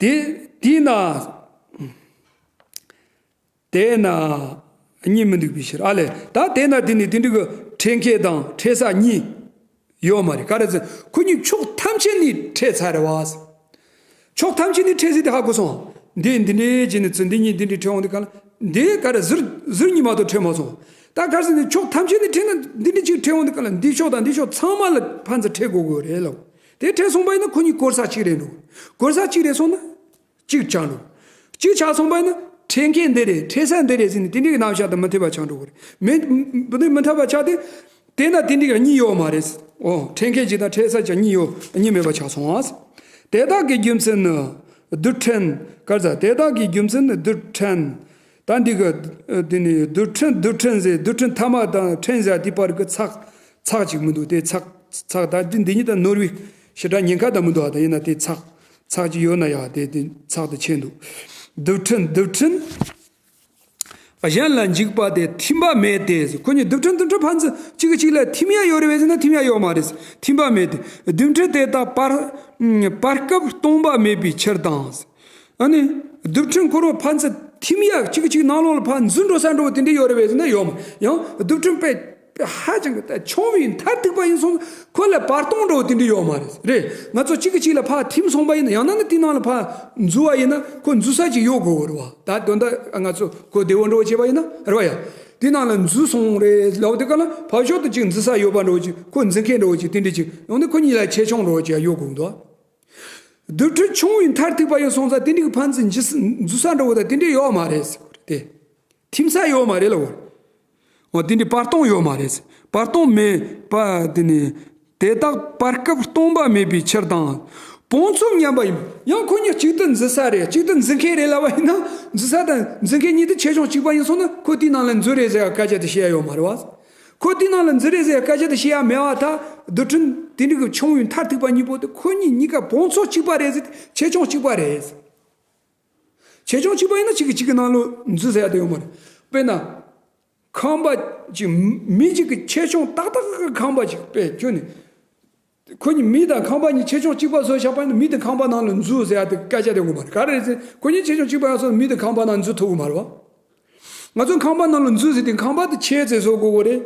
དེ་དེས་ན། དེས་ན་གཉིས་མི་འདུག་པའི་ཕྱིར། ཨ་ལས། ད་དེས་ན་དེ་ནི་དེ་འདྲ་གི་འཕྲད་མཁན་དང་འཕྲད་ས་གཉིས་ཡོད་མ་རེད། ག་རེ་ཟེར། ཁོ་གཉིས་ཕྱོགས་ཐམས་ཅད་ནས་འཕྲད་ཚར་རེད་བ། ཕྱོགས་ཐམས་ཅད་ནས་འཕྲད་ཟེར་དེ་ཧ་གོ་སོང་། འདི་འདི་འདྲའི་བྱས་ནས་ཚུར་འདི་གཉིས་འདི་འདྲའི་འཕྲད་འོང་དུས་ག་ལ། འདི་ག་རེ་ཟུར་ཟུར་གཉིས་མ་གཏོགས་འཕྲད་མ་སོང་། ད་ག་རེ་ཟེར་ན་ཕྱོགས་ཐམས་ཅད་ནས་འཕྲད་ན་འདི་འདྲའི་ཅིག་འཕྲད་འོང་དུས་ག་ལ། འདི་ཕྱོགས་དང་འདི་ཕྱོགས་ཚང་མ་ལ་ཕན་ཚུན་འཕྲད་དགོས་དགོས་རེད་ལབ། དེ་འཕྲད་སོང་པ་ཡིན་ན་ཁོ་གཉིས་གོ་ས་གཅིག་རེད་འགྲོ། གོ་ས་གཅིག་རེད་སོང་ན། གཅིག་ཆགས་འགྲོ། གཅིག་ཆགས་སོང་པ་ཡིན་ན་འཕྲད་མཁན་འདི་རེད། འཕྲད་ས་འདི་རེད་ཟེར་ནས་དེ་འདྲའི་རྣམ་གཞག་དང་མི་མཐུན་པ་ཆགས་འགྲོ་གི་རེད། མི་མི་མཐུན་པ་ཆགས་ཏེ། དེས་ན་དེ་འདྲའི་གཉིས་ཡོད་མ་རེད། འོ། འཕྲད་མཁན་གཅིག་དང་འཕྲད་ས་གཅིག་གཉིས་ཡོད། གཉིས་མེད་པ་ཆགས་སོང་ཨ། དེ་དག་གི་རྒྱུ་མཚན་ནི་རྡུལ་ཕྲན། ག་རེ་ཟེར། དེ་དག་གི་རྒྱུ་མཚན་ནི་རྡུལ་ཕྲན། ད་འདི་གི་དེ་ནི་རྡུལ་ཕྲན། རྡུལ་ཕྲན་ཟེར། རྡུལ་ཕྲན་ཐ་མ་དང་ཕྲན་ཟེར་དེ་བར་གི་ཚེག་ཚེག་ཅིག་མི་འདུག། དེ་ཚེག་ཚེག་ད་འདི་འདི་གཉིས་དང་ནོར་བུའི་བྱེ་བྲག་ཉེན་ཁ་དང་མི་འདུག་ཨ། ད་ཡིན་ན་དེ་ཚེག་ཚེག་ཅིག་ཡོད་ན་ཡང་དེ་དེ་ཚེག་དེ་ཆད་འདུག། རྡུལ་ཕྲན། རྡུལ་ཕྲན་གཞན་ལ་འཇིག་པ་དེ་ཐིམ་པ་མེད་དེ། ཁོ་གཉིས་རྡུལ་ཕྲན་རྡུལ་ཕྲན་ཕན་ཚུན་གཅིག་གིས་གཅིག་ལ་ཐིམ་ཡ་ཡོད་རེད་བས་ཟེར་ན་ཐིམ་ཡ་ཡོད་མ་རེད། ཐིམ་པ་མེད་དེ། རྡུལ་ཕྲན་དེ་དག་བར་བར་སྐབས་སྟོང་པ་མེད་པའི་ཕྱིར་དང་། ཨ་ནི། རྡུལ་ཕྲན་ཁོ་རང་ཕན་ཚུན་ཐིམ་ཡ་གཅིག་གིས་གཅིག་ནང་ལོགས་ལ་ཕར་འཛུལ་འགྲོ་ས་འགྲོ་བ་དེ་འདྲ་ཡོད་རེད་བས་ཟེར་ན་ཡོད་མ། ཡང་རྡུལ་ཕྲན་དཔེ་ཧ་ཅང་གི་ད་ཆུང་བའི་མཐར་ཐུག་པ་ཡིན་སོང་ཁོ་ལ་བར་སྟོང་འགྲོ་བ་དེ་འདྲ་ཡོད་མ་རེད། རེད། ང་ཚོ་གཅིག་གིས་གཅིག་ལ་ཕར་ཐིམ་སོང་པ་ཡིན་ན། ཡང་ན་ནི་དེའི་ནང་ལ་ཕར་འཛུལ་བ་ཡིན་ན་ཁོ་འཛུལ་ས་ཅིག་ཡོད་དགོས་རེད་བ། ད་དོན་དག་ང་ཚོ་གོ་བདེ་བོ་འགྲོ་བ་བྱས་པ་ཡིན་ན་རེད་བ་ཡ། དེའི་ནང་ལ་འཛུལ་སོང་རེད་ལབ་དུས་ག་ལ་ཕར་ཕྱོགས་དུ་ཅིག་འཛུལ་ས་ཡོད་པ་འགྲོ་བ་ཅིག་ཁོ་འཛུལ་མཁན་འགྲོ་བ་ཅིག་དེ་འདྲ་ཅིག་ཡང་ན་ཁོ་གཉིས་ལ་ཆེ་ཆུང་འགྲོ་བ་ཅིག་ཡོད་དགོས་འདུག། རྡུལ་ཕྲན་ཆུང་བའི་མཐར་ཐུག་པ་ཡིན་སོང་ཙང་དེ་འདྲའི་ཕན་ཚུན་འཇིགས་འཛུལ་ས་འགྲོ་བ་དང་དེ་འདྲའི་ཡོད་མ་རེད་ཟེར་གོ་རེད་དེ། ཐིམ་ས་ཡོད་མ་རེད་ལ་འོ། འོ་དེ་འདྲའི་བར་སྟོང་ཡོད་མ་རེད་ཟེར། བར་སྟོང་མེད་པ་དེ་ནི་དེ་དག་བར་སྐབས་སྟོང་པ་མེད་པའི་ཕྱིར་དང་། བོངས་ཚོད་མཉམ་པ་ཡིན། ཡང་ཁོ་གཉིས་གཅིག་ཏུ་འཛུལ་ས་རེད། གཅིག་ཏུ་འཛུལ་མཁན་རེད་ལབ་པ་ཡིན་ན། འཛུལ་ས་དང་འཛུལ་མཁན་གཉིས་དེ་ཆེ་ཆུང་གཅིག་པ་ཡིན་སོང་ན་ཁོ་དེའི་ནང་ལ་འཛུལ་རེད་ཟེར་ཡ་སྐད་ཆ་དེ་བཤད་ཡ་ཡོད་མ་རེད་བ། ཁོ་དེའི་ནང་ལ་འཛུལ་རེད་ཟེར་སྐད་ཆ་དེ་བཤད་ཡ་མེད་པ། ད་རྡུལ་ཕྲན་དེ་འདྲ་གི་ཆུང་བའི་མཐར་ཐུག་པ་གཉིས་པོ་དེ་ཁོ་གཉིས་གཉིས་ཀ་བོངས་ཚོད་གཅིག་པ་རེད་ཟེར། ཆེ་ཆུང་གཅིག་པ་རེད། ཆེ་ཆུང་གཅིག་པ་ཡིན་ན་གཅིག་གིས་གཅིག་གི་ནང་ལ་འཛུལ་ཟེར་ཡ་དེ་ཡོད་མ་རེད། དཔེར་ན། ཁང་པ་གཅིག་མི་གཅིག་གི་ཆེ་ཆུང་ཏག་ཏག་གི་ཁང་པ་གཅིག་དཔེ་ཁྱོད་ནི། ཁོ་གཉིས་མི་དང་ཁང་པ་གཉིས་ཆེ་ཆུང་གཅིག་པ་བཟོས་བཞག་པ་ཡིན་ན་མི་དང་ཁང་པ་ནང་ལ་འཛུལ་ཟེར་ཡ་དེ་སྐད་ཆ་དེ་ཡོད་མ་རེད། ག་རེ་རེད་ཟེར་ཁོ་གཉིས་ཆེ་ཆུང་གཅིག་པ་ཡིན་སོང་ན་མི་དང་ཁང་པ་ནང་འཛུལ་ཐུབ་ཀྱི་མ་རེད་བ། ང་ཚོ་ཁང་པ་ནང་ལ་འཛུལ་ཟེར་དུས་ཁང་པ་དེ་ཆེ་ཙམ་བཟོ་དགོས་ཀྱི་རེད།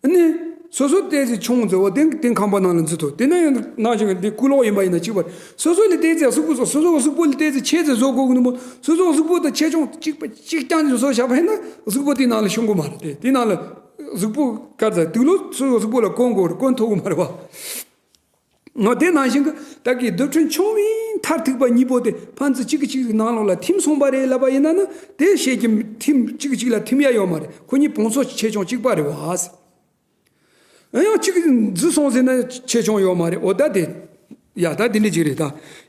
ཨ་ནི། སོ་སོ་ཏོག་ཙམ་ཆུང་ཙམ་བ་དེ་དེ་ཁང་པ་ནང་ལ་འཛུལ་ཐུབ། དེ་ན་ཡང་ནང་བཞིན་གྱི་འདི་ཀུ་ལོག་ཡིན་པ་ཡིན་ན་གཅིག་པ་རེད། སོ་སོ་ལས་ཏོག་ཙམ་གཟུགས་པོ་སོ་སོ་གཟུགས་པོ་ལས་ཏོག་ཙམ་ཆེ་ཙམ་བཟོ་དགོས་ཀྱི་འདུག་མོ། སོ་སོ་གཟུགས་པོ་དང་ཆེ་ཆུང་གཅིག་པ་གཅིག་རྐྱང་བཟོས་བཞག་པ་ཡིན་ན་གཟུགས་པོ་དེ་ནང་ལ་ཤོང་གི་མ་རེད་དེ། དེ་ནང་ལ་གཟུགས་པོ་ག་རེ་ཟེར་དུག་ལོག་སོ་སོ་གཟུགས་པོ་ལ་གོན་དགོས་རེད། གོན་ཐུབ་ཀྱི་མ་རེད་བ། ང་དེ་ནང་བཞིན་གྱི་ད་གི་རྡུལ་ཕྲན་ཆུང་བའི་མཐར་ཐུག་པ་གཉིས་པོ་དེ་ཕན་ཚུན་གཅིག་གིས་གཅིག་གི་ནང་ལོགས་ལ་ཐིམ་སོང་པ་རེད་ལབ་པ་ཡིན་ན་ནི་དེ་བཤད་ཀྱི་ཐིམ་གཅིག་གིས་གཅིག་ལ་ཐིམ་ཡ་ཡོད་མ་རེད། ཁོ་གཉིས་བོངས་ཚོད་ཆེ་ཆུང་གཅིག་པ་རེད་བ། ཡང་གཅིག་གིས་འཛུལ་སོང་ཟེར་ན་ཆེ་ཆུང་ཡོད་མ་རེད། འོ་ད་དེ་ཡ་ད་དེ་འདྲ་ཅིག་རེད།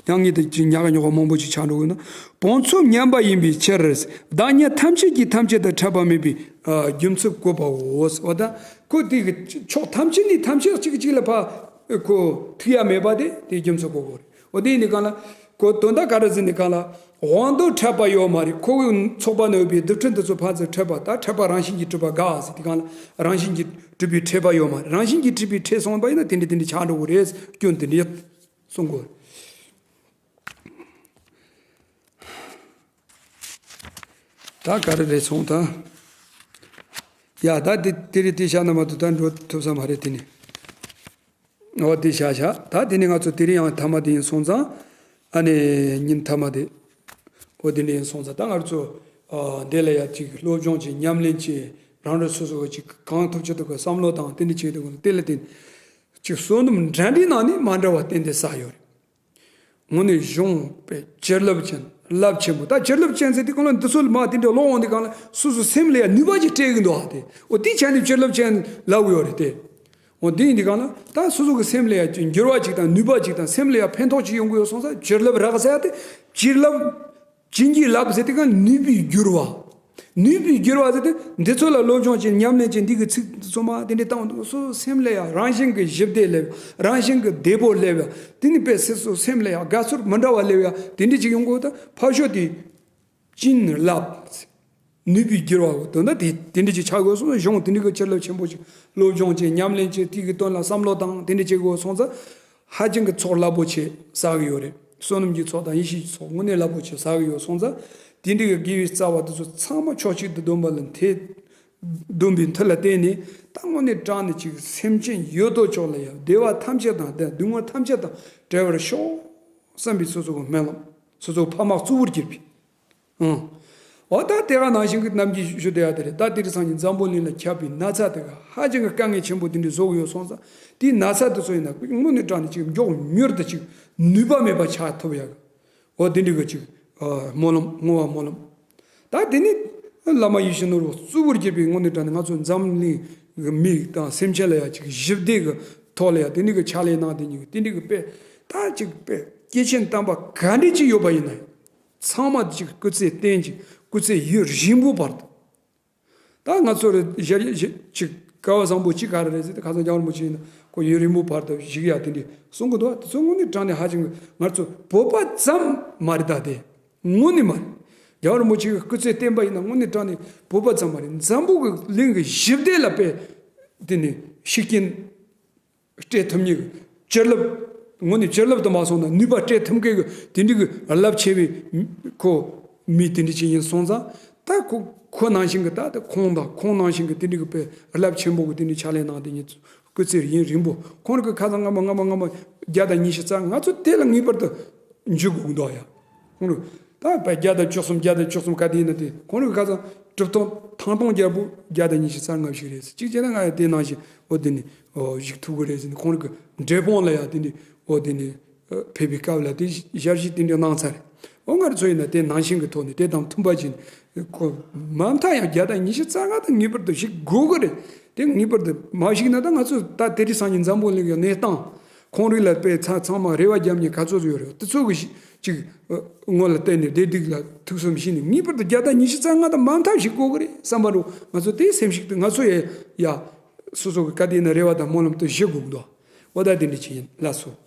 ད་ཡང་ངས་དེ་ཅིག་ཉག་ག་ཉོག་ག་མང་པོ་ཅིག་ཆགས་འགྲོ་གི་ན། བོངས་ཚོད་མཉམ་པ་ཡིན་པའི་ཕྱིར། བདག་ཉིད་ཐམས་ཅད་ཀྱིས་ཐམས་ཅད་དུ་འཕྲད་པ་མེད་པའི་རྒྱུ་མཚན་བཀོད་པའོ། འོ་ད་ཁོ་དེ་གི་ཕྱོགས་ཐམས་ཅད་ནས་ཐམས་ཅད་གཅིག་གིས་གཅིག་ལ་ཕར། ཁོ་ཐུག་ཡ་མེད་པ་དེ་དེ་རྒྱུ་མཚན་གོ་དགོས་རེད། འོ་དེ་ཡིན་དུས་གང་ལ་ཁོ་དོན་དག་ག་རེ་ཟེར་ནས་གང་ལ་དབང་དུ་འཕྲད་པ་ཡོད་མ་རེད། ཁོ་བོའི་ཚོགས་པ་ནང་ཡོད་པའི་རྡུལ་ཕྲན་དེ་ཚོ་ཕན་ཚུན་འཕྲད་པ་ད་འཕྲད་པ་རང་བཞིན་གྱིས་གྲུབ་པ་དགག་ཟེར་དུས་གང་ལ་རང་བཞིན་གྱིས་གྲུབ་པའི་འཕྲད་པ་ཡོད་མ་རེད། རང་བཞིན་གྱིས་གྲུབ་པའི་འཕྲད་སོང་བ་ཡིན་ན་དེ་འདྲ་དེ་འདྲ་ཆགས་འགྲོ་གི་རེད། སྐྱོན་དེ་འདྲ་ཡོད་གསུང་དགོས། ད་ག་རེ་རེད་སོང་ད། ཡ་ད་དེ་དེ་རེད། དེ་བཞག་ན་མ་གཏོགས་ད་འགྲོ་ཐུབ་ས་མ་རེད་དེ་ནི། འོ་དེ་བཞག་བཞག་ད་དེ་ནི་ང་ཚོ་དེ་རིང་ཡང་མཐའ་མ་དེ་ཡིན་སོང་ཙང་། ཨ་ནི་ཉིན་མཐའ་མ་དེ། འོ་དེ་འདྲ་ཡིན་སོང་ཙང་ད་ང་ཚོ་འདི་ལ་ཡ་ཅིག་སློབ་སྦྱོང་བྱེད། ཉམས་ལེན་བྱེད། རང་རེ་སོ་སོ་གི་ཅིག་གང་ཐུབ་ཅི་ཐུབ་གི་བསམ་བློ་དང་དེ་འདྲ་བྱེད་དུས་དེ་ལ་བརྟེན་ཅིག་བསོད་ནམས་འདྲ་འདྲའི་ནང་ནས་མ་འདྲ་བ་ཏན་ཏན་བསགས་ཡོད་རེད། དངོས་གནས་གཞུང་དཔེ་བྱིན་རླབས་ཅན་རླབས་ཆེན་པོ། ད་བྱིན་རླབས་ཅན་ཟེར་དུས་གང་ལ་འདི་ཚོ་ལ་མ་དེ་འདྲ་ཀློག་འོང་དུས་གང་ལ་སོ་སོ་སེམས་ལ་ཡང་ནུས་པ་ཅིག་སྤྲད་གི་འདུག་ཨ། དེ་འོ་དེའི་ཆ་ནས་བྱིན་རླབས་ཅན་ལབ་ཡོད་རེད་དེ། འོ་དེ་ཡིན་དུས་གང་ལ་ད་སོ་སོ་གི་སེམས་ལ་ཡང་འགྱུར་བ་ཅིག་དང་ནུས་པ་ཅིག་དང་སེམས་ལ་ཡང་ཕན་ཐོགས་ཅིག་ཡོང་གི་ཡོད་སོང་ཙང་བྱིན་རླབས་རག་ཟེར་ཡ་དེ་བྱིན་རླབས། བྱིན་གྱིས་བརླབས་ཟེར་དེ་ག་ནུས་པའི་འགྱུར་བ། ནུས་པའི་འགྱུར་བ་ཟེར་དེ་འདི་ཚོ་ལ་སློབ་སྦྱོང་བྱེད། ཉམས་ལེན་བྱེད། འདི་གི་ཚིག་ཚང་མ་དེ་འདྲའི་བཏང་འདུག་སོ་སོ་སེམས་ལ་ཡང་རང་བཞིན་གྱི་ཞི་བདེ་སླེབས། རང་བཞིན་གྱི་བདེ་པོ་སླེབས། དེ་ནི་དཔེ་སོ་སོ་སེམས་ལ་ཡང་དགའ་ཚོར་མི་འདྲ་བ་སླེབས་ཡ་དེ་འདྲ་ཅིག་ཡོང་དགོས། ད་ཕར་ཕྱོགས་དེ་བྱིན་རླབས། ནུས་པའི་འགྱུར་བ་དོན་དག་དེ་དེ་འདྲ་ཅིག་ཆགས་དགོས་སོང་། གཞུང་དེ་འདྲ་གི་བྱིན་རླབས་ཆེན་པོ་ཅིག་སློབ་སྦྱོང་བྱེད། ཉམས་ལེན་བྱེད། དེ་གི་དོན་ལ་བསམ་བློ་བཏང་། དེ་འདྲ་བྱེད་དགོས་སོང་ཙང་། ཧ་ཅང་གི་ཚོགས་རླབས་པོ་ཆེ་བསགས་ཀྱི་ཡོད་རེད། བསོད་ནམས་ཀྱི་ཚོགས་དང་ཡེ་ཤེས་ཀྱི་ཚོགས་དངོས་གནས་རླབས་པོ་ཆེ་བསགས་ཀྱི་ཡོད་སོང་ཙང་། དེ་འདྲའི་དགེ་བའི་རྩ་བ་དེ་ཚོ་ཚང་མ་ཕྱོགས་གཅིག་ཏུ་བསྡོམས་པ་ལ་འཐད། བསྡོམས་པའི་མཐུ་ལ་བརྟེན་ནས་ད་དངོས་གནས་དྲང་ནས་ཅིག་སེམས་ཅན་ཡོད་དོ་ཅོག་ལ་ཡང་བདེ་བ་ཐམས་ཅད་དང་སྡུག་བསྔལ་ཐམས་ཅད་དང་བྲལ་བར་ཤོག་བསམ་པའི་སོ་སོ་གི་སྨོན་ལམ། སོ་སོ་གི་ཕ་མ་གཙོ་བོར་གྱུར་པའི། ཨང་། འོ་ད་དེ་ག་ནང་བཞིན་གྱི་རྣམ་འགྱུར་ཞུ་བསྡད་ཡ་དེ་རེད། ད་དེ་རིང་སང་ཉིན་འཛམ་བུ་གླིང་ལ་ཁྱབ་པའི་ན་ཚ་དེ་ག་ཧ་ཅང་གི་དཀའ་ངལ་ཆེན་པོ་དེ་འདྲ་བཟོ་གི་ཡོད་སོང་ཙང་། དེའི་ན་ཚ་དེ་ཚོ་ཡིན་ན་དངོས་གནས་དྲང་ནས་ཅིག་མགྱོགས་མྱུར་དུ་ཅིག་ནུས་པ་མེད་པ་ཆགས་ཐུབ་ཡ་གི། འོ་དེ་འདྲ་གི་ཅིག་སྨོན་ལམ་བསྔོ་བ་སྨོན་ལམ། ད་དེ་ནི་བླ་མ་ཡིད་བཞིན་ནོར་བུ་གཙོ་བོར་གྱུར་པའི་དངོས་གནས་དྲང་ནས་ང་ཚོ་འཛམ་གླིང་གི་མི་དང་སེམས་ཅན་ལ་ཡ་ཅིག་ཞི་བདེ་གི་ཐོག་ལ་ཡ་དེ་འདྲ་གི་ཕྱག་ལས་གནང་། དེ་གཉིས་ཀྱི་དེ་འདྲ་གི་དཔེ་ད་ཅིག་དཔེ་སྐྱེས་ཆེན་དམ་པ་ག་འདྲ་ཅིག་ཡོད་པ་ཡིན་ན་ཡང་། ཚང་མ་ཅིག་སྐུ་ཚེ་བརྟན་ཅིག་སྐུ་ཚེ་ཡུན་རིང་པོ་བར་དུ། ད་ང་ཚོ་རེ་ཞལ་ཞལ་ཅིག་སྐལ་བ་བཟང་པོ་ཅིག་ག་རེ་རེད་ཟེར་ཏེ་ཁ་སང་རྒྱལ་བ་རིན་པོ་ཆེ་ཡིན་ན་ཁོ་ཡུན་རིང་པོ་བར་དུ་བཞུགས་ཡ་དེ་འདྲ་གསུང་གི་འདུག་དེ་ཚོ་དངོས་གནས་དྲང་གནས་ཧ་ཅང་གི་ང་ཚོ་བོད་པ་ཙམ་མ་རེད། ད་དེ་དངོས་གནས་མ་རེད། རྒྱལ་བ་རིན་པོ་ཆེ་གི་སྐུ་ཚེ་བརྟན་པ་ཡིན་ན་དངོས་གནས་དྲང་གནས་བོད་པ་ཙམ་མ་རེད། འཛམ་བུ་གི་གླིང་གི་ཞི་བདེ་ལ་དཔེ་དེ་ནས་ཤུགས་རྐྱེན་སྤྲད་ཐུབ་མཁན་གྱི་བྱིན་རླབས། དངོས་གནས་བྱིན་རླབས་དུ་མ་སོང་ན་ནུས་པ་སྤྲད་ཐུབ་མཁན་གྱི་དེ་འདྲ་གི་རླབས་ཆེ་བའི་ཁོ་མི་དེ་འདྲ་ཅིག་ཡིན་སོང་ཙང་། ད་ཁོ་ཁོ་ནང་བཞིན་གྱི་ད་ད་ཁོང་དང་ཁོང་ནང་བཞིན་གྱི་དེ་འདྲ་གི་དཔེ་རླབས་ཆེན་པོ་གི་དེ་འདྲ་ཕྱག་ལས་གནང་། དེ་ཉིད་སྐུ་ཚེ་ཡུན་རིང་པོ། ཁོང་རང་གི་ཁ་སང་སྔ་མ་སྔ་མ་སྔ་མ་བརྒྱ་དང་ཉི་ཤུ་རྩ་ལྔ་ཚོ་དེ་ལ་ངེས་པར་དུ་འཇུག་དགོས་འདུག་ཡ། ཁོང་རང་ད་བརྒྱ་དང་བཅུ་གསུམ་བརྒྱ་དང་བཅུ་གསུམ་ག་དེ་ཡིན་ན་དེ་ཁོང་རང་གི་ཁ་སང་གྲུབ་ཐོབ་ཐང་སྟོང་རྒྱལ་པོ་བརྒྱ་དང་ཉི་ཤུ་རྩ་ལྔ་ཞིག་རེད། གཅིག་བྱས་ན་ང་ཡང་དེ་ནང་བཞིན་འོ་དེ་ནི་འོ་བཞུགས་ཐུབ་ཀྱི་རེད་ཟེར་ནས་ཁོང་རང་གི་འབྲས་སྤུངས་ལ་ཡང་དེ་ནི་འོ་དེ་ནི་ཕེབས་པའི་སྐབས་ལ་དེ་ཞལ་བཞེས་དེ་འདྲ་གནང་ཚར་རེད། འོ་ང་རང་ཚོ་ཡིན་ན་དེ་ནང་བཞིན་གྱི་ཐོག་ནས་དེ་དང་མཐུན་པ་བྱས་ནས་ཁོ་མ་མཐའ་ཡང་བརྒྱ་དང་ཉི་ཤུ་རྩ་ལྔ་དང་ངེས་པར་དུ་བཞུགས་དགོས་ཀྱི་རེད། དེ་ངེས་པར་དུ་མ་བཞུགས་ན་ད་ང་ཚོ་ད་དེ་རིང་སང་ཉིན་འཛམ་བུ་གླིང་གི་གནས་སྟངས། ཁོང་རིགས་ལ་དཔེ་ཚང་ཚང་མ་རེ་བ་བརྒྱབ་མཁན་ག་ཚོད་ཡོད་རེད། དེ་ཚོ་གི་ཅིག་ངོ་ལ་བལྟས་ནས་བདེ་སྡུག་ལ་ཐུགས་བསམ་བཞེས་ནས་ངེས་པར་དུ་བརྒྱ་དང་ཉི་ཤུ་རྩ་ལྔ་དང་མ་མཐའ་བཞུགས་དགོས་ཀྱི་རེད་བསམ་པ་རུ་ང་ཚོ་དེའི་སེམས་ཤིག་ཏུ་ང་ཚོ་ཡ་ཡ་སོ་སོ་གི་ག་དེ་ཡིན་ན་རེ་བ་དང་སྨོན་ལམ་དུ་བཞེས་དགོས་ཀྱི་འདུག་འོ་ད་དེ་འདྲ་ཅིག་ཡིན། ལགས་སོ།